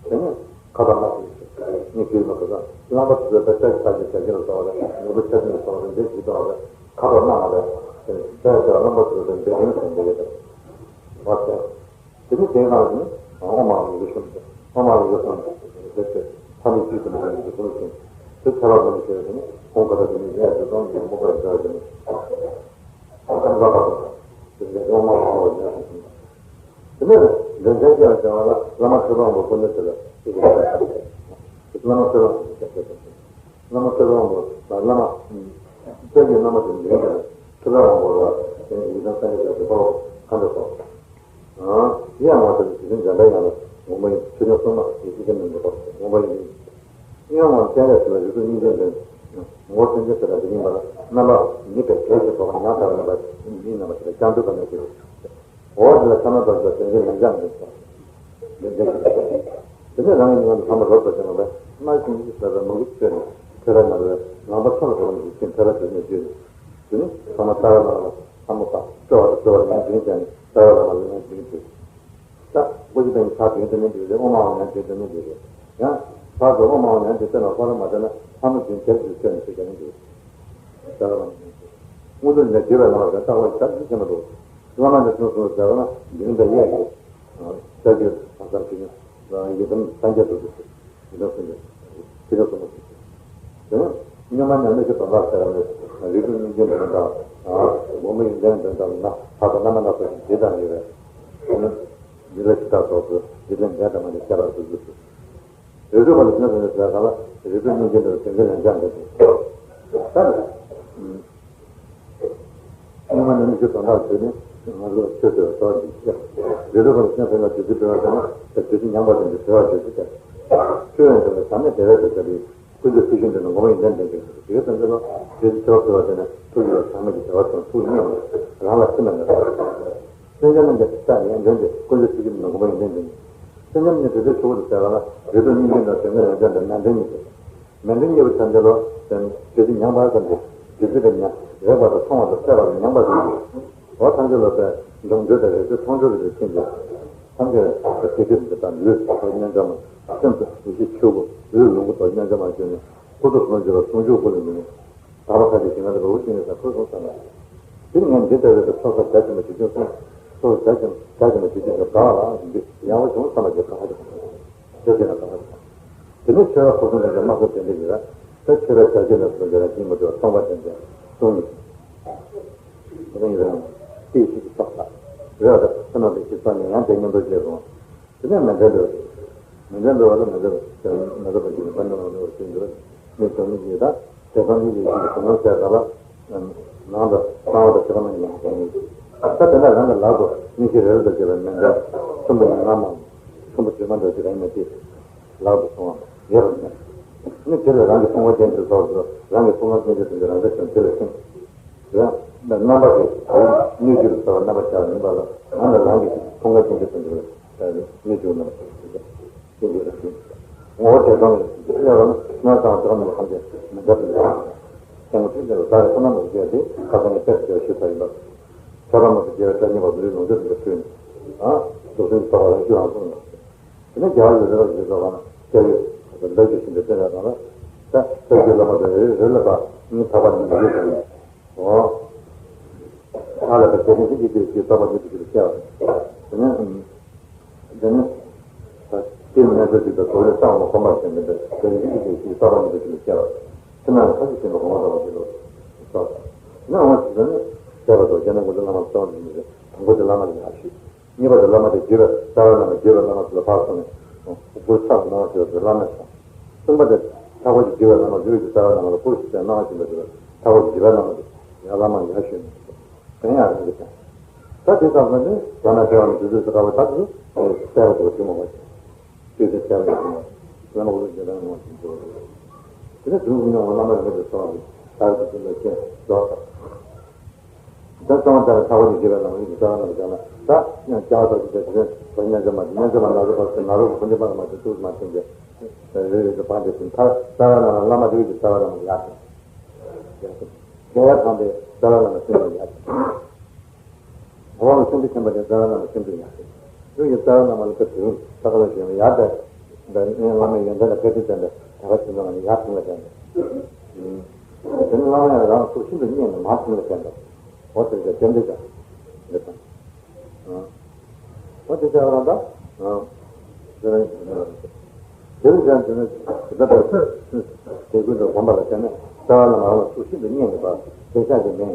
དེ་ནས་ཁ་དོག་དམར་པོ་ཡོད་ཚད་ནི་ཆོས་མ་གོ་ས་རླངས་པ་དེ་ཚོའི་ཕར་ཕྱིན་ཕར་ཕྱིན་བྱ་ཁྱེར་ལ་སོགས་པ་ནོར་བུ་ཆ་ཚང་ལ་སོགས་པ་རིན་ཆེན་བཞི་སྟོང་བ་ཁ་དོག་སྣ་མང་བས་དེ་ནི་དེ་ལ་རླངས་པ་དེ་ཚོའི་འདོད་ཡོན་ཟེར་འདོད་ཡོད་དེ་བ་ཚད། དེ་ནི་དེའི་སྒང་ལ་ནི་ཨོཾ་ཨཱཿཧཱུྃ་ཡི་གེ་གསུམ་སྟེ། ཨོཾ་ཨཱཿཧཱུྃ་ཡི་གེ་གསུམ་སྟེ་ཟེར་ཏེ་ཐ་མའི་ཚིག་ཏུ་མ་ཡིན་གྱི་གསུམ་ཞིང་། དེ་ཐལ་བ་མི་ཤེས་པ་ནི་ཁོང་ཀ་ད་དེ་ནི་ཡས་དེ་ཙམ་ཡང་མོ་གར་འདྲ་བ་ནི། ཨོཾ་ཀ་ད་པ་དེ་ནི་ཨོཾ་ཨཱཿཧཱུྃ་ཡི་གེ་གསུམ། དེ་ནས་ལན་ཆེན་སྐྱེ་བར་བྱ་བ་ལ་བླ་མ་ཐུབ་པ་དབང་པོ་སྐུ་མདུན་དེ་ལ་ཅི་དགོས་པ་བླ་མ་ཐུབ་པ་དབང་པོ་སྐྱབས་སུ་མཆི། བླ་མ་ཐུབ་པ་དབང་པོ་ལ་བླ་མ་སྐྱབས་ཀྱི་བླ་མ་དེ་འདྲེན་དེ་ལ་ཐུབ་པ་དབང་པོ་ལ་དེ་ནས་ཡི་དམ་སངས་རྒྱས་ཀྱི་རིག་པ་ཁ་འདྲ་སོགས། ཡང་ང་ཚོ་ནི་དེ་བཞིན་འཇམ་པའི་དབྱངས་ལ་ངོ་མ་ཡི་ཆོས་སྐྱོང་སྲུང་མ། ངོ་བོ་སེམས་ཅན་ཟེར་བ་འདི་ཡིན་པ་ལ། རྣམ་པ་མི་དཔེ་གལ་ཆེ་བ་ཉག་ཕྲ་བ་རྣམ་པ་མིའི་རྣམ་པ་ཞིག་ལ་སྐྱབས་འགྲོ་བ་ནས་ཀྱི། འོ་དེ་ལ་ཕྱག་ན་རྡོ་རྗེ་དོན་གྱི་ལན་ཆགས་མི་འདུག་འདི་འདྲ་ཞིག་འདུག་དེ་ནས་རང་གི་ཉིད་ལ་ཕ་མ་རོགས་པ་ཅན་ལ་སྨྲ་ཤིང་ཟེར་བའི་མང་པོ་བཅོས་ནས་ཐོས་པ་ན་རེ་ངང་པ་མཚོ་ལ་གོ་རིམ་གྱིས་ཕྱིན་ཐོས་པ་དེ་ནས་བརྗོད་ནས། དེ་ནི་ཕ་མ་ལྟ་བ་ལ་ལྷ་མོ་དང་སྤྲོ་བ་དང་སྤྲོ་བ་ལན་བདུན་བྱས་ནས་ལྟ་བ་ལ་ལན་བདུན་བྱས། ད་སྒོ་ཞིག་དང་ཕྱག་བདུན་དེ་ནས་འདུག་རེད། ཨོཾ་ཨཱཿཧཱུྃ་ལན་བདུན་དེ་ནས་འདུག་རེད། ཡང་ཕར་དུ་ཨོཾ་ཨཱཿཧཱུྃ་ལན་བདུན་བཏོན་ན་ཁོ་རང་མ་བཏོན་ན་ལྷ་མོ་བདུན་དེར་འདུག་བཏོན་ནས་ཞུ་བྱ་ནི་འདུག་ལྟ་བ་ལ་ལན་བདུན་བྱས། སྔོན་དུ་ནས་བརྗོད་པའི་ལམ་ལ་བརྟག་པ་ཞིག་ད་འདི་བྱེད་མ་འདུག་བླ་མ་འདི་ཚོ་གསུངས་ཟེར་བ་ན་འདི་རིང་འདི་གཡས་ཀྱི་ལྟ་རྒྱུ་ལྷག་བསམ་ཞིག་ནི་ཡི་དམ་སངས་རྒྱས་སོ་སོ་སོ། ཡི་དམ་སངས་རྒྱས་ཁྱེད་ཚོ་གསུངས་པ་ཞིག་དེ་ནི་སྔོན་མ་ནས་མི་ཞིག་དོན་དག་ཟེར་བ་ནི་རིགས་དྲུག་སྙིང་རྗེ་འདོན་དང་། འོག་མིན་ལྡན་འདོན་དང་ན་ལྷག་པ་རྣམ་པ་སྣ་ཚོགས་ཤིག་འདི་དང་འདི་རེད། དེ་ནི་འདི་ལ་ཇི་ལྟར་སོགས་སུ་འདི་ལས་འདས་དང་མ་འདས་ཁྱད་པར་དུ་བཞུགས་སུ། རིགས་དྲུག་པ་ལ་སེམས་ཙམ་ཟེར་གང་ལ་རིགས་དྲུག་སྙིང་རྗེ་འདོན་དོན་གྱི་ལན་ཆགས་འདོན་ཏེ། ད་ནི། སྔོན་མ་ནས་མི་ཞིག་དོན་དག་བྱས་ནས་ང་ཚོ་ཆོས་ཟེར་བའི་ཐོག་འདི་ཤེས། རེ་རེ་བར་སེམས་ཕན་ལ་བདུད་རྩི་སྤེལ་བ་ཟེར་ན་དེ་བདུད་རྩི་མྱངས་པ་དང་འདི་བྲལ་བར་བྱེད་ཚུལ་ཏེ། ཆོས་ཡོན་ཏན་ལ་བྱམས་ནས་བདེ་བའི་བདེ་བྱ་སྟེ། ཀུན་ཏུ་ཚུལ་ཤིང་འདྲ་ན་མགོན་པོ་ཡོན་ཏན་ལྡན་པའི་དེ་ཡོད་དམ་ཚེ་ལ་དེ་ཚེ་ཆེ་བ་ཕུལ་བ་དེ་ནི་ཐུགས་ཀྱི་བྱམས་མ་གྱི་བདེ་བ་དང་ཐུགས་མཉེས་ནས་རང་ལ་སེམས་ལ་ངེས་པ། སེམས་ཅན་རྣམས་ཀྱི་ས་ཡོན་ཏན་ཏེ་ཀུན་ཏུ་ཚུལ་ཤིང་འདྲ་ན་མགོན་པོ་ཡོན་ཏན་ལྡན། སེམས་ཅན་ནི་དེ་ཚེ་ཆུ་བོ་དང་བྲལ་བ་ལ་རིགས་དྲུག་སྙིང་རྗེ་དང་དོན་གྱི་ལན་ཆགས་འདྲ་མནན་འདྲེན་གཉིས་ཏེ། མནན་འདྲེན་གཉིས་པོ་ཐམས་ཅད་ལ་བདུད་རྩི་མྱངས་པ་ཙམ་གྱིས་བདུད་རྩི་དང་མྱང་རེག་པ་དང་མཐོང་བ་དང་སྲེག་པ་དང་མྱངས་པ་ཙམ་གྱིས། འོ་ཐམས་ཅད་ལ་བས་འགྲོ་འདོད་དང་རེག་འདོད་མཐོང་འདོད་ཀྱི་རྐྱེན་གྱིས། ཐམས་ཅད་ལ་དེ་དེ་དང་ལུས་དོ་མཉམ་འཇོག་མ། སེམས་དང་ཡེ་ཤེས་ཆོས་སྐུ་ལུས་ལོངས་སྐུ་དོ་མཉམ་འཇོག་མ་བྱས་ནས་སྐུ་ཐོག་ཟུང་འཇུག་ལ་ཟུང་འཇུག་སྐུ་ལ་མི་ནུས། དག་པ་ཁ་ཅིག་ཞིག་ན་ལ་བའུ་ཅི་ནས་ས་ཁོལ་སོང་ས་ལ། དེ་ངས་འདི་ལྟ་བུའི་ཚོགས་བསགས་རྒྱ་ཆེན་པོ་ཞིག་ཀྱང་གསུངས། ཚོགས་བསགས་རྒྱ་ཆེན་རྒྱ་ཆེན་པོ་ཞིག་ཀྱང་དགའ་བ་ལ་འདི་ཡང་བ་བྱུང་བསམ་པ་ཞིག་གང་ཞིག་དེ་དེ་ན་གང་ཞིག་དེ་ནས་ཆོས་ར་ཕུར་ཚུགས་ལྡན་གྱི་དམག་ཚོགས་དེ་འདྲ་ཡིན་ལ། ད་ཆོས་ར་བྱ་བྱེད་ལ་སོགས་ཀྱི་ར་སྐྱེས་མ་གྲོལ་སྟོང་པ་ཅན་དེ་གསུང་ནས། དེ་ནས་ཡིན་རང་། དེའི་ཤིག་གི་ཚོགས་ལ། རེ་བ་དང་ཕུ་ནག་དེ་ཤིག་ཚོགས་ནས་ཡང་དེ་མཉམ་དུ་བྱས་སོང་། དེ་ནས་མེ་མདའ་འདྲ་བ། མེ་མདའ་འདྲ་བ་ལ་མེ་མདའ་མེ་མདའ་པ་ཞིག་ནི་པ་ནི་མ་ནི་བ་ཞིག་འདུག་མི་བྱང་མི་ཞིག་དང་དེ་ཚང་མི་ཞིག་ཞིག་གི་གོ་ནོར་བྱས་ས་ལ། ནང་དུ་གསང་བ་དང་ཆོ་ག་མ་ཡིན་པ་གོ་ནི། ད་དེ་ནས་རང་གི་ལག་ཏུ་མི་ཞིག་རེ་རེ་དང་བཅས་པའི་མེ་མདའ་ཚོམ་བུ་ནི་ལྔ་མ། ཚོམ་བུ་དྲི་མ་འདྲ་ཞིག་རང་ཡིན་ན་དེ་ལག་ཏུ་སོང་བ་ཡོད་པ་ནི། ནི་དེ་ལ་རང་གི་ཕུང་པོ་ཅན་གྱི་ཚོགས་སུ་རང་གི་ཕུང་པོ་ཅན་གྱི་དོན་གྱི་རང་འདྲ་ཞིག་དེ་ལ་ཤེས། རང་རྣམ་པ་གི་སྣོད་བཅུད་ལ་ཟ་བ་རྣམ་པ་ཆགས་ཡིན་པ་ལ་ང་ལ་རང་གི་ཕུང་པོ་ཅན་གྱི་དོན་གྱི་སྣོད་བཅུད་རྣམ་པ་ཆགས་ཡིན་པ། ཅི་འདི་ལ་ཞུ། ངོ་བོ་དེ་ཙམ་ལས་སྔར་སང་དོག་མི་ཁམས་ཅན་མི་འདྲ་བའི་ལས། སེམས་ཁྲིད་ལས་ཟ་རེ་ཁོ་ན་མི་བྱེད་དེ་ཁ་སང་གི་དཔེ་དེ་ཞུ་ཚར་ཡིན་པ། ཁྱོད་རང་མ་གི་རྒྱལ་བའི་བཀྲ་ཉེ་བ་ལུས་ལོངས་སྤྱོད་དེ་ཕུལ་ནས། ཨ། འདུག་སེམས་ཀྱི་ཐོག་ལ་རང་ཤུགས་རང་སོང་ནས། དེ་ནས་རྒྱལ་བ་ཡི་རེ་བ་ཞུ་ཚོགས་ལ་སྐྱབས་ཡུལ་ལ་འདབ་ཀྱི་ཤིང་དུ་བསྟན་པའི་ནང་ལ། ད་སྐྱབས་ཀྱི་བླ་མ་དང་རེ་རེ་ལ་ད་ངའི་ཐག་པ་ནི་མི་ཡོད་ཟེར་ནས། འོ། ཨ་ལ་ད་རྒྱ་ཆེན་ཞིག་གིས་དེ་ཞིག་རྟོགས་པ་ཉིད་དུ་ཞིག་ལ་སྐྱེ་བ། དེ་ནས། དེ་ནས། ད་སྐྱེ་མི་གནས་ཚུལ་ཅིག་དང་གོ་རེ་ས་འོག་མ་གོམས་པར་བྱས་ནས་འདི་རྒྱ་ཆེན་ཞིག་གིས་དེ་ཞིག་རྟོགས་པ་ཉིད་དུ་ཞིག་ལ་སྐྱེ་བ། ཕྱི་ནང་ལ་ཐབས་ཤེས་བྱེད་པའི་གོ་འཕང་ཐོབ་པ་ཞིག་ལ་སོགས། དེ་ནས་འོ་ཞིག་ནི། སྐྱེ་བ་དང་རྒྱ་ནང་ཀུན་ཏུ་བླ་མ་གཙོ་བོ་ཞིག་ནི་དང་པོ་དེ་བླ་མ་ལ་ཡར་ཞུ། གཉིས་པ་དེ་བླ་མ་དེ་བརྒྱུད་པའི་རྩ་བའི་བླ་མ་བརྒྱུད་པའི་བླ་མ་ཚོ་ལ་ཕར་སོང་ནས། སྐུ་ཚར་གནང་བ་ཞུ་བ་དེ་བླ་མས་སོང་། གསུམ་པ་དེ། ལྷག་པར་དུ་བརྒྱུད་པའི་བླ་མ་བརྒྱུད་པའི་རྩ་བའི་བླ་མ་ལ་སྐུ་ཞིག་ཚར་གནང་བ་ཞུ་བ་དེ་ལ་ལྷག་པར་དུ་བརྒྱུད་པའི་བླ་མ་དེ་ཡང་བླ་མ་ཡར་ཞུས་ནས། དེ་ཡང་རང་གི་དང་། ད་དེ་ཙམ་ལ་ནི་བླ་མ་བྱེ་བ་ནི་དུས་ཚོད་སུ་དཀའ་བ་ད་དུ་གསལ་བ་དུ་བ་དྲི་མ་བ་ཞིག་དེ་ཚེ་བྱ་བའི་རིང་ལ་བླ་མ་ལུགས་ཀྱི་རང་ངོ་ཞིག་འགྲོ་བ་རེད། དེ་ནས་དུས་ཀུན་ཡང་བླ་མ་རིན་པོ་ཆེ་སོགས་ཀྱི་ལྟར་གྱི་དུས་ལ་ཁྱེད་འགྲོ། ད་གསང་བ་ལྟར་ཁ་བ་ནས་བརྒྱུད་པའི་ལམ་རིམ་གྱི་རྩ་བ་རྣམས་ཀྱང་ལ་ད་ཡང་བསྐྱར་དུ་ཞིག་དེ་དེ་བ་ཉམས་ཆག་མ་དེ་ཉམས་ཆག་མ་ན་རོ་བར་དུ་ན་རོ་གི་འཕོ་འགྱུར་པ་མ་དེ་ཐུགས་མ་ཐེམ་པས་རེ་རེ་དུ་བར་འདི་ཞིང་མཐར་རྩ་བ་རྣམས་ལ་བླ་མ་རིགས་ཀྱི་རྩ་བ་རྣམས་ལ་ཡར་ཞུ། རྒྱལ་བ་དང་པའི་རྩ་བ་རྣམས་ལ་སེམས་ཀྱི་ཡར་ཞུ། འོག་ལ་སེམས་ཀྱི་ཐེམ་པ་དེ་རྩ་བ་རྣམས་ལ་སེམས་ཀྱི་ཡར་ཞུ། ཡུལ་གྱི་རྩ་བ་རྣམས་ལ་ཀ་དུ་རུང་ས་ཀ་ལ་ཞུ་ཡར་དེ། འདི་ནི་བླ་མའི་ཡོན་ཏན་ལ་བཀའ་དྲིན་བསྟན་པའི་དད་པ་ཆེན་པོ་ལ་ནི་ཡར་ཐིམ་ལ་བསྟན་པ། དེ་ནི་བླ་མ་ཡང་རང་ཐུགས་ཤིན་ཏུ་མཉེས་ནས་མར་ཐིམ་ལ་བསྟན་པ། འོ་དེ་ལ་ཅན་དེ་ཀ་འདི་དང་། འོ་དེ་ལྟ་བུ་རང་ད། དེ་ལ་ཅན་དེ་ནི་དེ་ལྟ་བུ་དེ་ཀུན་ཏུ་བསྒོམ་པ་ལ་བརྟེན་ནས་རྩ་བ་ལ་མ་རང་ལ་ཐུགས་ཤིན་ཏུ་མཉེས་ནས་པ་དེ་ཤ་གི་མེ་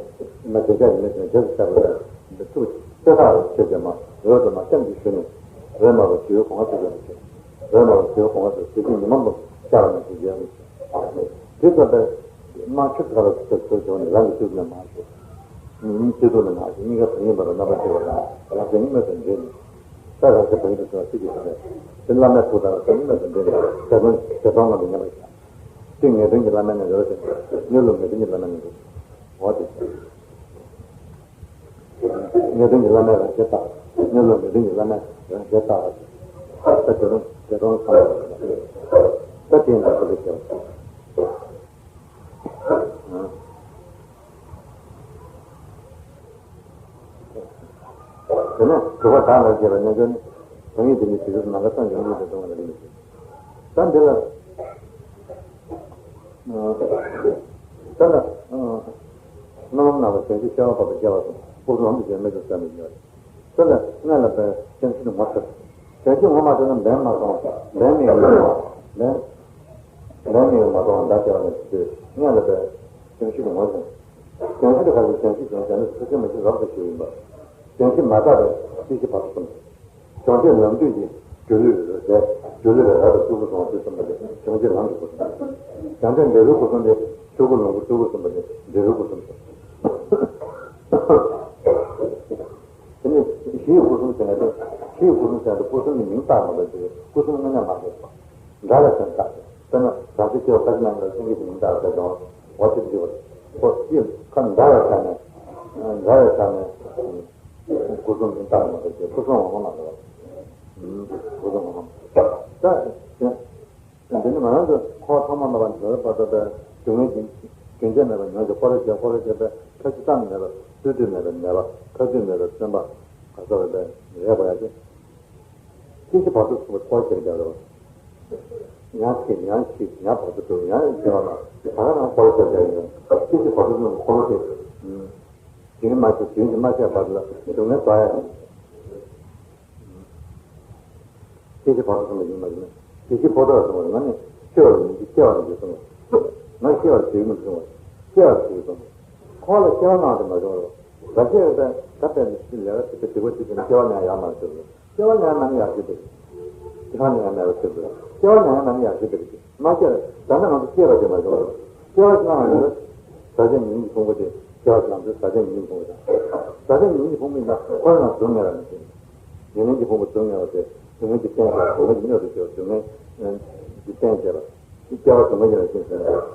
མ་དེ་ཤ་གི་མེ་དེ་ནི་དེ་ལྟ་བུ་ལ་འདི་ཐུགས་དེ་དག་ལ་ཆེ་ཆེ་མ་འོད་དུ་མ་སེམས་ཀྱི་ཞུ་ནས་རེ་མ་བ་ཞུ་གོང་མ་ཆེ་ཆེ་མ་ཆེ་རེ་མ་བ་ཞུ་གོང་མ་ཆེ་ཆེ་ཉི་མ་མ་ཤར་བ་ནས་ཞུ་རྒྱལ་མི་ཆེ། དེ་ཙམ་པས། དམག་ཆུ་ཁ་ལ་ཚུར་ཚུར་བྱུང་ནས་རང་གི་ཐུགས་ནས་མ་ཞུ། མི་སྐྱིད་སྡུག་ནས་མ་ཞུ་གཉིས་ཀ་དོན་ཡིན་པ་ལ་རྣམ་པར་ཕྱེ་བ་དང་རང་སེམས་གཉིས་མེད་དུ་འདྲེས་ནས། ས་རང་སེམས་བོད་ཡིན་དུ་སོང་བ་སྲིད་ཀྱི་ཞིང་ལས་དེ་བླ་མའི་ཐུགས་དང་སེམས་གཉིས་མེད་དུ་འདྲེས་ནས་དེ་དོན་དེ་དོན་ལ་མི་ཉམས་པར་བཞག་དེ་ངེས་དོན་གྱི་བླ་མའི་རྣལ་འབྱོར་ཟེར། གནས་ལུགས་ངེས་དོན་གྱི་བླ་མའི་རྣལ་འབྱོར། འོ་དེ། ངེས་དོན་གྱི་བླ་མའི་རང་ཆས་རྟགས། གནས་ལུགས་ངེས་དོན་གྱི་བླ་མའི་རང་ཆས་རྟགས། ད་དེ་རུང་དེ་རུང་ཚང་མ། ད་དེ་འདྲ་ཁོ་ལས་སྐྱེ་བ། དེ་ནས་དྲུག་པ་བདག་ལ་སྐྱེས་པའི་རྣལ་འབྱོར་ནི། དོན་ཡོད་དེ་ནི་དེ་ཚོ་ནམ་མཁའ་སངས་རྒྱས་མི་ཡི་དོན་དུ་ལ་རིགས་མི་ཤེས། ད་འདི་ལ། ད་ལ། སྣང་བ་སྣང་བ་བྱང་ཆུབ་ཤར་བ་བར་དུ་སྐྱེ་བ་དང་སྐུ་གསུམ་ལམ་དུ་བྱེད་མེད་དུ་བསམ་པའི་ཡུལ། ད་ལ་སྔ་ལ་བས་བྱང་ཆུབ་ཏུ་ངོ་ཤེས། བྱང་ཆུབ་ངོ་མ་ཤེས་ན་འབེན་མ་གཏོང་། འབེན་མི་ཡོང་། འབེན། འབེན་མི་ཡོང་མ་གཏོང་བདག་སྐྱེ་བ་ནི་དེ་སྔ་ལ་བས་བྱང་ཆུབ་ཏུ་ངོ་ཤེས། བྱང་ཆུབ་ཏུ་ག་ཚོད་བྱང་ཆུབ་བྱང་བྱང་ན་ཐུགས་རྗེ་མ་ཞིག་རབ་ཏུ་ཞུ་ཡིན་པ། བྱང་ཆུབ་མ་ཐག་པའི་སྐྱེ་ཤི་བར་དུ་གསུམ། བྱང་ཆུབ་ལམ་དུས་ཀྱི་སྒྱུ་ལུས་རེད། སྒྱུ་ལུས་རེད་རབ་ཏུ་ཚུལ་ཁྲིམས་སྲུང་བ་ཚུལ་གསུམ་པ་དེ་བྱང་ཆུབ་ལམ་གྱི་སྐུ་གསུམ། བྱང་ཆུབ་འབྲས་བུའི་སྐུ་གསུམ་དེ་ཆོས་སྐུ་ལོངས་སྐུ་སྤྲུལ་སྐུ་གསུམ་པ་དེ་འབྲས་བུའི་སྐུ་གསུམ་དེ། དེ་ནས་གཞི་ཡི་སྐུ་གསུམ་ཟེར་ན་དེ་གཞི་ཡི་སྐུ་གསུམ་ཟེར་ན་དེ་སྐུ་གསུམ་གྱི་མིང་བཏགས་མ་དགོས་ཏེ་སྐུ་གསུམ་དངོས་གནས་མ་ཟེར་བ། འདྲ་བའི་ཆ་ནས་བཏགས་ཏེ་དཔེར་ན་བྱང་ཆུབ་སྤྱོད་པ་ཁ་ཅིག་ནང་ལ་སེང་གེ་ཞེས་མིང་བཏགས་པའི་ཀྱང་འོ་ཆེ་ཆེ་བ། ཁོ་སྤྱིར་ཁ་འདྲ་བའི་ཆ་ནས་འདྲ་བའི་ཆ་ནས། སྐུ་གསུམ་གྱི་རྟགས་མ་གཏོགས་ཀྱི་སྐུ་གསུམ་ངོ་མ་མ་གཏོགས། སྐུ་གསུམ་ངོ་མ། ད། འདི་ནི་ང་རང་ཚོ་འཁོར་བ་ཐོག་མ་མེད་པ་འདི་བར་དུ་པའི་སྡུག་བསྔལ་གྱི་རྒྱུན་ཆད་མེད་པ་མྱོང་ཞིང་འཁོར་བའི་རྒྱལ་འཁོར་བའི་རྒྱལ་པའི་ཁ་ཅིག་གཏན་མེད་པ་སྤྲོས་བྲལ་མེད་པའི་མེད་པ་ཁ་ཚུད་མེད་པའི་བརྩོན་པ་ག་ཚོད་རེད་པས་རེད་པ་ཡ་གི། སྐྱེ་ཤི་བར་དུ་གསུམ་པ་འཁོར་བའི་རྒྱལ་པ་རེད། ཡང་སྐྱེ་ཡང་ཤི་ཡང་བར་དུ་འགྲོ་ཡང་སྐྱེ་བ་ལ་ད་ག་རང་འཁོར་བའི་རྒྱལ་པ་ཡིན། སྐྱེ་ཤི་བར་དུ་གསུམ་པའི་འཁོར་ལོ་དེ། རྒྱུན་མ་ཆད་རྒྱུན་གྱིས་མ་ཆད་བར་ལ་སྡུག་བསྔལ་བཟོ་ཡ་ཡིན། སྐྱེ་ཤི་བར་དུ་གསུམ་པ་ཡིན་པ་ཡིན་ན་སྐྱེ་ཤི་འཁོར་དུ་གསུམ་པ་ཡིན་ན་ནི་སྐྱེ་བ་ལ་མི་འཇིགས་སྐྱེ་བ་ལ་འཇིགས་གསུམ་པ། ང་སྐྱེ་བ་ལ་འཇིགས་མི་གསུམ་པ། སྐྱེ་བ་ལ་འཇིགས་གསུམ་པ། འཁོར་ལ་སྐྱེ་བ་ལྔ་དེ་མ་བྱུང་བ། ད་སྐྱེ་བ་ད་ད་ལྟ་ནི་ལས་ཀ་དེ་སྡིག་པ་དེ་དེ་ནི་སྐྱེ་བ་ལྔ་ཡང་མ་བྱུང་བ། སྐྱེ་བ་ལྔ་མ་ནི་ཡག་ཤོས་དེ། སྐྱེ་བ་ལྔ་མ་ནི་ཡག་ཤོས་དེ། སྐྱེ་བ་ལྔ་མ་ནི་ཡག་ཤོས་དེ། མ་སྐྱེས་ད་ལྟ་ང་ཚོ་སྐྱེས་པ་དེ་མ་བྱུང་བ། སྐྱེ་བ་ལྔ་ནི་བཟའ་བཅའ་ཉེས་དམིགས་ཀྱི་ཕུང་པོ་དེ། སྐྱེ་བ་ལྔ་དེ་བཟའ་བཅའ་ཉེས་དམིགས་ཀྱི་ཕུང་པོ་དང་། བཟའ་བཅའ་ཉེས་དམིགས་ཀྱི་ཕུང་པོ་ཡིན་ན་ཁོ་རང་སྡུག་བསྔལ་བ་ནི་སྐྱེ། ཉེས་དམིགས་ཀྱི་ཕུང་པོ་སྡུག་བསྔལ་བ་དེ་སྡུག་བསྔལ་གྱི་རྟེན་བྱེད་པ། སྡུག་བསྔལ་གྱི་སྣོད་དུ་གྱུར་སྡུག་བསྔལ་གྱི་རྟེན་བྱེད་པ། སྐྱེ་བ་སྡུག་བསྔལ་གྱི་རྟེན་བྱེད་པ།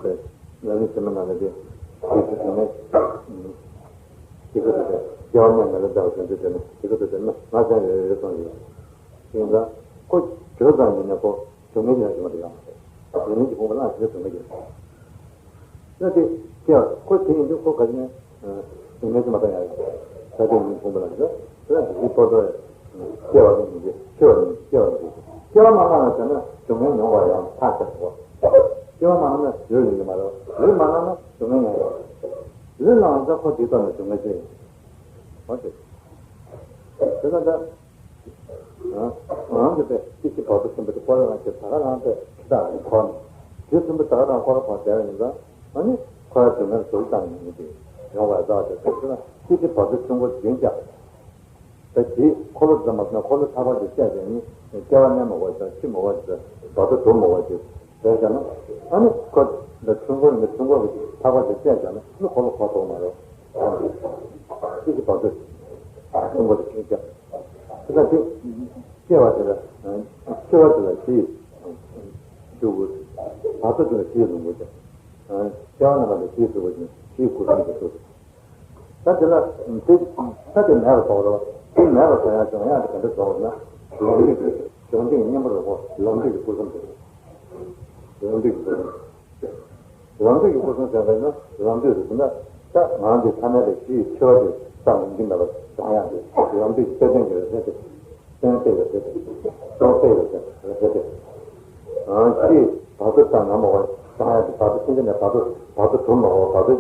ལམ་རིམ་ཕྱི་མ་ནང་ལ་དེ་སྡུག་བསྔལ། སྐྱེ་ཤི་དེ་སྐྱེ་བ་ལྔ་ལ་བདག་དོན་དུ་དེ་ནི་སྐྱེ་ཤི་དེ་ནི་ང་ཅང་ཡོད་ཡོད་སོང་ཡོད། ཡིན་ཙང་ཁོ་གྱུར་ཙམ་ཡིན་ན་ཁོ་སྡུག་བསྔལ་གྱི་རང་བཞིན་མ་གཏོགས་ཡང་མ་རེད། ཉེས་དམིགས་ཀྱི་ཕུང་པོ་ལ་སྐྱེ་སྡུག་བསྔལ་གྱི་རང་བཞིན། ན་དེ་སྐྱེ་བ་ཁོ་དེ་ཡིན་དུས་ཁོ་ག་ནས་སྡུག་བསྔལ་གྱི་མ་གཏོགས་ཡང་ཡོད། ད་དེ་ཉེས་དམིགས་ཕུང་པོ་ལ་འདི་ལ་འདི་ཕོ་ཚོ་སྐྱེ་བ་ནི་སྐྱེ་བ་ནི་སྐྱེ་བ་ནི་སྐྱེ་བ་མ་གཏོགས་ན་སྡུག་བསྔལ་མྱོང་བ་ཡང་ཐག་ཆོད་དོ། སྐྱེ་བ་མ་གཏོགས་ན་ལུས་ལེན་གྱི་མ་རེད། ལུས་མ་གཏོགས་ན་སྡུག་བསྔལ་ཡང་ཡོད། ལུས་ལ་ང་ཚོ་ཁོ་དེ་ལྟར་ན་སྡུག་བསྔལ་ཅི་ཡིན། འོ་དེ། དེ་ལ་ད། ང་རང་གི་པའི་སྐྱེ་ཤི་བར་དུ་གསུམ་པ་དེ་འཁོར་བའི་ངང་གིས་ད་ག་རང་དེ་ཁྱི་དག་གི་འཁོར་ནས། དུས་གསུམ་པ་ད་ག་རང་འཁོར་བ་བསྡད་པ་ཡིན་ཙང་ཨ་ནི་འཁོར་བའི་སྡུག་བསྔལ་ཟུར་བཏང་ནས་ཡིན་ཏེ། ཡོང་བ་རྩ་བ་དེ་ཁོ་ཚོ་ན་སྐྱེ་ཤི་བར་དུ་ཆུང་ཀུ་རྒྱུན་བཅག་ད་དེའི་འཁོར་ལོ་འཛིན་པ་ན་འཁོར་ལོ་ཐག་པ་དེ་བཅད་བྱས་ནི་སྐྱེ་བ་སྔ་མ་བ་དང་ཕྱི་མ་བ་དང་བར་དུ་དུ་མ་བ་དེ་བྱས་བྱས་ན་ཨ་ནི་ཁོ་ད་ཆུང་ཀུ་ནི་ཆུང་ཀུ་གི་ཐག་པ་དེ་བཅད་བྱས་ན་ནི་འཁོར་ལོ་འཁོར་ཐུབ་མ་རེད། སྐྱེ་ཤི་བར་དུ་ཆུང་ཀུ་དེ་ཆུང་བཅག་དེ་ལ་དེ། སྐྱེ་བ་དེ་ལ་སྐྱེ་བ་དེ་ལ་གཞི་ཡི་ཆུ་བུ། བར་དོ་དེ་ལ་གཞི་ཡི་ལོངས་སྐུ་ཅན། སྐྱེ་བ་རྣམ་པ་ལ་གཞི་ཡི་ཆུ་བུ་ཅན་གཞི་ཡི་སྐུ་གསུམ་དུ་གྲུབ། ད་དེ་ལ་དེ་ས་དེ་མེད་པ་དོགས་རོགས་དེ་མེད་པ་དོགས་ཡང་བྱུང་ཡང་དེ་ག་འདྲ་དོགས་ན་ལོངས་སྤྱོད་ཀྱི་ལོངས་སྤྱོད་ཀྱི་གཉེན་པོ་རེད་ཁོ་ལོངས་སྤྱོད་ཀྱི་སྐུ་གསུམ་དུ་གྲུབ། ལོངས་སྤྱོད་ཀྱི་སྐུ་གསུམ། ལམ་འདུས་ཀྱི་སྐུ་གསུམ་ཟེར་བ་ཡིན་ན་ལམ་འདུས་རེད་ཟེར་ན་ད་ང་འདི་ཐ་མལ་པའི་གཞི་ཡི་འཆི་བ་དེ་ས་ལོངས་ཀྱི་མེད་པ་སྦྱང་ཡག་དེ་ལམ་འདུས་ཀྱི་ཆོས་ཅན་གྱི་རེད་ཟེར་ཏེ་གཏན་གཏན་ཡོད་ཟེར་ཏེ་གཏན་གཏན་ཡོད་ཟེར་ཟེར་ཏེ་ཨང་གཞི་བར་དོ་ཙམ་ངམ་མ་བ་སྦྱང་ཡག་དེ་བར་དོ་ཕྱིན་ཆད་ནས་བར་དོ་བར་དོ་དུ་མ་བ་བར་དོ་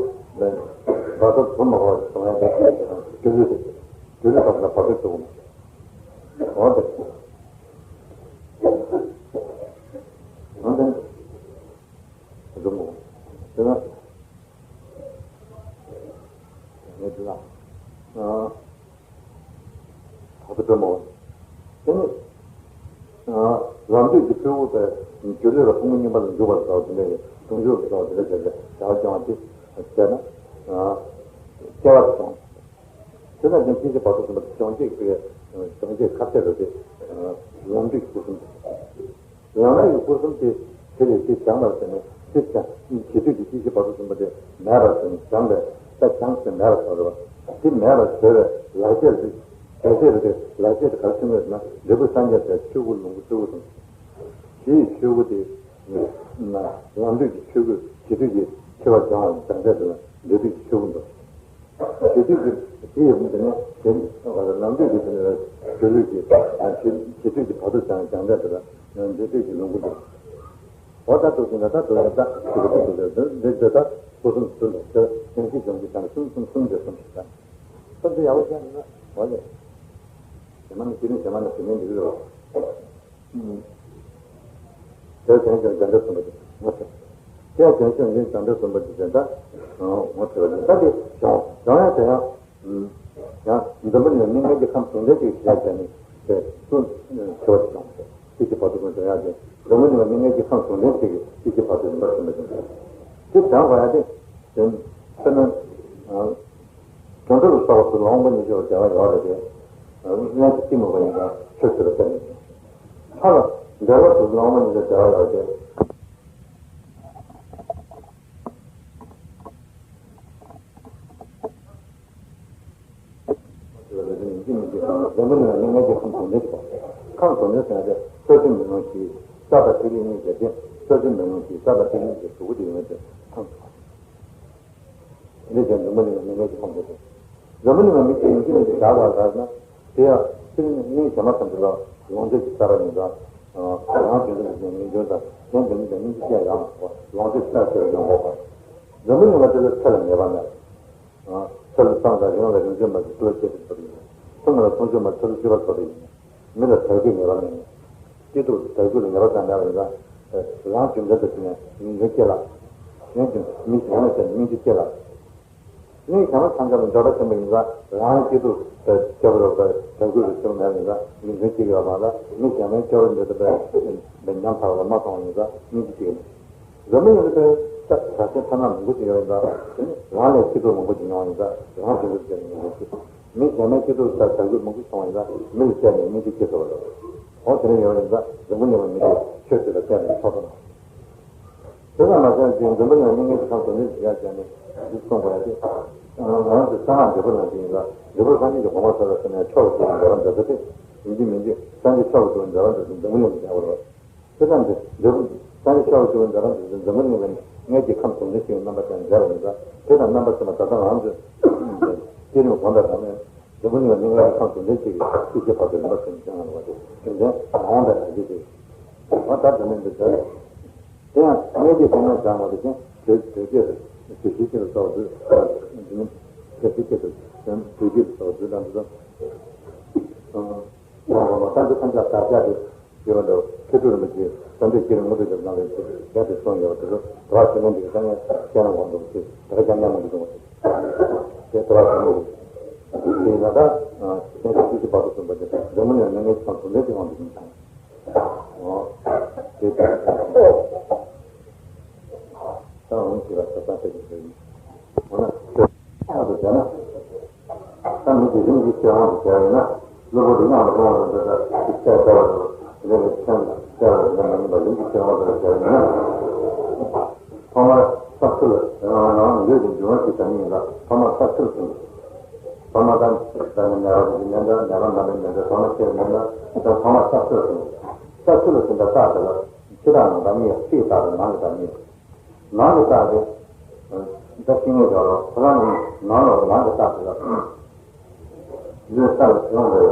བར་དོ་དུ་མ་བ་སྦྱང་ཡག་དེ་སྒྱུ་ལུས་དེ་སྒྱུ་ལུས་བར་དོ་ན་བར་དོ་དུ་མ་འོ་དེ་འོ་དེ། རུ་མོ། དེ་ན། ངས་དེ་ན། ཨ། ད་དུ་རུ་མོ། དེ་ནི། ཨ། ལམ་དུས་ཀྱི་སྤྲེའུ་དེ་སྒྱུ་ལུས་ལ་ཕུང་པོ་གཉིས་པ་ལ་འཇུག་པར་བྱའོ་དེ་འདྲ་གི་དུང་ཕྱུར་བྱའོ་དེ་འདྲ་བྱས་ཏེ་བྱ་བ་སྐྱོང་བ་དེ་བྱས་ན། ཨ། སྐྱེ་བ་དེ་སོང་། དེ་ལ་ནི་སྐྱེ་ཤི་བར་དོ་གསུམ་པ་དེ་བྱང་ཆུབ་ཀྱི་བྱང་ཆུབ་ཁ་ཕྱེ་རུ་དེ་ལམ་དུས་ཀྱི་སྐུ་གསུམ་དེ། ལམ་དུས་ཀྱི་སྐུ་གསུམ་དེ་ཆེ་བའི་དེ་བྱང་བར་བྱས་ནས་ ཅེས་བྱ། བྱེད་དུས་ཀྱི་སྐྱེ་མཆེད་བར་དོ་གསུམ་པོ་དེ་མེད་པར་བྱས་ནས་སྦྱངས་པས་ད་སྦྱངས་ཏེ་མེད་པར་བཟོ་རེད་བ། དེ་མེད་པར་བཟོ་བའི་ལག་ཆས་དེ། ལག་ཆས་དེ་ལག་ཆས་དེ་ག་རེ་བྱུང་བ་ཟེར་ན། འབྲས་བུ་སངས་རྒྱས་པའི་ཆོས་སྐུ་ལོངས་སྐུ་སྤྲུལ་སྐུ་དང་། དེའི་ཆོས་སྐུ་དེ། ལམ་དུས་ཀྱི་ཆོས་སྐུ། བྱེད་དུས་ཀྱི་འཆི་བ་སྦྱང་བ་སྦྱང་ཚད་དེ་ལ་འབྲས་དུས་ཀྱི་ཆོས་སྐུ་འདུག་བྱེད་དུས་ཀྱི་དེ་ཡོད་མི་དེ་ནས་དེ་ནི་ལམ་དུས་ཀྱི་དེ་ནི་ཆོས་ལུགས་ཀྱི་བྱེད་དུས་ཀྱི་བར་དོ་སྦྱང་སྦྱང་ཚད་དེ་ལ་འབྲས་དུས་ཀྱི་ལོངས་སྐུ་འདུག་འོ་ད་དུ་ཟིན་ན་ད་དུ་ཡང་ད་དུ་གི་དུ་དུ་དུ་འདི་འདི་ད་སྐུ་གསུམ་གསུམ་དུ་དེ་ཡང་གཅིག་ཡོང་གི་ད་གསུམ་གསུམ་གསུམ་དེ་གསུམ་ཞིག་ད་གསུམ་དེ་ཡག་པོ་བྱས་ན་འོ་ལེ། ཞེ་མ་ནི་དེ་ནི་ཞེ་མ་ནི་དེ་ནི་འདི་རེད། དེ་ཡང་ཀྱང་བྱང་འདྲེན་གསུམ་པ་དེ་ངོ་ཚ། དེ་ཡང་ཀྱང་ཀྱང་བྱང་འདྲེན་གསུམ་པ་དེ་དེ་ད་ངོ་ཚ་བ་དེ་ད་དེ་བྱང་བྱང་ཡང་དེ་ཡང་། ཡང་འཛམ་བུ་གླིང་ལ་མི་མངོན་གྱི་ཁམས་ཟུང་འབྲེལ་གྱི་ཞེས་བྱ་ནི་དེ་སུ་ཆེ་བ་ཞིག་ཡོང་ཟེར། ཅིག་གི་བར་དུ་ཀུན་ཀྱང་ཡང་དེ་འཛམ་བུ་གླིང་ལ་མི་མངོན་གྱི་ཁམས་ཟུང་འབྲེལ་གྱི་ཅིག་གི་བར་དུ་རིམ་པ་བྱུང་བ་ཡིན། དེ་བྱང་བ་ཡང་དེ་དེ་དཔེར་ན། དོན་དུ་ལ་སོགས་པ་སུ་ལོངས་པ་ཉིད་ཆོས་ལ་བྱ་བ་ཡོད་རེད་དེ། སྔོན་གྱི་གཏི་མུག་པ་ཡིན་ཙང་ཆོས་ཆོས་ལ་བརྟེན་ནས། ལྷ་ལ་འབྲེལ་བ་སུ་ལོངས་པ་ཉིད་ཆོས་ལ་བྱ་བ་ཡོད་དེ། འཛམ་བུ་གླིང་ལ་མི་མངོན་གྱི་ཁམས་ཟུང་འབྲེལ་གྱི་ཁམས་ཟུང་འབྲེལ་ཟེར་ན་དེ་སོ་སོའི་མི་མངོན་གྱི་ས་དང་ཐིག་ལེ་གཉིས་ཀྱི་དེ་སོ་སོའི་མི་མངོན་གྱི་ས་དང་ཐིག་ལེ་གཉིས་ཀྱི་གཟུགས་པོ་དེ་ཡོད་དེ་ཐམས་ཅད། འདི་ཀྱང་འཛམ་བུ་གླིང་ལ་མི་མངོན་གྱི་ཁམས་ཟུང་འབྲེལ། འཛམ་བུ་གླིང་ལ་མི་མངོན་གྱི་ཁམས་ཟུང་འབྲེལ་བཞག་པ་ལྟར་ན། དེ་ཡང་ཚིག་ནི་སྣོད་གཞན་མ་ཐམས་ཅད་ལ་ལོངས་སྤྱོད་ཀྱི་ས་ར་ཡིན་ཙང་། རང་བྱུང་དུ་ཡོད་པའི་ངེས་འབྱུང་དང་གཞན་བྱུང་དུ་ཡོད་པའི་སྙིང་རྗེ་ཅན་ཡང་ལོངས་སྤྱོད་ཆེ་ཆེར་ཡོང་དགོས་པ། འཛམ་བུ་གླིང་ལ་དེ་ལ་ཚེ་ལ་ངེས་པ་མེད། ཚེ་ལ་བསམ་དང་རིང་ལ་རིང་བྱོན་པ་ཚེ་ལོ་བརྒྱད་ཅུ་ཐོབ་ཡིན། ཐུང་ལ་ཐུང་བྱོན་པ་ཚེ་ལོ་བཅུ་པ་ཐོབ་ཡིན། མི་ལ་དལ་བུས་ངེས་པ་མེད། སྐྱིད་སྡུག་དལ་བུ་ལ་ངེས་པ་ཙམ་མེད་པ་ཡིན་ཙང་། རང་རྒྱུ་འབྲས་དུ་བྱུང་ནས་ངེས་འབྱུང་སྐྱེ་ལ། གཞན་གྱི་མི་གཞན་ལ་བརྟེན་ནས་སྙིང་རྗེ་སྐྱེ་ལ། གནས་གཞན་པ་ཐམས་ཅད་ལ་འབྱོར་པ་ཆེན་པོ་ཡིན་ཙང་རང་སྐྱིད་སྡུག་དང་སྐྱོ་བ་རོགས་དང་དལ་བུ་རུ་བྱུང་མེད་ཡིན་ཙང་ངེས་འབྱུང་སྐྱེ་གི་ཡོད་མ་ལ་མི་གཞན་པའི་སྐྱོ་བ་འདི་ལྟ་བུའི་ཉམ་ཐག་ལ་མ་མཐོང་བ་ཡིན་ཙང་སྙིང་རྗེ་སྐྱེ་གི་མེད། འཛམ་བུ་གླིང་ལ་དཔེ་ས་གྲགས་ཅན་ཐ་ན་མང་པོ་ཅིག་ཡོད་ཡིན་ཙང་རང་ལས་སྐྱིད་སྡུག་མང་པོ་ཅིག་མྱོང་བ་ཡིན་ཙང་རང་སྐྱིད་སྡུག་སྐྱེ་ནས་ངེས་འབྱུང་སྐྱེ། མི་གཞན་པའི་སྐྱིད་སྡུག་དང་དལ་བུ་མང་པོ་མཐོང་བ་ཡིན་ཙང་མི་ལ་བརྟེན་ནས་སྙིང་རྗེ་སྐྱེ་ཐུབ་པ་རེད། འོ་དེ་འདྲ་ཡོད་ཡིན་ཙང་འཛམ་བུ་གླིང་ལ་མི་དེ་ཆོས་ཚུལ་ལ་བརྟེན་ནས་འཚོ་ཐུབ་ན། དེ་ཙམ་མ་ཟད་ཅིང་འཛམ་བུ་གླིང་མི་ངན་གྱི་ཁམས་སུ་མི་བཞག་ཀྱང་ནི་འདི་གསུངས་པ་ཡང་སྟེ། ང་རང་ཚོ་གསང་སྔགས་འབྲས་བུ་ནང་བཞིན་ཡིན་ལ་འབྲས་བུ་སངས་རྒྱས་ཀྱི་གོ་འཕང་ཐོབ་པའི་ས་ནས་མཆོག་ཏུ་གྱུར་པའི་འབྲས་བུ་འདོད་ས་སྟེ། ཡིན་གཅིག་མིན་གཅིག་སངས་རྒྱས་མཆོག་ཏུ་གྱུར་པའི་འབྲས་བུ་འདོད་ས་འཛམ་བུ་གླིང་དུ་བསྡད་པ་རེད། དེ་ཙམ་གྱིས་འབྲས་བུ་སངས་རྒྱས་མཆོག་ཏུ་གྱུར་པའི་འབྲས་བུ་འདོད་ས་འཛམ་བུ་གླིང་ལ་ངན་གྱི་ཁམས་སུ་འདི་ཞིག་རྣམ་པ་ཅན་མཛད་པ་ཡིན་ཙང་དེ་དང་རྣམ་པ་ཅན་མ་ད་ལྟ་ང་རང་ཚོས་བསྐྱེད་རིམ་གོང་དང་གོང་ནས། འཛམ་བུ་གླིང་ལ་མི་ངན་གྱི་ཁམས་སུ་འདི་གཅིག་གིས་ཤེས་བྱེད་བར་དུ་རིམ་པ་བྱས་ནས་བྱུང་བ་ལ་བརྟེན་ནས་མ་འོངས་པའི་ལ་རྒྱུ་དེ། འོ་ད་དེ་ནས་འདི་ལྟར། དེ་ཡང་མངོན་གྱི་ཐོག་ནས་སྦྱང་བ་དེ་བཞིན་དུ་དུས་ཀྱི་དུས་ཀྱི་ལ་སོགས་དུས་དུས་ཀྱི་དུས་དུས་ཀྱི་ལ་སོགས་དུས་དང་དུས་དང་། ཡང་གོང་མ་ཐམས་ཅད་ཐམས་ཅད་བདག་ཅག་གི་ཡོད་པ་འདྲ་བ་མཁས་གྲུབ་རིན་པོ་ཆེས་བསམ་གཏན་བསྐྱེད་རིམ་དངོས་གྲུབ་རྒྱ་མཚོ་ལ་ཞལ་དེ་གསུངས་ཡོད་པ་དེ་ཚོ་དུ་བ་ཞིག་ལེན་འདི་གི་ས་ངན་སྐྱེ་ན་འོང་འདུག་ཅེས་དེ་ག་ཀྱང་མཉམ་མི་འདུག་འོང་ཟེར། དེ་དུ་བ་ཞིག་ལེན་འདུག་དེ་ཡིན་ན་ད་གཞན་ཚོ་ཤེས་བྱེད་བར་དུ་གསུངས་པ་དེ་འཛམ་བུ་གླིང་ལ་མི་ངན་གྱི་ཁམས་སུ་འདི་ཅིག་འོང་འདུག་ཅིང་དང་། འོ། དེ་ལྟར་ད་འོང་ཞེས་པ་ས་ས་ཏེ་ཀྱི་ཟེར་ཡིན། འོ་ན་ཁྱོད་ཨ་དུ་བྱས་ན། ད་མི་དེ་རིམ་གྱིས་ཆེ་བ་དུ་བྱས་ཡིན་ན། གློ་བུར་དུ་དབྱངས་ལ་གཏོང་བ་དང་འདི་ལྟར་ཅིག་བྱས་བྱ་བ་དང་འདི་ལས་ཁྱོད་ལ་བྱ་བ་འདི་མ་ཡིན་པ་རིམ་གྱིས་ཆེ་བ་དུ་བྱས་ཡིན་ན། ཐོག་མར་ས་ཆུ་ལ་རང་རང་ལུས་ཀྱི་འབྱུང་བ་ཞིག་དང་གཉིས་ལ་ཐོག་མར་ས་ཆུ་ལ་སོང་། ཐོག་མར་ད་ནི་ནད་པ་ཞིག་ནད་འདྲ་ནད་པ་མ་ལུས་ནད་འདྲ་ཐོག་མར་ཤེས་ནད་འདྲ་ད་ཐོག་མར་ས་ཆུ་ལ་སོང་། ས་ཆུ་ལ་སོང་པའི་རྟགས་དེ་ལ་ཕྱི་དང་ནང་དང་གཉིས་ཕྱིའི་རྟགས་དང་ནང་གི་རྟགས་གཉིས། ནང་གི་རྟགས་དེ་ད་ཤེས་ངེས་ཀྱང་རོ་ཁོ་རང་ནི་ནང་ལ་ནང་གི་རྟགས་དེ་ལ། ལུས་ས་ལ་བྱུང་བའི་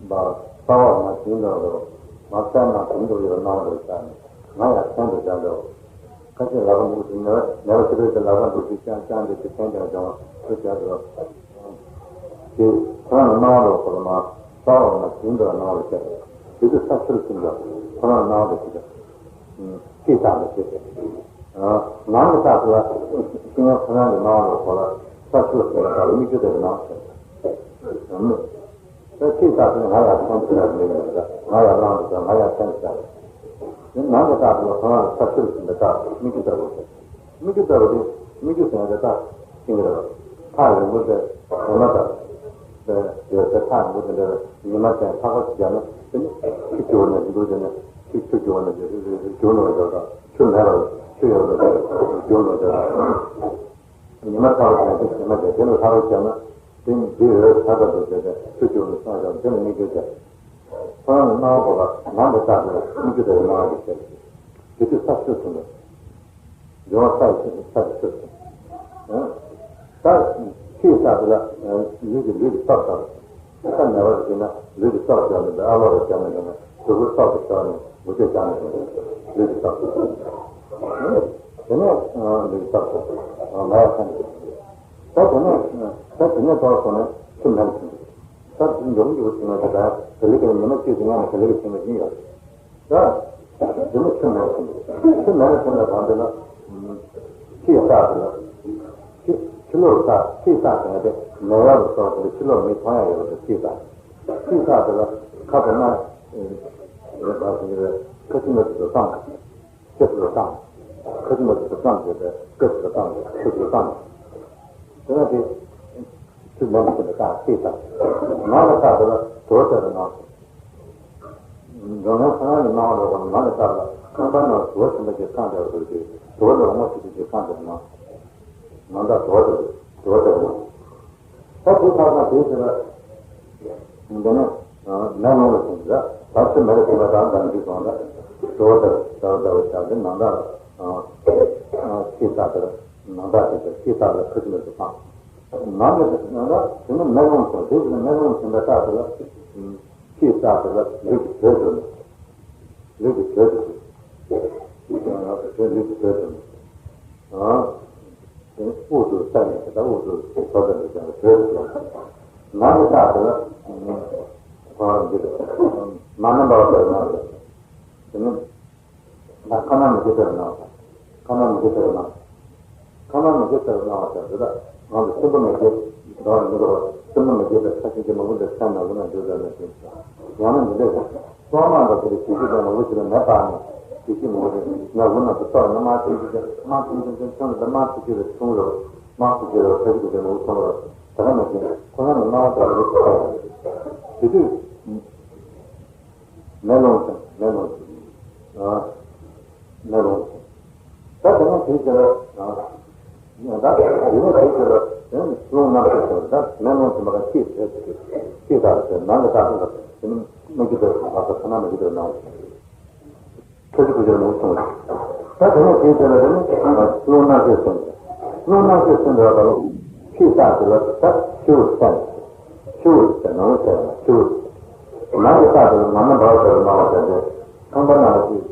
བ་ས་འོག་མ་བྱིང་དུ་རོ། མ་ས་མ་བྱིང་དུ་ཡོད་སྣང་བ་རེ་ས་ནས་ང་ཡང་ཕན་དུ་བྱ་འདྲ་བོ། ཁ་ཅིག་ལག་པ་འདུག་ཅིང་ནེ་བ་ནེ་བ་ཤི་བའི་ལག་པ་འདུག་ཅིང་ཅང་ཅང་དེ་དེ་ཕན་ཀྱང་ཀྱང་བ་དུ་བྱ་འདྲ་བོ། དེ་ཁོ་རང་ནི་སྣང་བ་རོ་ཁོ་ལ་མ་ས་འོག་མ་བྱིང་དུ་སྣང་བ་རེ་ཤར། དེ་དུས་ས་ཆུར་ཕྱིན་ཀྱང་ཁོ་རང་སྣང་བ་རེ་ཤར། སྐྱེས་དང་ལ་སྐྱེས་ཏེ། ནང་གི་རྟགས་དེ་ལ་སྐྱེ་ཡང་ཁོ་རང་གི་སྣང་བ་ལ་གོ་ལ་ས་ཆུ་ལ་སྐྱེས་པ་དག་ལ་མིག་ཆུ་དེ་གི་ནང་ཟེར། ད་སྐྱེས་རྟགས་དེ་ང་ཡང་ཁོང་ཆུ་ལ་མིག་ཡིན་པ་ང་ཡང་བླངས་པ་ང་ཡང་ཁྱེད་ཟེར། ནང་གི་རྟགས་དེ་ལ་ཁོ་རང་ལ་ས་ཆུ་ལ་སྐྱེས་པ་དག་མིག་ཆུ་ལྟ་བུ་ཟེར། མིག་ཆུ་ལྟ་བུ་དེ་མིག་ཆུ་ཟེར་ཡང་དེ་དག་ཤིང་གི་རེད། ཐག་རིང་པོ་དེ་དེ་མ་དང་། དེ་ཡོད་ཚད་ཐག་རིང་པོ་དེ་འདྲ་ཉི་མ་ཅན་ཐག་པ་ཞིག་བརྒྱབ་ན་དེ་ནི་ཆུ་རྒྱུ་བ་ནས་འདུག་དེ་ནི་ཆུ་ཆུ་རྒྱུ་བ་ནས་རྒྱུ་ནོར་བ་ཆུ་མེད་པ་རེད། ཆུ་ཡོད་ལ་དེ་རྒྱུ་ལ་དེ་ཉི་མ་ཚ་བ་ཅན་དེ་ཉི་མ་དེ་དེ་ལ་ལྷ་རོ་བྱས་ན་དེ་འདི་འོད་ཚ་ཚ་དུ་དེ་དེ་ཆུ་བྱུག་ནས་སོང་ཞག་དེ་ལ་མིག་དཀྲུགས་བྱས། ཁོ་རང་ལ་སྣང་བ་གོ་ལ་ནང་དུ་བལྟས་ཏེ་སྨིག་རྒྱུ་དེ་ལ་སྣང་བ་གི་ཆེད་དེ་དུས་ས་ཆུ་སོང་ནས། འབྱུང་བ་ས་ཡི་ཆུ་ས་ཀྱི་ཆུ་སོང་། ད་ཆུའི་ས་དེ་ལ་ལུས་ཀྱི་ལུས་ཀྱི་སྲོག་དང་། ས་ནད་པ་ཞིག་ན་ལུས་ཀྱི་སྲོག་བྱས་ནས་ཨ་ལོ་རེ་བྱས་ནས་དེ་ནས་གཟུགས་པོའི་སྲོག་ཏུ་བྱས་ནས་མུ་སྟེགས་བྱས་ནས་ལུས་ཀྱི་སྲོག་ཏུ། དེ་ནས་ལུས་ཀྱི་སྲོག་ཏུ་མ་ཡ་ཁན་ད་དེ་ནས་ད་དེ་ནས་ཐོག་སོང་ནས་ཆུ་མེར་ཕྱིན། ས་དེ་འབྱུང་འགྱུར་བ་ཞིག་ན་དེ་ལྟར་དེ་ལུས་ཀྱི་ཉི་མ་གཅིག་ཏུ་ངལ་ནས་དེ་ལུས་ཀྱི་ཕྱིན་པ་ཞིག་ཡོད། ད་འདི་ནི་ཆུ་མེར་ཕྱིན། ཆུ་མེར་ཕྱིན་པའི་དང་དེ་ལ་ཆུའི་ས་དེ་ལ་ཆུ་ཆུ་ལོག་ས་ཆུའི་ས་དེ་ལ་དེ་མེ་ཡོར་ལ་སོགས་པའི་ཆུ་ལོག་མི་མཐོང་ཡ་ཡོད་པའི་ཆུའི་ས། ཆུའི་ས་དེ་ལ་ཁ་དེ་ན་རེ་བ་ཞིག་རེ་ཁ་ཆུ་མེར་དུ་བཏང་། ཆུ་དེ་ལ་བཏང་། ཁ་ཆུ་མེར་དུ་བཏང་བྱས་ཏེ་ཁ་དེ་ལ་བཏང་ཆུ་དེ་ལ་བཏང་། དེ་ལ་དེ་ཆུ་མེར་ཕྱིན་པའི་ས་ཆུའི་ས། ནང་གི་ས་དེ་ལ་དུ་བ་ཟེར་བའི་ནང་འགྲོ་མཁན་ཚང་མ་གི་སྣང་བ་ལ་འོང་ནང་གི་ས་ལ་ཁང་པ་ནང་དུ་བ་ཆེན་པོ་ཞིག་བཀང་བསྡད་པ་འདུག་ཅེས་དུ་བ་ལ་འོ་མ་ཆེ་ཆེ་ཞིག་བཀང་བསྡད་པ་ན། ནང་ད་དུ་བ་དེ་དུ་བ་དེ་རེད། ད་དེ་ཁ་ཁ་དེ་ཟེར་ན་འདི་ནི་མེ་ལོང་ལ་ཕྱིན་ཟེར་ད་ཆུ་མེ་ལ་ཕྱིན་པ་དང་འདྲ་འདུག་སོང་ན་དུ་བ་དེ་དུ་བ་དེ་བྱ་དེ་ནང་ད་ཆེ་ས་དེར་ནང་ད་དེ་ཆེ་ས་ལ་ཁུ་ཆུ་མེ་དུ་བཏང་། ནང་གི་ནང་ད་དེ་ནི་མེ་ལོང་ཕྱིན་དེ་ཟེར་ན་མེ་ལོང་ཕྱིན་པ་ད་དེ་ལ། ཆེས་རྩ་དེ་ལ་ལུས་ཀྱི་དྲོད་བྱུང་ནས། ལུས་ཀྱི་དྲོད་དུ་གྱུར། དེ་ལུས་ཀྱི་དྲོད་བྱུང་ནས། ཨ། དེ་ནི་དབུགས་དུ་ས་ནས་དེ་ལྟར་དབུགས་དུ་དོ་དམ་པའི་ཀྱང་དྲོད་དུ་གྱུར། ནང་གི་རྩ་དེ་ལ་ཁོ་རང་འདི་རེད། མ་རྣམ་པར་བ་ལྟར་སྣང་བ། དེ་ནི། ད་ཁ་ན་མི་དགེ་ལྟར་སྣང་བ། ཁ་ན་མི་དགེ་ལྟར་སྣང་། ཁ་ན་མི་དགེ་ལྟར་སྣང་བ་ཟེར་དུས་ད་ང་ཚོ་སེམས་པ་མི་དགེ་འདྲ་བ་མི་འདུག་པ། སེམས་པ་མི་དགེ་པའི་ཁ་ཤས་ཀྱིས་མང་པོ་འདིར་ཁ་ན་འུ་ན་འདུག་ཟེར་ནས་ཡིན། ཡང་ན་མི་འདུག་པ། སོག་མ་འདྲ་ཟེར་བའི་བྱེད་ཀྱི་ལྡན་མང་པོ་ཞིག་ལ་མེ་སྤར་ནས་བྱེད་ཀྱི་མང་པོ་རེད། ང་འུ་ན་དུ་གཏོར་ནས་དམག་ཆེན་ཆེན་དམག་ཆེན་ཆེན་ཆེན་ཆུང་ལ་དམག་ཆེ་ཆེ་རེ་ཆུང་རེ་དམག་ཆེ་ཆེ་རེ་ཁ་ཤས་ཀྱིས་མང་པོ་ཆུང་རེ་ད་ག་ནང་བཞིན་ཁོ་རང་ནི་སྣང་བ་ལྟ་བུ་རེད། དེ་དུས། མེ་ལོང་ཞིང་མེ་ལོང་ཞིང་། ཨ། མེ་ལོང་ཞིང་། ད་དེ་ནས་དེའི་རྗེས་ལ། ཨ། ད་དེ་ནས་དེའི་རྗེས་ལ་དེ་ནས་རླུང་རྣམ་ཤེས་སོ། ད་མེ་ལོང་ཞིང་མ་ག་ཤེས་བྱས་ཤེས་དག་ཟེར་ནང་གི་ད་དེ་ལ་དེ་ནི་སྨིག་རྒྱུ་དེ་བ་ས་ཐ་ན་སྨིག་རྒྱུ་དེ་ནང་། ཁ་ཆུ་ཁུ་ཆུར་མུ་སོང་། ད་དེ་ནས་དེའི་རྗེས་ལ་དེ་ནི་རླུང་རྣམ་ཤེས་སོང་། རླུང་རྣམ་ཤེས་སོང་བའི་བར་ལ་ཤེས་དག་དེ་ལ་ད་ཤེས་བྱས། ཆུ་བོ་ཟེར་ནང་བོ་ཟེར་ན་ཆུ་བོ། ནང་གི་རྟགས་དེ་ལ་ནང་ན་འབར་བ་ཟེར་བ་སྣང་བ་ཟེར་ཏེ། ཁང་པ་ནང་ལ་ཅིག་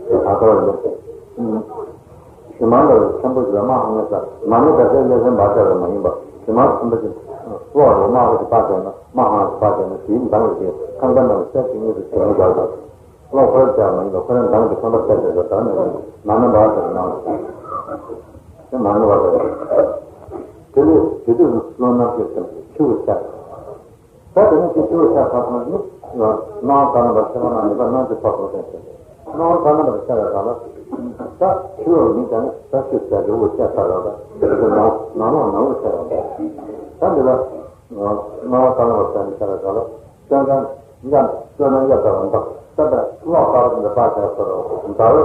ད་ལྟ་བ་ཡིན། ཞུ་མང་འདྲ་བའི་ཆེན་པོ་ཞིག་ལ་དམག་ཧང་ངེ་ས་མ་ནི་ད་ཆའི་ལེ་ཚན་འབར་བྱ་བ་མ་ཡིན་པ་ཞུ་མང་ཆེན་པོ་ཞིག་གློག་རེ་དམག་རེ་ཞིག་འབར་བྱས་ན་དམག་ཧང་ཞིག་འབར་བྱས་ན་དེའི་མདངས་རེ་ཞིག་ཁང་པ་ནང་ལ་གསལ་གྱི་དངོས་སུ་བྱུང་བ་འབར་བ། གློག་ཁོ་རང་བྱ་བ་མ་ཡིན་པ་ཁོ་རང་མདངས་ཀྱི་ཁང་པ་གསལ་བྱས་པ་ད་ནི་ནང་ན་འབར་བ་ཟེར་གནང་བ་དེ་མ་ནི་བ་ཟེར། དེ་ལས་དེ་དུས་རླུང་རྣམ་ཤེས་སེམས་ཆུ་བོ་ཆགས། ད་དེ་ནས་དེ་ཆུ་བོ་ཆགས་ཚར་སོང་ནས་སྣང་བ་དང་རྣམ་པར་ཤེས་པ་རྣམས་ནི་པ་སྣང་ཆུ་ཕོག་སོང་ཟེར་ཏེ། སྣང་བ་དང་རྣམ་པར་ཤར་བའི་སྒང་ལ། ད་ཆུ་བོ་མི་ཀྱང་ནི་ད་ཆུ་ཟེར་གྱི་དབུགས་ཆད་ཚར་བ་ད་དེ་ནང་ནང་ལོགས་ནང་དབུགས་ཆད་ཡོང་ད། ད་འདི་ལ་སྣང་བ་དང་རྣམ་པར་ཤར་ནས་ཤར་བའི་སྒང་ལ་སྤྱན་ལྡན་ཡབ་སྤྱན་ལྡན་ཡབ་ལྟ་བུ་འདུག་ད་ལྟ་གློག་ལྟ་བུ་འདི་པ་ཆགས་སོ་རོ་ཟླ་འོད་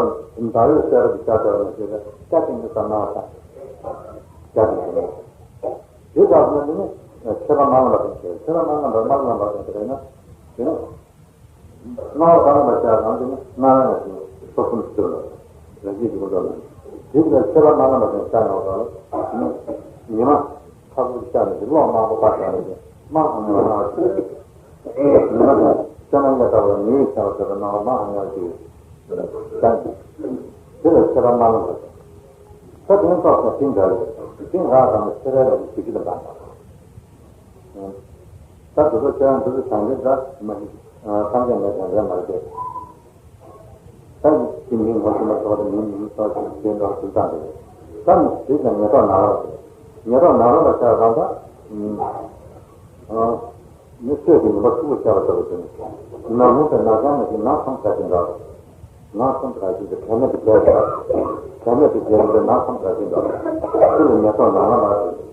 ཟླ་འོད་གསལ་རབ་ཀྱི་ཤར་བ་ནས་ཤེས་པས་སྐྱ་ཅིག་འདི་ལྟར་སྣང་བ་ཤར་སྐྱ་ཅིག་འདི་ནས། དེ་ལྟར་ན་འདི་ནི་ཆོས་པ་མ་ལམ་པ་དང་ཆོས་ཆོས་པ་མ་ལམ་པ་མ་ལམ་པ་དང་དེ་ན་དེ་ནི་སྣང་བ་གང་ལ་ཤར་གང་དེ་ནི་སྣང་བ་ནས་སོ་གསུམ་སྤྱོད་ལ་རེ་ཞིག་འཇུག་འགྲོ་ལ་དེ་ལ་ཆོས་པ་མ་ལམ་པ་དང་ཤར་ཡོང་གང་ལ་ཉི་མ་ཐག་པུ་ཤར་ནས་གློག་དམར་པོ་པ་ཤར་ནས་དམག་ཧང་ངེ་བ་སྣང་བ་ཉི་མ་དང་སྤྱན་སྔ་ལྟ་བུ་ཉི་འོད་ཤར་བ་ལྟ་བུ་སྣང་བ་དམག་ཧང་ངེ་བ་ཞིག་ཤར་ནས་དེ་ལ་ཆོས་པ་མ་ལམ་པ་དང་། ད་དེ་ནས་ཏོག་ཙམ་གཏིང་འདྲ་རེད། གཏིང་རགས་ཙམ་ལ་ཚེ་རབས་ལ་ཞིག་གི་ལ་འདང་། ད་དེ་ཚོ་ཁྱེད་རང་འདི་ཚོ་བྱང་ཆུབ་ད་མ་ཤེས། སངས་རྒྱས་མེད་ཀྱང་རེད་མ་རེད་དེ། ད་དེ་མིང་ངོ་ཤེས་མ་ཐོགས་ཏེ་མིང་མིང་ཐོགས་ཤིང་དེ་འདྲ་ཞིག་བཏང་དེ་རེད། ད་ནི་དེ་ཀྱང་ཉེར་བསྡོགས་ནཱ་རོ་པ་དེ། ཉེར་བསྡོགས་ནཱ་རོ་པ་ཤར་རང་ད། ནི་ཆོས་ཀྱི་ནུས་པ་ཕྲུ་གུ་ཤར་བ་ལྟ་བུ་དེ་ནི། ནག་མུ་དེ་ནག་ཅང་མ་ཞིག་ནག་ཚང་ཁ་ཅིག་འདྲ། ནག་ཚང་ཁ་ཅིག་དེ་དྲན་མེད་དུ་བསྡད་པ། དྲན་མེད་དུ་བསྡད་པའི་ནག་ཚང་ཁ་ཅིག་འདྲ། ཆུ་ལ་ཉེར་བསྡོགས་ནང་ལ་མ་ཞིག་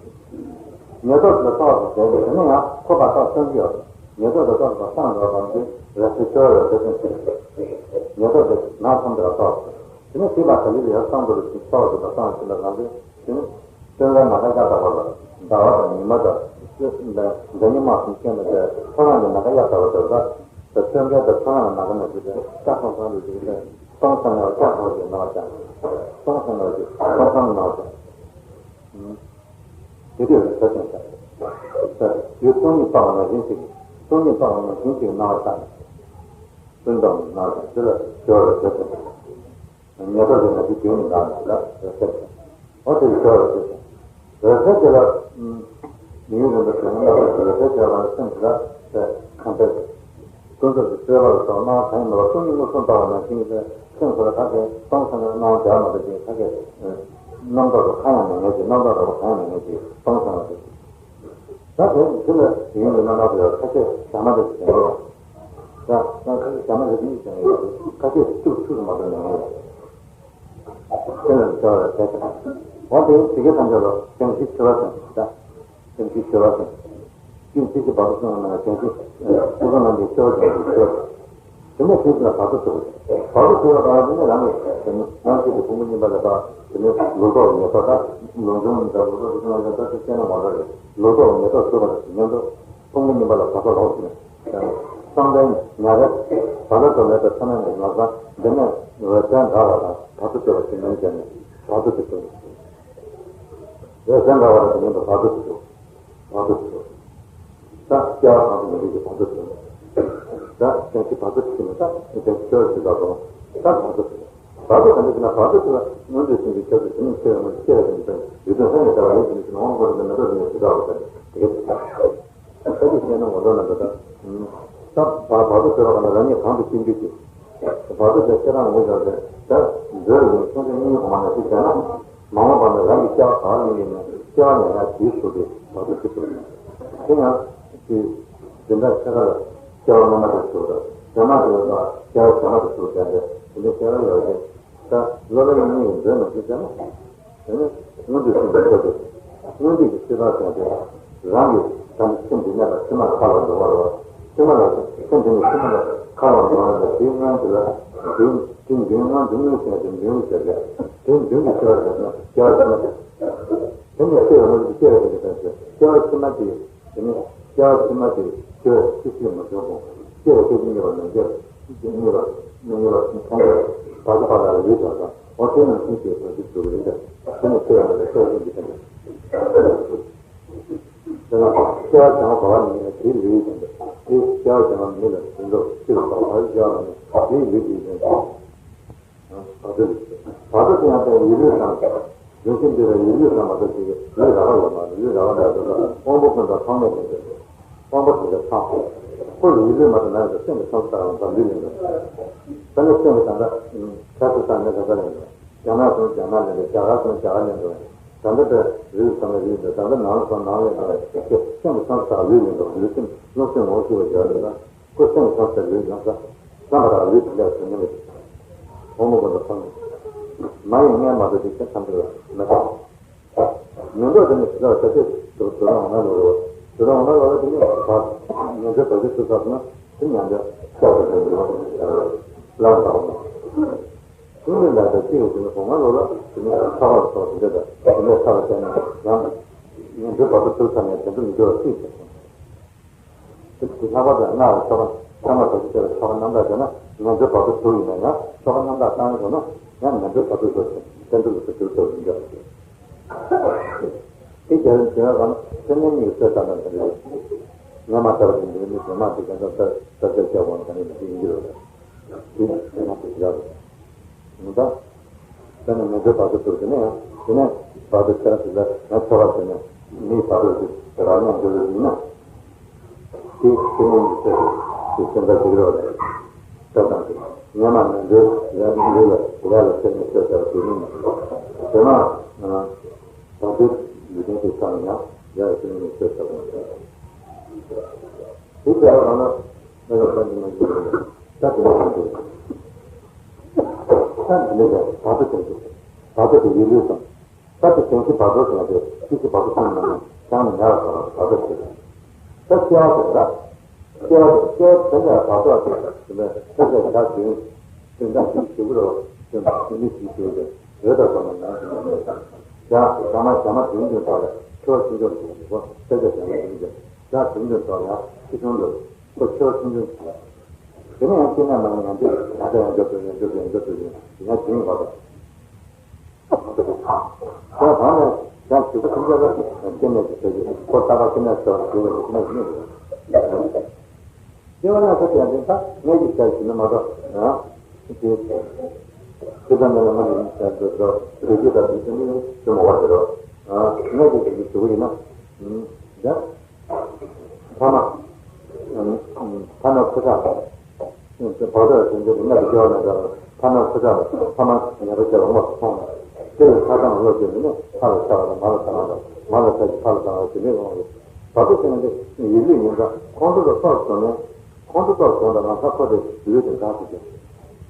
ཉེར་བསྡོགས་དེ་ཏོག་ཙམ་བསྡད་པ་དེ་ནི་ཡང་ཁོ་པ་ཏོག་སོན་གྱི་ཡོད། ཉེར་བསྡོགས་དེ་ཏོག་ཙམ་སངས་འགྲོ་བ་དེ་རེ་སུ་ཤོར་བའི་དེ་ཙམ་ཞིག་ཉེར་བསྡོགས་དེ་ནག་ཚང་དེ་ལ་ཏོག་ཙམ། དེ་ནས་ཐེག་པ་ག་ལེར་ཡར་གསང་དུ་ལ་ཞིག་གསོལ་བ་བཏབ་པ་གསང་ཞིག་ལ་རང་དོན་དོན་ལ་ནམ་མཁའ་གཡའ་དག་པ་ལ་ཟླ་བ་དང་ཉི་མ་དང་ཟླ་ཉི་མ་གསུམ་སྐྱེས་ནས་ཐོ་རངས་ཀྱི་ནམ་མཁའ་གཡའ་དག་པ་དེ་ལ་ད་སྟོན་ཁའི་ད་ཐོ་རངས་ལ་ནམ་མཁའ་ནས་ཞིག་ད་སྐྱ་སང་སང་དུ་ཞིག་ད་སྟོང་སང་ལ་སྐྱ་སང་ཞིག་སྣང་བ་ཀྱང་སྟོང་སང་ལ་ཞིག་སྟོང་སང་སྣང་བ་ཀྱང་། དེ་དུས་ལ་བྱ་ཞིང་བྱ། ཡུལ་སྟོང་ཉིད་སྤངས་པ་ནང་བཞིན་ཅིག་སྟོང་ཉིད་སྤངས་པ་ནང་བཞིན་ཅིག་སྣང་བ་བཏང་། སྟོང་ཉིད་སྣང་བ་དེ་ལ་སྦྱོར་བ་བྱ་ཞིང་བྱ། ཉེར་བསྡོགས་ཀྱི་ང་རྒྱལ་རྒྱུན་མི་འདའ་ནས་ལ་རེ་ས་ཞིང་། འོ་དེ་སྦྱོར་བ་བྱ་ཞིང་། རེ་ས་དེ་ལ། མི་ཡུལ་རིན་པོ་ཆེ་ནི་རྣམ་པར་རེ་ས་བྱ་བ་ནི་སེམས་ལ་ཁམས་པའི། ཀུན་རྫོབ་ཀྱི་སྤྲོས་པ་ལ་སོགས་སྣང་བ་གང་ཡང་མེད་པར་སྟོང་ཉིད་མངོན་སུམ་ལྟ་བ་ནང་བཞིན་གྱི་སེམས་ཁོ་ན་ཁ་ཁའི་སྟོང་ཆ་ནས་སྣང་བ་འདྲ་མ་འདྲ་ཅིག་ཁ་ཁའི་རྣམ་རྟོག་རུ་གང་ཡང་མེད་མཁན་ཅིག་རྣམ་རྟོག་རུ་གང་ཡང་མེད་མཁན་ཅིག་སྟོང་ཆ་ནས་ཅིག་ད་དེ་དེ་ལ་ཡིན་པའི་རྣམ་པ་དེ་ལ་ཁ་ཁའི་ཞག་མ་འདྲ་ཅིག་ཡོང་གི་ཡོད། ད་ད་ཁ་ཁའི་ཞག་མ་འདྲ་ཅིག་ཡོང་གི་ཡོད། ཁ་ཁའི་ཐུག་ཐུག་རུ་མ་འདྲ་ཡོང་གི་ཡོད། དེ་ལ་བྱ་བ་ལ་བྱ་བྱ། འོ་དེ་ཡིན་དེ་གའི་ཐམས་ཅད་ལ་ཀྱང་ཞིག་ཆེ་བ་དང་ད། སེམས་ཀྱི་སྐྱེ་བ་དང་། ཀུན་ཚིག་གི་བར་དུ་སོང་བ་ན་ཀུན་གཞི། སྐུ་གསུམ་རྣམས་ཀྱི་སྐྱེ་བ་ཀུན་གཞི་སྐྱེ་བ་དང་། དེ་ནས་དེ་ལ་བར་དུ་གཅོད་པ། བར་དུ་གཅོད་པ་དང་དེ་ནས་རང་གི་དེ་ནི་རང་གཅིག་གི་ཕུང་པོ་གཉིས་པ་ལ་དག་དེ་ནི་ལུགས་ལྡོག་ཉེར་ཐོབ་དང་ལུགས་འབྱུང་དང་ལུགས་ལྡོག་ཏུ་སོང་བ་ཡང་དག་ཅིག་སྐྱེ་ན་མ་ལོག་རེད། ལུགས་ལྡོག་ཉེར་ཐོབ་གཅོད་པ་དང་མཉམ་དུ་ཕུང་པོ་གཉིས་པ་ལ་བར་དུ་ལོག་ཟིན། བསམ་གཏན་ཉ་རེ་བར་དུ་གཅོད་མེད་པའི་ཚེ་ན་ནི་ལམ་སང་འདི་ནས་འོད་གསལ་འདྲ་བ་དང་བར་དུ་གཅོད་པ་ཞིག་མིན་ཀྱང་ནི་བར་དུ་གཅོད། འོད་གསལ་འདྲ་བ་དང་དེ་མཉམ་དུ་བར་དུ་གཅོད། བར་དུ་གཅོད། ད་སྐྱེ་བ་གང་དུ་མི་འདུག་ཅེས་བར་དུ་གཅོད། ད་ཀྱང་ཞིག་བར་དུ་གཅོད་ནས་ད་ཀྱང་ཞིག་སྐྱེ་བ་ཞིག་དག་དང་ད་བར་དུ་གཅོད། བར་དུ་གང་འདྲ་ཞིག་ན་བར་དུ་གཅོད་ལ་མངོན་དུ་ཕྱིན་པའི་ཆོས་སུ་དེ་ནི་ཆོས་ཡོད་མ་ཞིག་སྐྱེ་བ་དེ་ནི་ཡུལ་དོན་ལྷན་ནེ་བྱ་བ་ལས་ཀྱི་ནི་ཞིག་ནོར་མགོ་དེ་མེ་ཏོག་དེ་ནི་ཞིག་དག་པ་དེ་དེ་ག་ད་ཅི་བཤད་ན་ངོ་ཐོག་ན་འདི་ལྟར། ད་བར་དུ་གཅོད་པ་གང་ལ་རང་ཉིད་གང་དུ་ཤེས་འགྱུར་གྱི། བར་དུ་གཅོད་ཁྱེད་རང་ངོ་བཞག་སྟེ། ད་མཛོད་ཡིན་སེམས་ཅན་གཉིས་གོང་མ་ནས་ཤེས་བྱས་ན། མ་འོངས་པ་ནི་རང་གི་སྐྱེ་བ་གང་ཡིན་ཡིན་ནས་སྐྱེ་བ་ཉག་ཉག་ཞིག་ཞུགས་ཏེ་བར་དུ་གཅོད་དགོས། དེ་ཡང་། དེ་འདི་འདྲ་ཁྱེད་རང་ལ་སྐྱེ་བ་སྔ་མ་དེ་ཞུགས་དང་། རྗེས་མ་དེ་ཡོད་པ་སྐྱེ་བ་རྗེས་མ་དེ་ཞུགས་བྱས་ཏེ་དེ་འདྲ་སྐྱེ་བ་ཡོད་ཅེས། ད་བློ་ལ་ཡིན་ཡིན་མཛོད་ནས་ཤེས་བྱས་ན། དེ་ནི་མངོན་དུ་ཕྱིན་པའི་ཆོས་སུ། མངོན་འདོད་ཀྱི་སྤྱོད་པ་བྱུང་སྟེ། རང་གི་ད་ནི་སེམས་འདི་གནས་པ་ཕྱི་མ་ལ་ཁ་ལོ་འགྲོ་བ་རེད། ཕྱི་མ་ལ་སེམས་འདི་ནི་ཕྱི་མ་ལ་ཁ་ལོ་འགྲོ་བ་རེད། དེའི་སྔོན་དུ་ལ་དེའི་དེའི་མདུན་སྔོན་དུ་མངོན་ཞེན་དེ་མདུན་ཞེས་པས་དེའི་མདུན་གྱི་སྤྱོད་པ་བྱུང་ན་སྐྱེ་བ་ཕྱི་མ་དེ། དེ་ནི་སྐྱེ་བའི་སྔོན་དུ་སྐྱེ་བའི་དེ་ནི་སྐྱེ་བ་ཕྱི་མ་དེ། དེ་ནི་སྐྱེ་བ་ཕྱི་མ་དེ་སྐྱེ་བའི་ཕྱི་སྲིད་མ་བྱུང་གོང་སྐྱེ་བའི་སྐད་ཅིག་གཉིས་པ་མི་འགྱུར། གཉིས་པ་མི་གཉིས་པ་མཐོང་གི་བར་དུ་བར་ལ་ལུས་དང་དང་འོ་དེ་རྣམས་ཀུན་གྱི་བར་དུ་གྲུབ་པའི་རིགས་དང་དེ་ནི་སྐྱེ་བ་མི་འགྱུར་སྐྱེ་བ་ཀུན་གྱི་དེ་ནི་དེ་ལ་སྐྱེ་བ་བྱང་བ་བ་ནི་དེའི་ལུས་དང་དེ་སྐྱེ་བ་བྱང་བ་མི་ལ་དེ་འགྲོ་ཕྱིར་བ་བ་སྐྱེ་བ་ནི་དེའི་ལུས་དེའི་དོན། བར་དུ་བར་དུ་དེ་ཡང་ཡིད་ལུས་སམ། རྒྱུན་ཞིག་འདི་ལ་ཡིད་ལུས་སམ་མ་གཏོགས་ཅིག་ལུས་རག་པ་ཡོད་མ་རེད། ལུས་རག་པ་མེད་པ་དཔང་པོ་ཀུན་དང་ཚང་མེད་དེ་འདྲ། དཔང་པོ་དེ་འདྲ་ཚང་། ཁོ་ལ་ཡིད་ལུས་མ་གཏོགས་མེད་པ་སེམས་ཀྱི་ཚོགས་ལྟ་བ་ལ་ལུས་ལེན་འགྲོ། ད་ནི་སེམས་ཀྱི་ད་ལྟ་ཁ་སུ་ས་ནས་ད་ལྟ་ལེན་འགྲོ། རྒྱ་ནག་སོང་རྒྱ་ནག་ལེན་འགྲོ། རྒྱ་གར་སོང་རྒྱ་གར་ལེན་འགྲོ། ད་ལྟ་དེ་རིགས་ཚང་མ་རིགས་འགྲོ། ད་ལྟ་ནང་ལ་སོང་ནང་ལེན་འགྲོ། སེམས་ཀྱི་ཚོགས་ལྟ་བ་ལུས་ལེན་འགྲོ། ལུས་སེམས་བློ་སེམས་ངོ་ཤེས་པ་བརྒྱབ་ནས་ད། ཁོ་སེམས་ཐོབ་པའི་ལུས་ཡོངས་སུ་བསམ་པ་དང་ལུས་དེ་འདྲ་ཟེར་ཉན་པའི་ཕོ་མོ་ཀུན་ཏུ་ཕངས་ནས། མ་ཡི་མངལ་མ་གཏོགས་ཅིག་སེམས་ཐམས་ཅད་ལ་མི་ཐོགས། མི་འདོད་དེ་ནི་དེ་དག་ཆ་ཤས་དུ་དུ་རང་འོ་ན་ལོ་རེ་བ། དུ་རང་འོ་ན་ལོ་རེ་དེ་ནི་བ། ཉན་ཐོས་བར་ཆད་ཚུལ་ཁག་ན་དེ་ཉན་ཐོས་ཆགས་པ་དང་འགྱུར་བ་ལམ་དག་མ། ཀུན་ནས་ལ་དང་སྐྱེ་བའི་དེ་ནི་གོང་མ་ལོ་ལ་དེ་ནི་ཐ་བ་སོགས་དེ་འདྲ་དང་དེ་ནས་ཐ་བ་བྱས་ན་ཡང་ཉན་ཐོས་བར་ཆད་ཚུལ་ཁག་ནས་དེ་འདྲ་མི་འགྱུར་བ་སྲིད་ཟེར་སོང་། དེ་ལྷག་པར་དུ་སྔགས་ལ་ཆོ་ག་ཐ་མ་དོ་ཞིག་དེ་ལ་ཆོ་ག་རྣམ་དག་བྱས་ན་ཉན་ཐོས་བར་དུ་དུ་ཡིན་ན་ཡང་ཆོ་ག་རྣམ་དག་བཏང་ཡོང་ན་ཡང་ཉན་ཐོས་བར་དུ་དུ་ཞིང་བསྟན་འགྲོ་ལུགས་སུ་འགྱུར་ཐུབ་ཡིན་འདུག་དེ་རྒྱལ་བའི་བྱིན་རླབས་ཀྱང་སེམས་ཉིད་ཀྱི་གསོས་ཐར་དང་འབྲེལ་ཡོད། སྔ་མ་ལྟ་བུ་དེ་འདིར་མི་བྱེད་མ་དེ་གན་དང་ལྟར་ལྟར་ལྟར་བྱ་བ་གང་ཡིན་པ་དེ་ཡིན་གྱི་རེད། དེ་ཉན་ཐོས་བར་དུ་དུ་ཡིན་ད། དེ་ནས་ཉན་ཐོས་བར་དུ་དུ་དེ་ནས་ཡང་དེ་ནས་བར་དུ་ཁྱེད་རང་ཚོ་ལ་ང་ཆོ་ག་བྱས་ནས་མིའི་བར་དུ་དེ་རང་ཉམས་འགྱུར་བ་ཡིན་ན། དེ་ཚེ་སྔོན་གྱི་ཚེ་དེ་དེ་སེམས་པ་འཇིག་རོགས་རེད། ད་དང་དེ་སྔ་མ་ནས་འདོད་ལས་འདོད་ལ་ཡ་ལ་སེམས་ནས་ཤོད་ཚར་དེ་མིན་ན། དེ་ན་ད་དེ་ལུས་རྟེན་དེ་ཚང་ཡང་ཡ་ལ་སེམས་ནས་ཤོད་ཚར་བ་རེད། དེ་ལྟར་ལ་ན་ཨེ་རོ་པ་ནི་མ་འཇིག་རོགས་རེད། ད་དེ་ནས་དེ་འདོད། ད་དེ་ནས་བར་དུ་དེ་འདོད། བར་དུ་དེ་ཡིད་ལུས་སམ། ད་དེ་བྱང་ཆུབ་བར་དོ་ཟེར་ཡ་དེ་ཕྱི་ཕྱི་བར་དོ་གསུམ་མ་ནས་བྱང་ནས་ཉལ་བ་ཟེར་བ་བར་དོ་ཟེར། ད་སྐྱེ་བ་ཟེར་ད། སྐྱེ་བ་ཟེར་སྐྱེ་བ་དེ་འདྲ་བར་དོ་ཟེར་དེ་ནས་ཐོབ་པའི་བྱ་བྱེད་དེ་འདྲ་ཞིག་ཞུ་གི་རེད། སེམས་ལ་སེམས་ནི་ཞིག་བྱས་ཏེ་འོད་དང་ཚང་མ་ཡང་དེ་ནས་མེད། ཞག་ཞག་མ་ཞག་མ་དུས་འདིར་ཐོག་ལ་ཆུ་བ་ཆུང་ཆུང་དུ་འགྲོ། སྐད་ཆ་ཞག་མ་དུས་འདིར་ཞག་དུས་འདིར་ཐོག་ལ་ཆུ་ཆུང་དུ་ཁོ་ཆུ་བ་ཆུང་ཆུང་དུ། དེ་ནས་ཡང་སྐྱེ་གནས་མ་ནས་ཡང་དེ་ད་ལྟ་ཡང་འཇོག་ཏུ་ཡང་འཇོག་ཏུ་ཡང་འཇོག་ཏུ་ཡང་ཡང་དུས་ཡིན་པ་དང་། ད་ད་ནས་ཡང་ཞིག་པ་ཁྱིམ་རྒྱ་ལ་སྐྱེ་གནས་ཀྱི་ཆ་རྒྱུ་ཁོ་ལྟ་བ་སྐྱེ་གནས་ཟེར་བ་ཞིག་ཡོད་པ་ཁྱིམ་རྒྱ་ཞིག་མེད་པ། སྐྱེ་བ་ན་ཁོ་དེ་ཡང་དེ་ད་ངས་ཀྱི་ཆ་ཞིག་ན་མ་གཏོགས་ཡང་དེ་དེ་ད་ནས་ལ་ང་ནི་ཆ་འདོད་འདོད་དེ་དེ་ད་དེ་དེ་ནི་དེ་མ་བ་དེ་རོ། ངས་ཀྱི་ཞིག་ཞུ་གི་ཡིན་ན་ད། ཕ་མ། ཕ་མ་ཁུ་ཁྲག་བག་ཆགས་དེ་འདྲ་རིག་གནས་ཀྱི་སྐྱེ་བ་ལ་འདྲ་བ་ཕ་མ་ཁུ་ཁྲག་ཕ་མ་ཉེས་པ་བྱས་པ་དངོས་སུ་མཐོང་ནས་དེ་ལ་ཆགས་སྡང་བློ་སྐྱེས་ནས་ནི་ཕ་ལ་ཆགས་པ་དང་མ་ལ་ཆགས་པ་དང་མ་ལ་ཆགས་ཀྱི་ཕ་ལ་ཆགས་པ་དེ་འདྲའི་དབང་གིས་བར་དུ་ཕྱིན་ནས་ཡིད་ལུས་ཡིན་ཙང་ཁོང་ཁྲོ་ལ་སོགས་བྱུང་ནས་ཁོང་ཁྲོ་སོགས་བྱུང་དང་ལམ་ཁ་ཁོ་དེ་ལུས་དེ་འགག་ཐུབ་ཀྱང་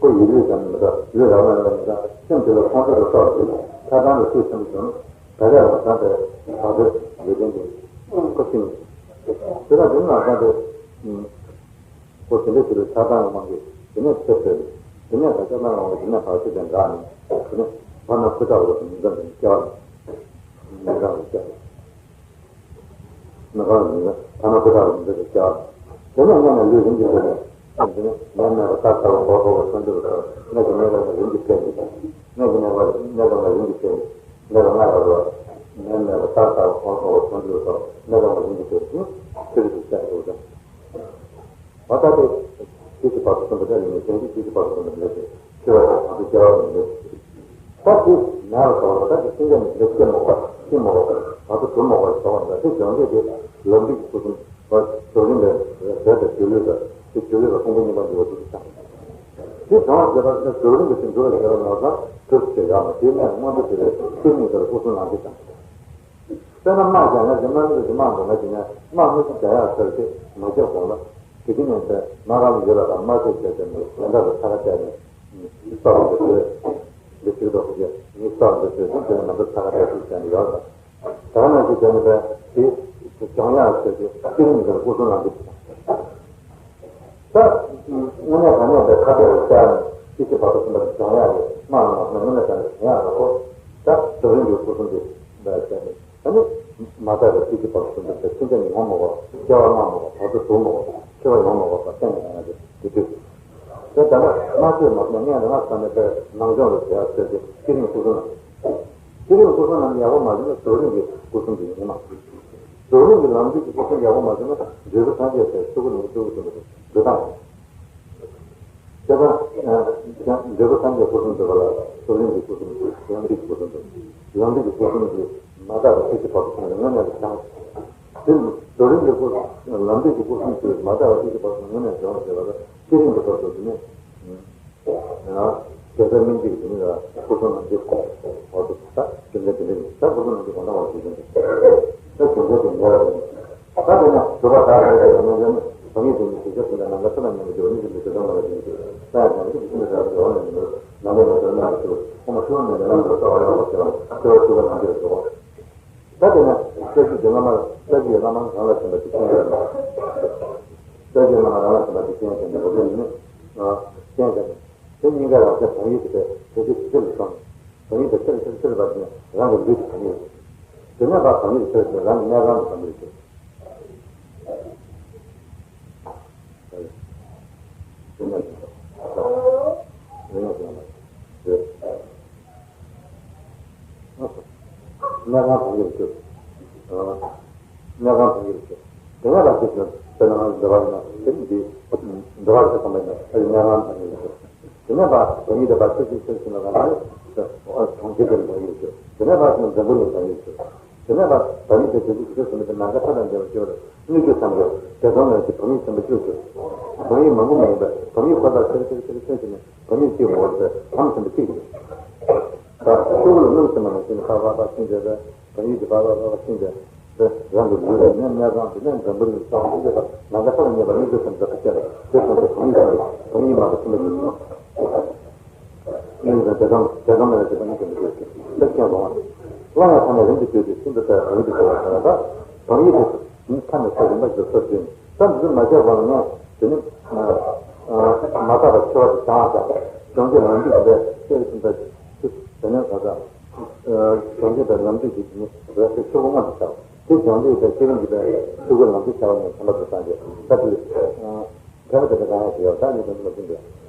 ཁོ་ཡིད་ལུས་ཙམ་མི་འདྲ་ལུས་རང་ལ་ལ་མི་འདྲ་སེམས་དེ་ལ་ཁོང་ཁྲོ་ལ་སོགས་བྱུང་ཆགས་སྡང་ལ་སྐྱེས་ཐུབ་བྱུང་། ད་ལྟ་ལ་ད་ལྟ་བར་དོའི་ལས་དོན་དེ་ཁོ་ཤི་ནས། དེ་ལ་དེ་ནང་ད་ལྟ་ཁོ་དེ་འདྲ་ཞིག་ལ་ཆགས་སྡང་ཡོང་མང་གི་དེ་ནས་ཚེ་འཕོས་ནས་དེ་ནས་ད་ཆགས་སྡང་ཡོང་བ་དེ་ནས་བར་ཆད་དེ་འགག་ནས་དེ་ནས་བར་ན་ཁུ་ཐག་ལོ་དེ་མི་འཛམ་དེ་སྐྱེ་བ་ལ་མི་འཛམ་དེ་སྐྱེ་བ་ལ། མི་གང་ཡིན་ན་ཐ་ན་ཁུ་ཐག་ལ་མི་འཛམ་དེ་སྐྱེ་བ་ལ། དེ་ནས་སྔོན་ནས་ལུས་རིམ་གྱིས་འཕེལ་ནས་དེ་ནས་ནད་མེད་པ་ལྟར་ཚ་བ་གོར་གོར་བ་སོན་དུ་ལ་ནད་ཀྱི་གནས་སྐབས་ལ་རིམ་གྱིས་འཕེལ་ནས་ནད་ཀྱི་གནས་སྐབས་ལ་རིམ་གྱིས་འཕེལ་ནས། ལས་ལ་ལྔ་ཡོད་རེད། ལས་ལྔ་ལ་ལྟར་ལྟར་ཧོར་ཧོར་སོང་དུས་སོ་ལས་ལྔ་རིམ་གྱིས་དེ་བཞིན་ཚུལ་དུ་བཤད་དགོས་ཀྱང་། བ་ད་དེ་ཇི་ཞིག་བར་དུ་སོང་བ་འདྲ་ཡིན་ནས་གཞན་གྱིས་ཇི་ཞིག་བར་དུ་སོང་བ་འདྲ་ཞིག་ཆེ་བ་དང་དང་དུ་སྐྱེ་བ་མི་འདུག་ད་དེ་ནས་ལ་སོགས་པ་ད་དེ་སེམས་ཅན་ནི་འདི་སྐྱེ་མོ་བ་སྐྱེ་མོ་བ་བར་དུ་གྲུབ་མོ་བ་སོགས་པ་འདྲ་དེ་སྦྱོང་རྒྱུ་དེ་ལམ་འདི་ཀྱི་སྐུ་གསུམ་བ་སྦྱོར་རིམ་པའི་རྫས་དང་སྦྱོར་ལུས་དང་དེ་སྦྱོར་ལུས་ལ་ཕུང་པོ་གཉིས་པ་འདུལ་བ་དེ་དང་། དེ་དང་བྱེད་པ་ནི་སྦྱོར་རིམ་གྱི་ཕྱིར་འགྲོ་བའི་བྱེད་པ་ནོར་བཟང་གྲུབ་ཟེར་ཡག་མ་དེ་ནས་མངོན་དུ་བྱེད་པའི་ཚིག་ནི་དེར་སྐུ་གསུམ་ལམ་འདི་དང་། དཔེར་ན་དམག་རྒྱག་ན་དེ་དམག་མི་དེ་དམག་འགྲོ་ན་དེ་ནས་དམག་མི་ཚོ་རྒྱག་ཡག་ཚར་དེ་མ་རྒྱག་གོང་ལ་དེ་གི་ནས་དེ་དམག་རམ་ཡོད་ལ་དང་དམག་རྩེད་བྱས་ཏེ་ལན་འདྲ་དུ་ཐ་ཁ་བལྟས་ནས་སྲོག་འདི་ཚོས་འདི་ཚིག་ཐོག་ཁུ་ཅེ་ངའི་སྲོག་འདི་ཚོས་དེ་ནས་ང་ཚོ་ཐ་ཁ་བལྟས་ཚུལ་བྱས་ནས་ཡོད་ལ། ད་ནང་བཞིན་བྱས་ནས་པས་དེ་སྦྱོང་ཡག་ཟེར་ཏེ་སྤྱིར་མི་འདིར་སྐུ་གསུམ་ལམ་འདི་ད་དངོས་གནས་དྲང་གནས་པའི་ཁ་ཐོག་ལ་བཤད་ནས་ཅི་ཞིག་བར་དུ་ཕྱིན་པ་དེ་སྦྱོང་ཡག་རེད། སྨྲ་བ་ནང་བཞིན་དངོས་གནས་དྲང་གནས་སྦྱོང་ཡག་རེད་ཁོ། ད་སྦྱོར་རིམ་གྱི་སྐུ་གསུམ་དེ་འདྲ་བཤད་ནས་ད་ནི་མ་དག་པའི་ཅི་ཞིག་བར་དུ་ཕྱིན་པ་དེ་ཕྱིན་ཆད་ནི་ཡོང་མ་དགོས་པ་སྐྱེ་བ་ལྔ་མ་དགོས་བར་དུ་དུག་མ་དགོས་འཆི་བ་ཡོང་མ་དགོས་པ་གཏན་ནས་ཡོང་ཡག་རེད་དེ་དུས། དེ་ལྟར་ན་སྨྲ་བརྗོད་མ་སྨྲ་སྔས་ལ་སྔ་ས་ནས་པའི་ནང་སྦྱོང་ལ་བྱེད་ཡག་ཟེར་ཏེ་སྤྱིར་ནི་སྐུ་གསུམ་ལ། སྤྱིར་ཡང་སྐུ་གསུམ་རྣམས་ཡག་པོ་མ་བྱུང་ན་སྦྱོར་རིམ་གྱི་སྐུ་གསུམ་དེ་ཡིན་མ། སྦྱོར་རིམ་གྱི་ལམ་འབྲས་ཀྱི་སྐུ་གསུམ་ཡག་པོ་མ་བྱུང་ན་འབྲས་བུ་ཐམས་ཅད་ཟེར་ཚུལ་ཁོ་ནུས་པ་ཚུལ་ཁོ་ཐུབ་པ་འདོད་སྟངས། དེ་ལྟར་འབྲས་བུ་ཐམས་ཅད་སྐུ་གསུམ་འདོད་པ་ལ་སྦྱོར་རིམ་གྱི་སྐུ་གསུམ་ལམ་འབྲས་ཀྱི་སྐུ་གསུམ་འདོད། ལམ་འབྲས་ཀྱི་སྐུ་གསུམ་གྱི་མ་དག་པ་ཐེག་ཆེན་བར་དུ་སོང་བའི་དངོས་གནས་ལ་བྱང་། དེ་ནི་སྦྱོར་རིམ་གྱི་སྐུ་ལམ་འབྲས་ཀྱི་སྐུ་གསུམ་གྱི་མ་དག་པ་ཐེག་ཆེན་བར་དུ་སོང་དངོས་གནས་བྱང་བ་ཞེས་པ་ལ་སྤྱིར་རིམ་གྱི་ཐོག་ཏུ་དེ་ནི། ཡང་དེ་ལྟར་སྨིན་གྱི་དེ་ནི་ལ་སྐུ་གསུམ་ལམ་འབྲས་ཀྱི་བར་དུ་ད་རྒྱུ་མཚན་དེ་འདྲ་ཡིན་ད་སྐུ་གསུམ་ལམ་འབྲས་གོ་ན་བར་དུ་ཡིན་ད་རྒྱུ་མཚན་དེ་ཉེ་བ་ཡིན། ད་དེ་ནས་སྒྲུབ་པ་དག་ལས་དེ་ནས་ཡང་བུ་མོ་དེ་ནི་དེ་ཆ་ཟིན་པའི་ནམ་མཁའ་ཚ་ལ་ཉེ་བའི་སྦྱོར་ནི་ཟིན་པའི་དེ་ཚོ་ལ་ལ་ཡིན་ཏེ་ས་ཡ་ཀྱང་ནི་དེ་ནི་རབ་འབྱོར་ནས་ནི་ནམ་མཁའ་ལ་འབྱོར་ནས་ཁོ་མ་ཤི་བ་ནས་ནམ་མཁའ་ལ་སོགས་པ་ཡང་བ་ཟེར་བ་ཁྱེད་བ་ཤི་བ་ནམ་མཁའ་ལ་འགྲོ། ད་དེ་ནས་ས་བཅུ་གི་བླ་མ་ས་བཅུ་ཡི་བླ་མ་རང་ལ་ཟིན་པ་དེ་ཁྱེད་ཀྱི་ལ་ས་བཅུ་ཡི་བླ་མ་རང་ལ་ཟིན་པ་དེ་ཁྱེད་ཀྱི་ལ་འགྲོ་གི་ཡིན་ནི་ཁྱེད་ཀྱི་དེ་གཉིས་ཀ་རང་སེམས་བག་ཡིད་དེ་དེ་ཚེ་ཕྱི་ལ་སོང་། བག་ཡིད་དེ་ཕྱིར་ཕྱིར་ཕྱིར་བར་དུ་རང་གི་ལུས་དེ་བག་ཡིད། དེ་ནས་ཕར་བག་ཡིད་ཕྱིར་དུ་རང་གི་གནས་ཁང་དུ་བག་ཡིད་ཕྱིར། དེ་ནས་དེ་ནས་དེ་ནས་དེ། གནས་ཁང་བག་ཡིད་ཕྱིར། གནས་ཁང་བག་ཡིད་ཕྱིར། དེ་ནས་ལ་ཅིག་ཟེར་ན་འདི་བ་ཡིན་ན་དེ་ནི་འདི་འདི་བ་ཞིག་བསམ་པ་ཡིན་ན་ཨ་ཡི་གནས་ཁང་བག་ཡིད་ཕྱིར། དེ་ནས་ལ་བག་ཡིད་དེ་བ་ཅིག་ཅིག་ཟེར་ན་རང་གི་གྲོང་ཁྱེར་དེར་བག་ཡིད་ཕྱིར། དེ་ནས་ལ་ཟིན་འཛམ་བུ་གླིང་བག་ཡིད་ཕྱིར། དེ་ནས་ལ་བག་ཡིད་དེ་དེ་ཅིག་ཟེར་ཟིན་པའི་ནམ་མཁའ་ཐ་དང་འདྲ་བར་སྐྱེ་བར་དངོས་ཀྱི་སངས་རྒྱས་དེ་ཚོ་ལ་ཅིག་བག་ཡིད་ཟིན་པ་བཅུ་ཕྱིར། བག་ཡིད་མང་པོ་མ་ཡིན་པར་བག་ཡིད་འཁོར་དག་ཕྱིར་ཕྱིར་ཕྱིར་ཕྱིར་ཕྱིར་ནས། བག་ཡིད་གཅིག་མ་བར་དུ་ལམ་ཟིན་པ་གཅིག་ཡིན། ད་ཤོག་བུ་ལ་སྣུམ་ཟིན་པ་ནང་བཞིན་པག་པག་པག་ཕྱིན་བྱས་པས་བག་ཡིད་ཀྱི་པག་པག་པག་པག་ཕྱིན་བྱས་པས་རང་གི་ལུས་ལ་ནས་གནས་ཁང་དེ་ནས་འཛམ་བུ་གླིང་གསང་བ་ཐམས་ཅད་པ་ནམ་མཁའ་ཐ་ལ་ཉེ་བ་གཉིས་སུ་ཟིན་པ་ཁ་སྐྱེ་ལ་དེ་སོང་ཚེ་བག་ཡིད་ཟིན་པ་བག་ཡིད་མ་གི་ཚིམ་པ་ཞིག་སོང་། གཉིས་ཀྱང་དེ་ཙམ་དེ་ཙམ་ལ་ཡང་བྱེད་པ་གཉིས་ཀྱང་མི་དགོས་ཤིང་དེ་སྐྱེ་འོང་བ། སླར་ཡང་ཐ་ན་རིམ་གྱིས་བརྗོད་དེ་ཤིན་ཏུ་ལྟར་བག་ཡིད་དུ་བྱ་བ་ཟེར་བ་ལ་བག་ཡིད་དེ་ནི་ཐ་མའི་ས་རིམ་པ་བཞི་སོར་བརྗོད་ནས། ད་འདི་ཚོ་མ་བྱས་གོང་ལ་ངས་དེ་ནི་མ་དག་པ་འཆི་བ་དེ་བྱང་བ་བྱ། བྱང་ཆུབ་ལམ་འདི་གི་པའི་ཤེས་རིག་གསུམ་པའི་ཆུ་དེ་ནས་ད་ལྟ་བྱང་ཆུབ་པའི་ལམ་འདི་གི་ནི་རེ་ཞིག་ཆུ་བོ་ལྔ་དུ་བྱ་བ། དེ་བྱང་ཆུབ་པའི་ཤེས་རིག་གི་པའི་ཆུ་བོ་ལམ་འདི་བྱ་བ་ནས་ཐམ་པ་དུ་བཏང་རྗེས་ད་དེ་ཕལ་པ་དེ་འདྲ་གང་ཡང་ཞིག་ཡོད་ད་ནི་དོན་དུ་མ་ཟིན་པས།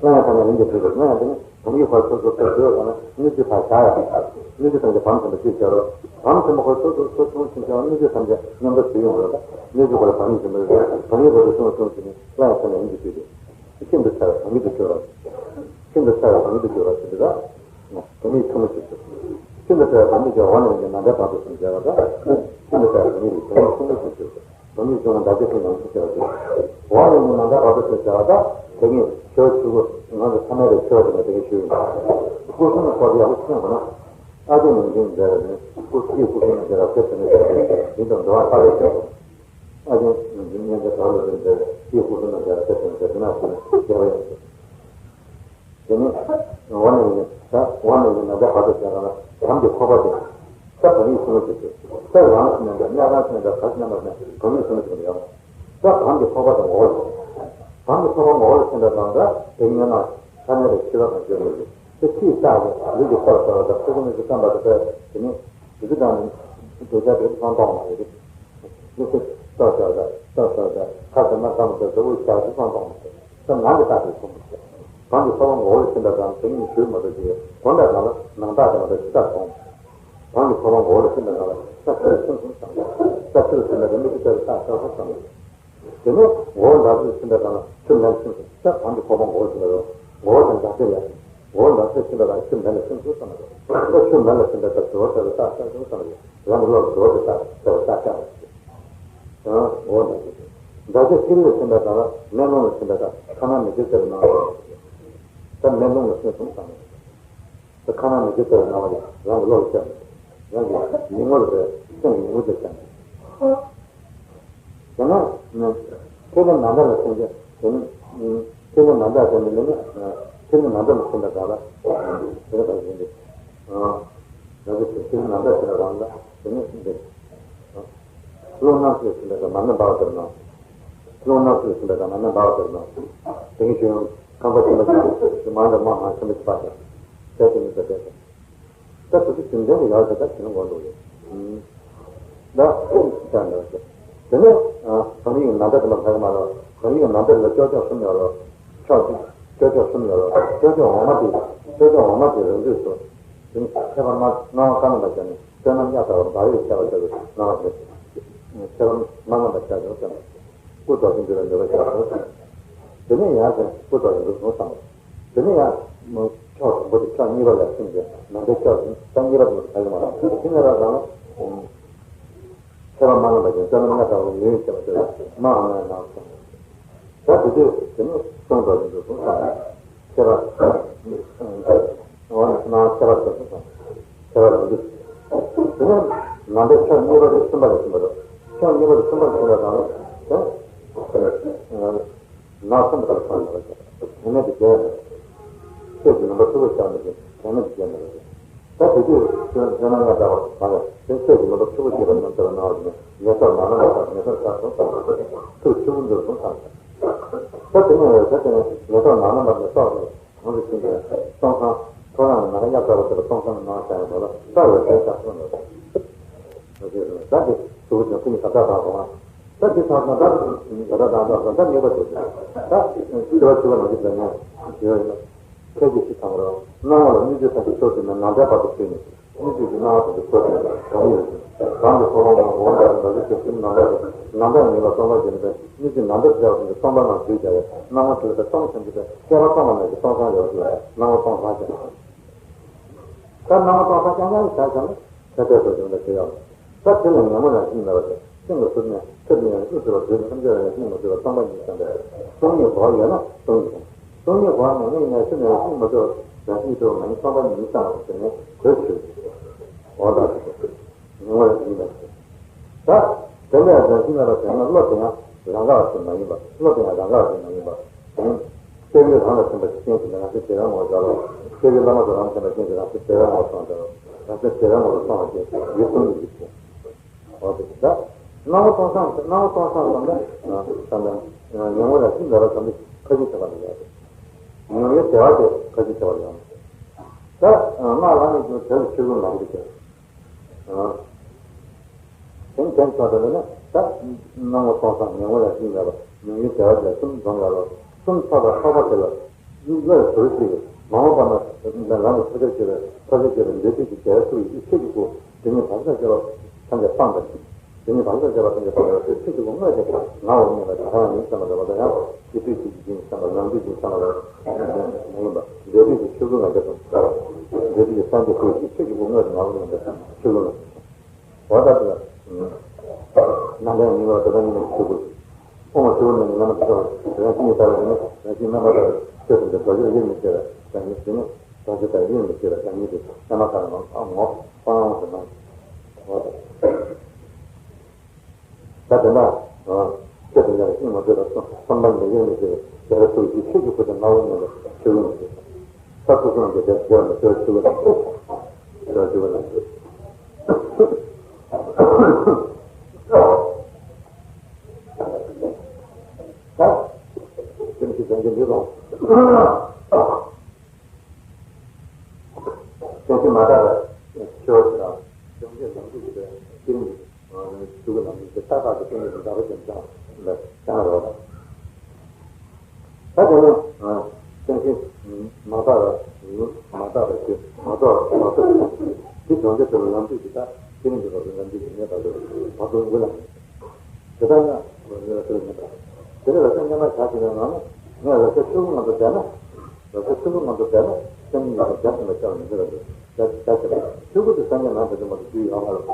སླར་ཡང་ཐ་ན་ཡིན་གྱི་ཚུལ་དུ་སླར་ཡང་དེ་ནི་བུམ་ཡུལ་ཁོ་སོ་སོ་སོ་སོའི་ཁོ་ན་སྣོད་བཅུད་ཕར་བཞག་ཡ། སྣོད་བཅུད་ཐམས་ཅད་བམ་ཆེན་པོ་ཅེས་བྱ་རོ། བམ་ཆེན་པོ་ཁོ་སོ་སོ་སོ་ཆུང་ཆུང་ཆུང་སྣོད་བཅུད་ཐམས་ཅད་མཉམ་དུ་ཞུ་ཡོང་རོ། ད་སྣོད་བཅུད་ཁོ་ལ་བམ་ཆེན་པོ་རེད། བམ་ཡུལ་ཁོ་སོ་ཆུང་ཆུང་ཆུང་ནི་སླར་ཡང་ཐ་ན་ཡིན་གྱི་ཚུལ་དུ། ཤིན་ཏུ་ཕྲ་བའི་བུམ་ཡུལ་དུ་གྱུར་རོ། ཤིན་ཏུ་ཕྲ་བའི་བུམ་ཡུལ་དུ་གྱུར་རོ་ཞེས་པ། བུམ་ཡུལ་ཆུང་ངུ་ཞིག་ཏུ། ཤིན་ཏུ་ཕྲ་བའི་བུམ་ཡུལ་གྱི་འོག་ནས་ཀྱང་ནམ་མཁའི་བར་དུ་གསུམ་བྱས་པ་དང་། ཤིན་ཏུ་ཕྲ་བའི་བུམ་ཡུལ་གྱི་བུམ་ཡུལ་ཆུང་ངུ་ཞིག་ཏུ། བུམ་ཡུལ་ཆུང་ངུ་འདབ་བརྒྱ་ཤིང་ནང་བཞིན་བྱས་པ་སྟེ། འོག་ནས་ཀྱང་ནམ་མཁའི་བར་དུ་གསུམ་བྱས་པ་དང་། དེ་ཉིད་ཆོས་ཆུ་བོ་ང་ཚོ་ཐ་མལ་པའི་ཆོས་དེ་ལ་དེ་ཉིད་ཞུ་ཡིན། སྐུ་གསུམ་ནི་སྐོར་ཡག་པོ་ཤེས་དགོས་ན། ཨ་ཏི་ནང་བཞིན་འདས་པ་ནི་སྐུ་སྐྱེས་སྐུ་གསུམ་ན་འདས་པ་ཚེ་ཚེ་ནས་འདས་པ་འདི་དང་འགྲོ་བ་ཐ་དད་ཀྱང་། ཨ་ཏི་ནང་བཞིན་སྙན་པའི་བར་ལ་འདས་པའི་སྐྱེས་སྐུ་གསུམ་ན་འདས་པ་ཚེ་ཚེ་ནས་འདས་པ་ན་ཞེས་ནས་འདས་པ་ཡང་། དེ་ནས་འོག་ནས་ཡིན་ད་འོག་ནས་ཡིན་ན་འདས་པ་དང་བྱས་པ་ན་བྱམས་ཀྱི་ཁོག་པ་དེ། ས་བུམ་ཡུལ་གསུམ་པོ་ཞིག་ཏུ། ས་རང་གསུམ་ཡིན་པ་གནས་ཁང་གསུམ་ཡིན་པ་བར་གནས་པ་ནས་བུམ་ཡུལ་གསུམ་པོ་ཞིག་ཏུ་ཡོད། ས་བྱམས་ཀྱི་ཁོག་པ་དང་ངོ་བོ་ཞིག་བྱམས་ཀྱི་ཁོག་པ་ངོ་བོ་ལ་ཕྱིན་པ་དང་འདྲ་དེ་ཉིད་ན་ཐ་མལ་པའི་འཆི་བ་དང་འགྱུར་མེད་ཀྱི་དེ་ཕྱིའི་རྟགས་ཀྱི་ལུས་ཀྱི་ཁོག་ལ་ཟེར་བ་དང་ཕྲུ་གུ་ནས་ཀྱི་བརྩམས་པ་དེ་ལྟར་དེ་ནི་དེ་ཚོ་དང་ནི་འདོད་ཆགས་དེ་ཚོ་མཐོང་མ་ཡོད་རེད། མི་ཚེ་སྲོག་ཆགས་དང་སྲོག་ཆགས་དང་ཁ་ཟེར་ན་ཁ་མི་ཟེར་ཟེར་དབུགས་ཆགས་ཀྱི་སང་གཏོང་མི་ཟེར་ས་ནང་གི་རྟགས་དེ་གསུམ་པོ་ཟེར། གང་གི་ཚོར་བ་ངོ་བོར་ཕྱིན་པ་དང་དེ་ཉིད་ཞུགས་མ་གཏོགས་ཀྱི་གོམས་པའི་ནང་ལ་ནང་རྟགས་དེ་མ་གཏོགས་ཕྱི་རྟགས་མཐོང་། གང་གི་ཚོར་བ་ངོ་བོར་ཕྱིན་པའི་ནང་ལ་ས་ཆུ་ལ་ཤིང་གསུམ་ཚང་། ས་ཆུ་ལ་ཕྱིན་པ་དང་མི་ཚེ་ལྟ་བུའི་རྟགས་ཚང་གསུམ་ཚང་། དེ་ནས་ངོ་བོ་འདག་ཚོད་ཕྱིན་པ་དང་ཆུ་མེ་ལ་ཤིང་གསུམ་ས་གང་གི་ཚོར་བ་ངོ་བོར་ཕྱིན་པ་དང་ངོ་བོ་དང་འདག་ཚོད་ལས། ངོ་བོ་འདག་ཚོད་ཕྱིན་པ་དང་ཆུ་མེ་ལ་ཤིང་གསུམ་ཚང་། ས་ཆུ་མེ་ལ་ཕྱིན་པ་དང་དུ་བ་ལྟ་བུའི་རྟགས་ཚང་གསུམ་ཚང་། རང་གི་བློ་ལ་དུ་བ་དེ་ལྟ་བུ་ལྟ་བུ་ལྟ་བུ་ལྟ་བུ། འོ་ན། འདག་ཚོད་ཤིང་ལ་ཕྱིན་པ་དང་མེ་རླུང་ལ་ཕྱིན་པ་དང་ཁ་ན་མི་ཚེ་ལྟ་བུ་སྣང་བ། ད་མེ་རླུང་ལ་ཤིང་གསུམ་ཚང་། ད་ཁ་ན་མི་ཚེ་ལྟ་བུ་སྣང་བ་རང་གི་བློ་ལ་ཤར། རང་གི་ཉིན་མོ་ལ་བས་སེམས་ཀྱི་ཉིན་མོ་དེ་ཤར། དེ་ནས་ཆོས་ལས་ནམ་ཟླ་ལ་ཕྱིན་ཏེ་དེ་ནི་ཆོས་ལས་ནམ་ཟླ་དེ་ནི་མི་ནི་ཆོས་ལས་ནམ་ཟླ་ལ་ཕྱིན་པ་དང་ལ་དེ་ནི་ག་ཡིན་ཏེ། ང་ཚོ་ཆོས་ལས་ནམ་ཟླ་ཕྱིན་པ་དང་ལ་དེ་ནི་འདི། རླུང་ནག་ཚོས་ཟིན་པའི་མ་ཎི་འབར་བ་ལྟར་སྣང་། རླུང་ནག་ཚོས་ཟིན་པའི་མ་ཎི་འབར་བ་ལྟར་སྣང་། དེ་ཉིད་ཤེས་ཡོན་ཁང་པ་ཆེན་པོ་ཆེན་པོ་ཞིག་མང་དུ་མང་མང་ཆེན་པོ་ཞིག་པ་དང་། དེ་དེ་ཉིད་དུ་བསྡད་དོ། ད་དུ་དུ་རྒྱུ་མཚན་གྱི་ཡག་དེ་དག་ཞིག་ལ་མངོན་འགྲོ་ཡོད། ད་ཅང་འདྲ་བ་ཞིག་དེ་ནས་གང་ཡིན་ནམ་ཟླ་དེ་མ་ཐག་མ་རོ། གང་ཡིན་ནམ་ཟླ་ལ་ཅོག་ཅོག་གསུམ་ཡོད་རོ། ཕྱོགས་ཅོག་ཅོག་གསུམ་ཡོད་རོ། ཅོག་ཅོག་འོག་མ་དེ་ཅོག་ཅོག་འོག་མ་དེ་རང་དུས་སུ། དེ་ནི་ཁྱད་པར་སྣང་སྣང་བ་བཀའ་གནང་པ་ཞིག་ནི། བསོད་ནམས་གཡའ་དག་པར་འབར་བའི་ཁྱད་པར་ཆེ་བའི་སྣང་བ་ཞིག་ཁྱད་པར་མ་ངོམས་པ་ཤར་བྱུང་ཙམ། སྐུ་རྡོ་རྗེ་འདུལ་བའི་ནུས་པ་ཤར་བྱུང་ཙམ། དེ་ནས་ཡང་ཞིང་སྐུ་རྡོ་རྗེ་འདུལ་བྱུང་ཙམ། དེ་ནས་ཡང་ཕྱོགས་དང་པོ་དེ་ཕྱོགས་གཉིས་པ་ལ་ཕྱིན་ཏེ་ནང་པའི་ཕྱོགས་ཤིང་ད་གཉིས་པ་དེ་ཚོ་ག་གི་མ་རང་དེ་ནས་ར་རང་ཁྱད་པར་མ་ངོམས་པ་ཞིག་བསོད་ནམས་གཡའ་དག་པའི་ནུས་ཤར་བྱུང་ཙམ་མ་འོངས་པའི་ནང་སོང་། ད་དེ་དུས་དེ་ནི་གསུང་དོ་བཞིན་དུ་གསུངས་སོང་། ཁྱད་པར། འོ་ན་ཁྱད་པར་ཆེ་ཤོས་དང་། ཁྱད་པར་རང་དུས། དེ་ནི་ནང་པའི་ཕྱོགས་གཉིས་པ་དེ་གསུམ་པ་ལ་ཕྱིན་པ་རེད། ཕྱོགས་གཉིས་པ་དེ་གསུམ་པ་ལ་ཕྱིན་པ་དང་། དེ་ནི་ནང་གསུམ་པ་ལ་སོང་ཡོད་པ་དེ་ནི་དེ་རྒྱལ་ཡོད། ཆོས་ཀྱི་ནང་པ་ཕྲུ་གུ་ཆགས་མི་ཤེས་དེ་ནི་དེ་རྒྱལ་མི་རེད། ད་དེ་དུས་བསོད་ནམས་གཡའ་དག་པ་མ་ལ་དེ་ཆོས་ཀྱི་ནང་པ་ཕྲུ་གུ་སྐྱེས་པ་རྣམས་ལྟར་སྣང་བ་ནི་ངེས་པར་མ་ནམ་པ་ལྟར་ངེས་པར་ཤར་སོང་ཙམ། ཐུགས་ཆུ་བོ་འདུལ་སོང་ཙམ། ད་དེ་ནས་ད་དེ་ནས་ངེས་པར་མ་ནམ་པ་ནི་སྲོག་གི་གང་དུ་ཕྱིན་ཏེ་སྟོང་སང་ཐོ་རངས་ནམ་མཁའ་གཡའ་དག་པ་དེ་ལ་སྟོང་སང་ནི་སྣང་བ་ཤར་བའི་སྐོར་ལ་སྲོག་ཡོད་ཚད་ཤར་སོང་ལ། ད་དེ་ཆུ་བོ་ཆེན་ཀུན་གྱི་ཟབ་ཆ་དག་སོང་ང་། ད་དེ་ཚང་མ་ད་ཟབ་ཆ་དག་སོང་ད་ངེས་པར་འདུག་ད་ཤི་བ་ཤི་བ་ནང་གི་འདོད་ཉལ་ཞི་བ་ཡིན་ན། ཁྱེད་ཀྱིས་ཅི་ཐང་རོ། སྣང་བ་ལ་སྣོད་བཅུད་ཐམས་ཅད་ཤོར་ཟིན་ནས་ནམ་མཁའི་བར་དུ་ཕྱིན་ནས་སྣོད་བཅུད་ཀྱི་སྣང་བ་ཐམས་ཅད་ཤོར་ཟིན་ནས་གང་ཡིན་རང་གི་ཚོར་བ་ངོ་བོ་འདྲ་འདྲ་བའི་ཆོས་ཀུན་ནམ་མཁའ་ལས་ནམ་མཁའ་ཉིད་ལ་སྟོང་པར་བཞག་པའི་སྣོད་བཅུད་ནམ་མཁའ་བཞག་ཟིན་པའི་སྟོང་པ་རྣམས་བསྡུས་བྱ་བའི་སྣང་བ་དེ་ལ་སྟོང་ཆེན་པོའི་སྐྱེ་བ་སྟོང་པ་རྣམས་ཀྱི་སྟོང་སང་ཡོད་ཟེར་བའི་སྣང་བ་སྟོང་སང་ཀྱང་། ད་སྣང་བ་སྟོང་སང་རྐྱང་རྐྱང་གི་བྱ་བྱ་ན། ཐེ་ཐེ་སོགས་བྱུང་ལ་དེ་ཡང་། ད་དེ་ལ་ཉོན་མོངས་རང་བཞིན་མེད་པ་སྟེ་སེམས་ལ་ཟུར་ནས་ཐེབས་ནས་ཡང་དབུས་སུ་ལ་བསྡུས་ནས་ཐམས་ཅད་ལ་རང་བཞིན་མ་གྲུབ་པ་སྟོང་པ་ཉིད་ཙམ་པས་སྟོང་ཉིད་བོར་ཡོད་ན་སྟོང་ཉིད་དང་། སྟོང་ཉིད་བོར་ནས་ངས་ནས་ཐེབས་ནས་རང་བཞིན་མ་གྲུབ་པ་རང་བཞིན་གྲུབ་པ་མ་ཡིན་སྟོང་པ་ཉིད་ཙམ་པ་ཟེར་ནས་གོས་ཆོད། འོ་ད་ཉོན་མོངས་རང་བཞིན་མེད་པ་སྟེ། ད་དེ་ལས་རང་བཞིན་མེད་པ་ཟེར་ན་བློ་དེ་ཡང་རང་དགའ་བ་ཞིག་མ་ཡིན་པ་བློ་དེ་ཡང་རང་དགའ་བ་ཞིག་མ་ཡིན་པ། སྐྱེ་བོའི་རང་ལ་ཐིམ་པ་ཞིག་རྐྱེན་གྱིས་རང་བཞིན་བདེ་བའི་ངོ་བོ་སྦྱར་རོ། སྐྱེ་བོའི་བླ་མ་དང་རང་ཐིམ་པ་རྐྱེན་གྱིས་རང་བཞིན་བདེ་བའི་ངོ་བོ་སྦྱར་རོ། རང་བཞིན་བདེ་བའི་ངོ་བོ་སོང་བ་ཞེས་ཡུལ་གསུམ་གྱི་ཡུལ་ཅན། འོ་དེ་ད། སྣང་བ་སྟོང་སང་སྣང་བ་སྟོང་སང་ཙམ་ལ་ཙམ་ལ་ཉོན་མོངས་རང་བཞིན་མེད་པ་ཙམ་ལ་ཁ་ཅིག་ཐེབས་པ་ལ་ཡོད་དེ། ཉུང་བའི་བདེ་བ་དེ་ག་ཅི་བྱ་བ་ཡང་། ད་སྔགས་ལ་ནི་དེ་ལ་ཆོས་སྐུ་ང་རིག་ཅེས། དེ་དེ་ཆོག་དེ་ལ་ནི་ད་སྣང་བ་སྟོང་སང་ཉོན་མོངས་ལས་སྐྱེས་པ་ཉུང་བའི་བདེ་བ་དེ་གསུམ་འཛོམས་ལ་ལོ། གསུམ་ཐོབ་པ་ཐོབ་པ་དེ་ལ་སླར་ཟུར་ཞིག་མ་འོངས་པ་ན་རང་ལ་ཐུགས་རྗེ་ཆེ་བའི་ཐུགས་རྗེ་ཆེ་བའི་འདོད་པའི་གི་རྒྱལ་སྲས་ཀྱི་ཆོས་ཀྱི་སྐུ་དེ་ཉིད་བག་ཆགས་སྐྱེ་བ་ཐམས་ཅད་སྤངས་པ་དེ་ཉིད་བག་ཆགས་སྐྱེ་བ་ཐམས་ཅད་སྤངས་པ་ཆོས་ཀྱི་སྐུ་དངོས་དེ་ངའོ་སྙམ་པ་ད་ག་རང་ཡིན་བསམ་པ་རེད་བ། ད་ཡང་སྐྱེ་དུས་ཀྱི་ཡིན་བསམ་པ་ནམ་དུས་ཀྱི་བསམ་པ་རེད་མ་ཡིན་པ། འདོད་དུས་ཀྱི་ཆོས་སྐུ་ང་རྒྱལ་དང་འདོད་དུས་ཀྱི་སངས་རྒྱས་སྐུ་ཡི་ཆོས་ཀྱི་སྐུ་དངོས་དེ་ངའོ་སྙམ་པ་ཆོས་སྐུ་ང་། འོ་ད་དེ་ལ། རྣམ་པའི་ཉིན་མོར་དེ་དག་ཉིད་ནས་ཆོས་སྐུ། དབུ་མ་ཆོས་སྐུ་རྣམ་གཉིས་རྣམ་པར་ཤར་བ་རང་བཞིན་གྱི་ལྟ་བ་ནི་རང་བཞིན་རྣམ་པར་དག་པའི་ཆོས་ཐམས་ཅད་རྡོ་རྗེར་དབྱེར་མི་ཕྱེ་བའི་བདག་ཉིད་དེ་ནི་རྡོ་རྗེ་ལྟར་དབྱེར་མི་ཕྱེ་བའི་བདག་ཉིད་དེ་རྣམ་པར་དག་པའི་ངོ་སྤངས་ཏེ་སྣང་། འོ་ད། ད་དེ་ན་ཆོས་ཐམས་ཅད་ལ་དབྱེར་མ་ཕྱེ་བ་གསུམ་པ་ཉིད་དབྱེར་མི་ཕྱེ་བའི་རྡོ་རྗེ་ཐུགས་ཀྱི་ཆོས་ཀྱི་སྐུ་དེ་ངའོ་སྙམ་པའི་ཆོས་སྐུ་ང་། ས་ཐོབ་སོང་གི་དེ་དེ་ལ་ཆོས་ཆོས་ལ་ཆོས་ཆོས་ལ། ད་དེ་ནི་སེམས་ཅན་འདི་དང་སེམས་ཅན་མ་དག་པའི་ཆོས་དང་སེམས་ཅན་ནང་དུ་ཡོད་པའི་སེམས་ཅན། ཆོས་སྐུ་ནང་གི་ཏག་ཏག་གི་སེམས་ཉིད་དུ་འདྲ་བ་ཅན་ཙམ་ལ་བྱང་རོགས། ད་དེ་ནི་སེམས་ཅན་མ་དག་པ་མ་དག་པ་ཞེས་མ་རྟོགས་མ་རྟོགས་དེ་སྦྱོང་བྱེད་དུ་ལམ་དུས་ཀྱི་ད་དེ་ནི་འདི་ལ་ལམ་དུས་ཀྱི་གནས་པ་ལས་མ་རྟོགས་འགུལ་ལ། དེ་ལྟར་ན་འོ་ལ་ལ་སེམས་མེད་པ། དེ་ནི་ལ་སེམས་མཉམ་པར་བཞག་ཅིང་ནས་ནང་ནས་ངས་ལ་སེམས་ཆོས་སྐུ་ངང་དུ་བསྡད་ན། ལ་སེམས་ཆོས་སྐུ་ངང་དུ་བསྡད་ན་སེམས་ཉིད་ལ་རྒྱ་ཆེན་པོ་ཤར་བ་མི་འདོད་པ་རེད། རྒྱ་རྒྱ་ཆེན་པོ་ཆོས་སྐུ་དེ་སངས་རྒྱས་ནང་དུ་འདུས་མ་ཐུབ་རྒྱུ་ཡོད་མ་རེད།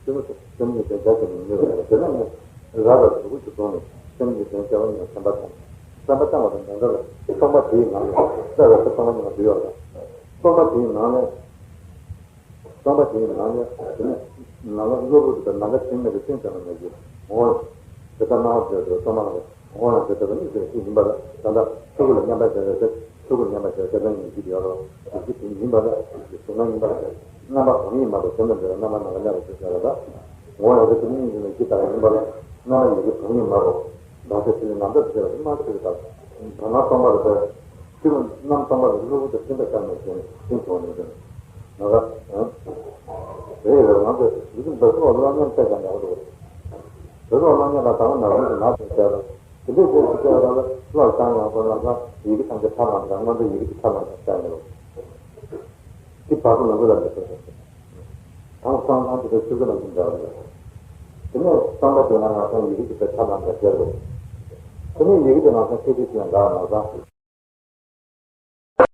སེམས་སེམས་ཉིད་དོན་རྒྱ་ཆེན་པོ་མི་འདོད་པ་རེད། དེ་ནས་ངས་རབ་ལ་གཟུགས་སྐུ་ཞིག་བཟུང་ནས་སེམས་ཉིད་དོན་སྐྱེ་བ་ཉིད་ལ་སེམས་པ་བཏང་། སེམས་པ་བཏང་བ་དང་ལྡན་ལྡན་ལ་སྟོང་པ་དེའི་ངང་ལ་ལྟ་བའི་སྟོང་པ་ཉིད་མ་འདུས་ཡོད་ལ། སྟོང་པ་དེའི་ངང་ལས། སྟོང་པ་དེའི་ནང་ནས་དེ་ནས་ནང་ལ་གློ་བུར་དུ་ནམ་མཁའ་སྤྲིན་མེད་དུ་སྤྲིན་ཙམ་ལ་ངེས་ཀྱི་འོང་། དེ་ལྟར་སྣང་བ་བྱས་ཏེ་སྟོང་པ་ལ་འོང་ཡང་དེ་ལྟ་བུ་གཉིས་སུ་ཡང་ཞིག་ཡིན་པ་ལ་ད་ལྟ་ཆོས་སྐུ་ལ་མཉམ་པར་བཞག་པའི་ཚེ་ཆོས་སྐུ་ལ་མཉམ་པར་བཞག་པའི་ཚེ་ལ་ངེས་ཀྱི་ཡོད་རེད། ཡིན་གྱི་དེ་ཡིན་པ་ལ་གཟུགས་སྣང་ཡིན་པ་ལ་རྣམ་པ་གང་ཡིན་མ་གཏོགས་དེ་ལ་འདི་ལ་རྣམ་པ་ནམ་མཁའ་མཉམ་པར་བཞག་པ་ལ་འོང་ཡང་དེ་ལྟ་བུ་གཉིས་སུ་ཡང་ཞིག་ཡིན་པ་ལ་རྣམ་པ་ཡིན་གྱི་གང་ཡིན་མ་གཏོགས། བདག་ཆོས་ཅན་ནམ་མཁའ་དང་འདྲ་བ་དེ་མ་ཆོས་ཀྱི་བདག་དོན་དམ་སྟོང་པ་ལ་ཟེར། ཆོས་སྐུ་རྣམ་སྟོང་པ་ལ་གློ་བུར་དུ་སྤྲིན་པ་ཤར་ནས་བྱུང་ནས་སྤྲིན་བྱུང་ནས་བྱུང་། ང་ག་རེད་རེད། ང་ཚོས་ཡིད་ཀྱི་འབད་རྩོལ་བ་ལ་སློབ་གཉེར་བྱས་ཀྱང་འདྲ་བོ་འདུག་འབད་རྩོལ་བ་སློབ་གཉེར་ལ་དང་པོ་ནག་རིག་གི་ནག་ཅིག་བྱས་ལ། དེ་འདྲའི་རྗེས་སུ་སྐྱེ་བ་ལ་བློ་བྱང་ཡང་དགོས་ན་ཡི་གེ་ཐམས་ཅད་ཐབས་ལམ་དང་སྔོན་འགྲོའི་ཡི་གེ་གི་ཐབས་ལམ་དང་བྱས་ནས། དེ་བར་དུ་ནང་ཁུལ་ལ་འདི་ཚོ་དང་སང་ལམ་དེ་ཚོ་ཆོས་སྐུ་ནང་བཞིན་འདྲ་བ་རེད། དེ་ནས་སྟོང་པ་དེ་ན་ང་ཚོ་ཡི་གེ་གི་ཐབས་ལམ་དང་བྱས་ལ། དེ་ནས་ཡི་གེ་དེ་ནང་ཚོ་ཁྱེད་ཀྱིས་ཀྱང་འདྲ་ནང་ཚོ།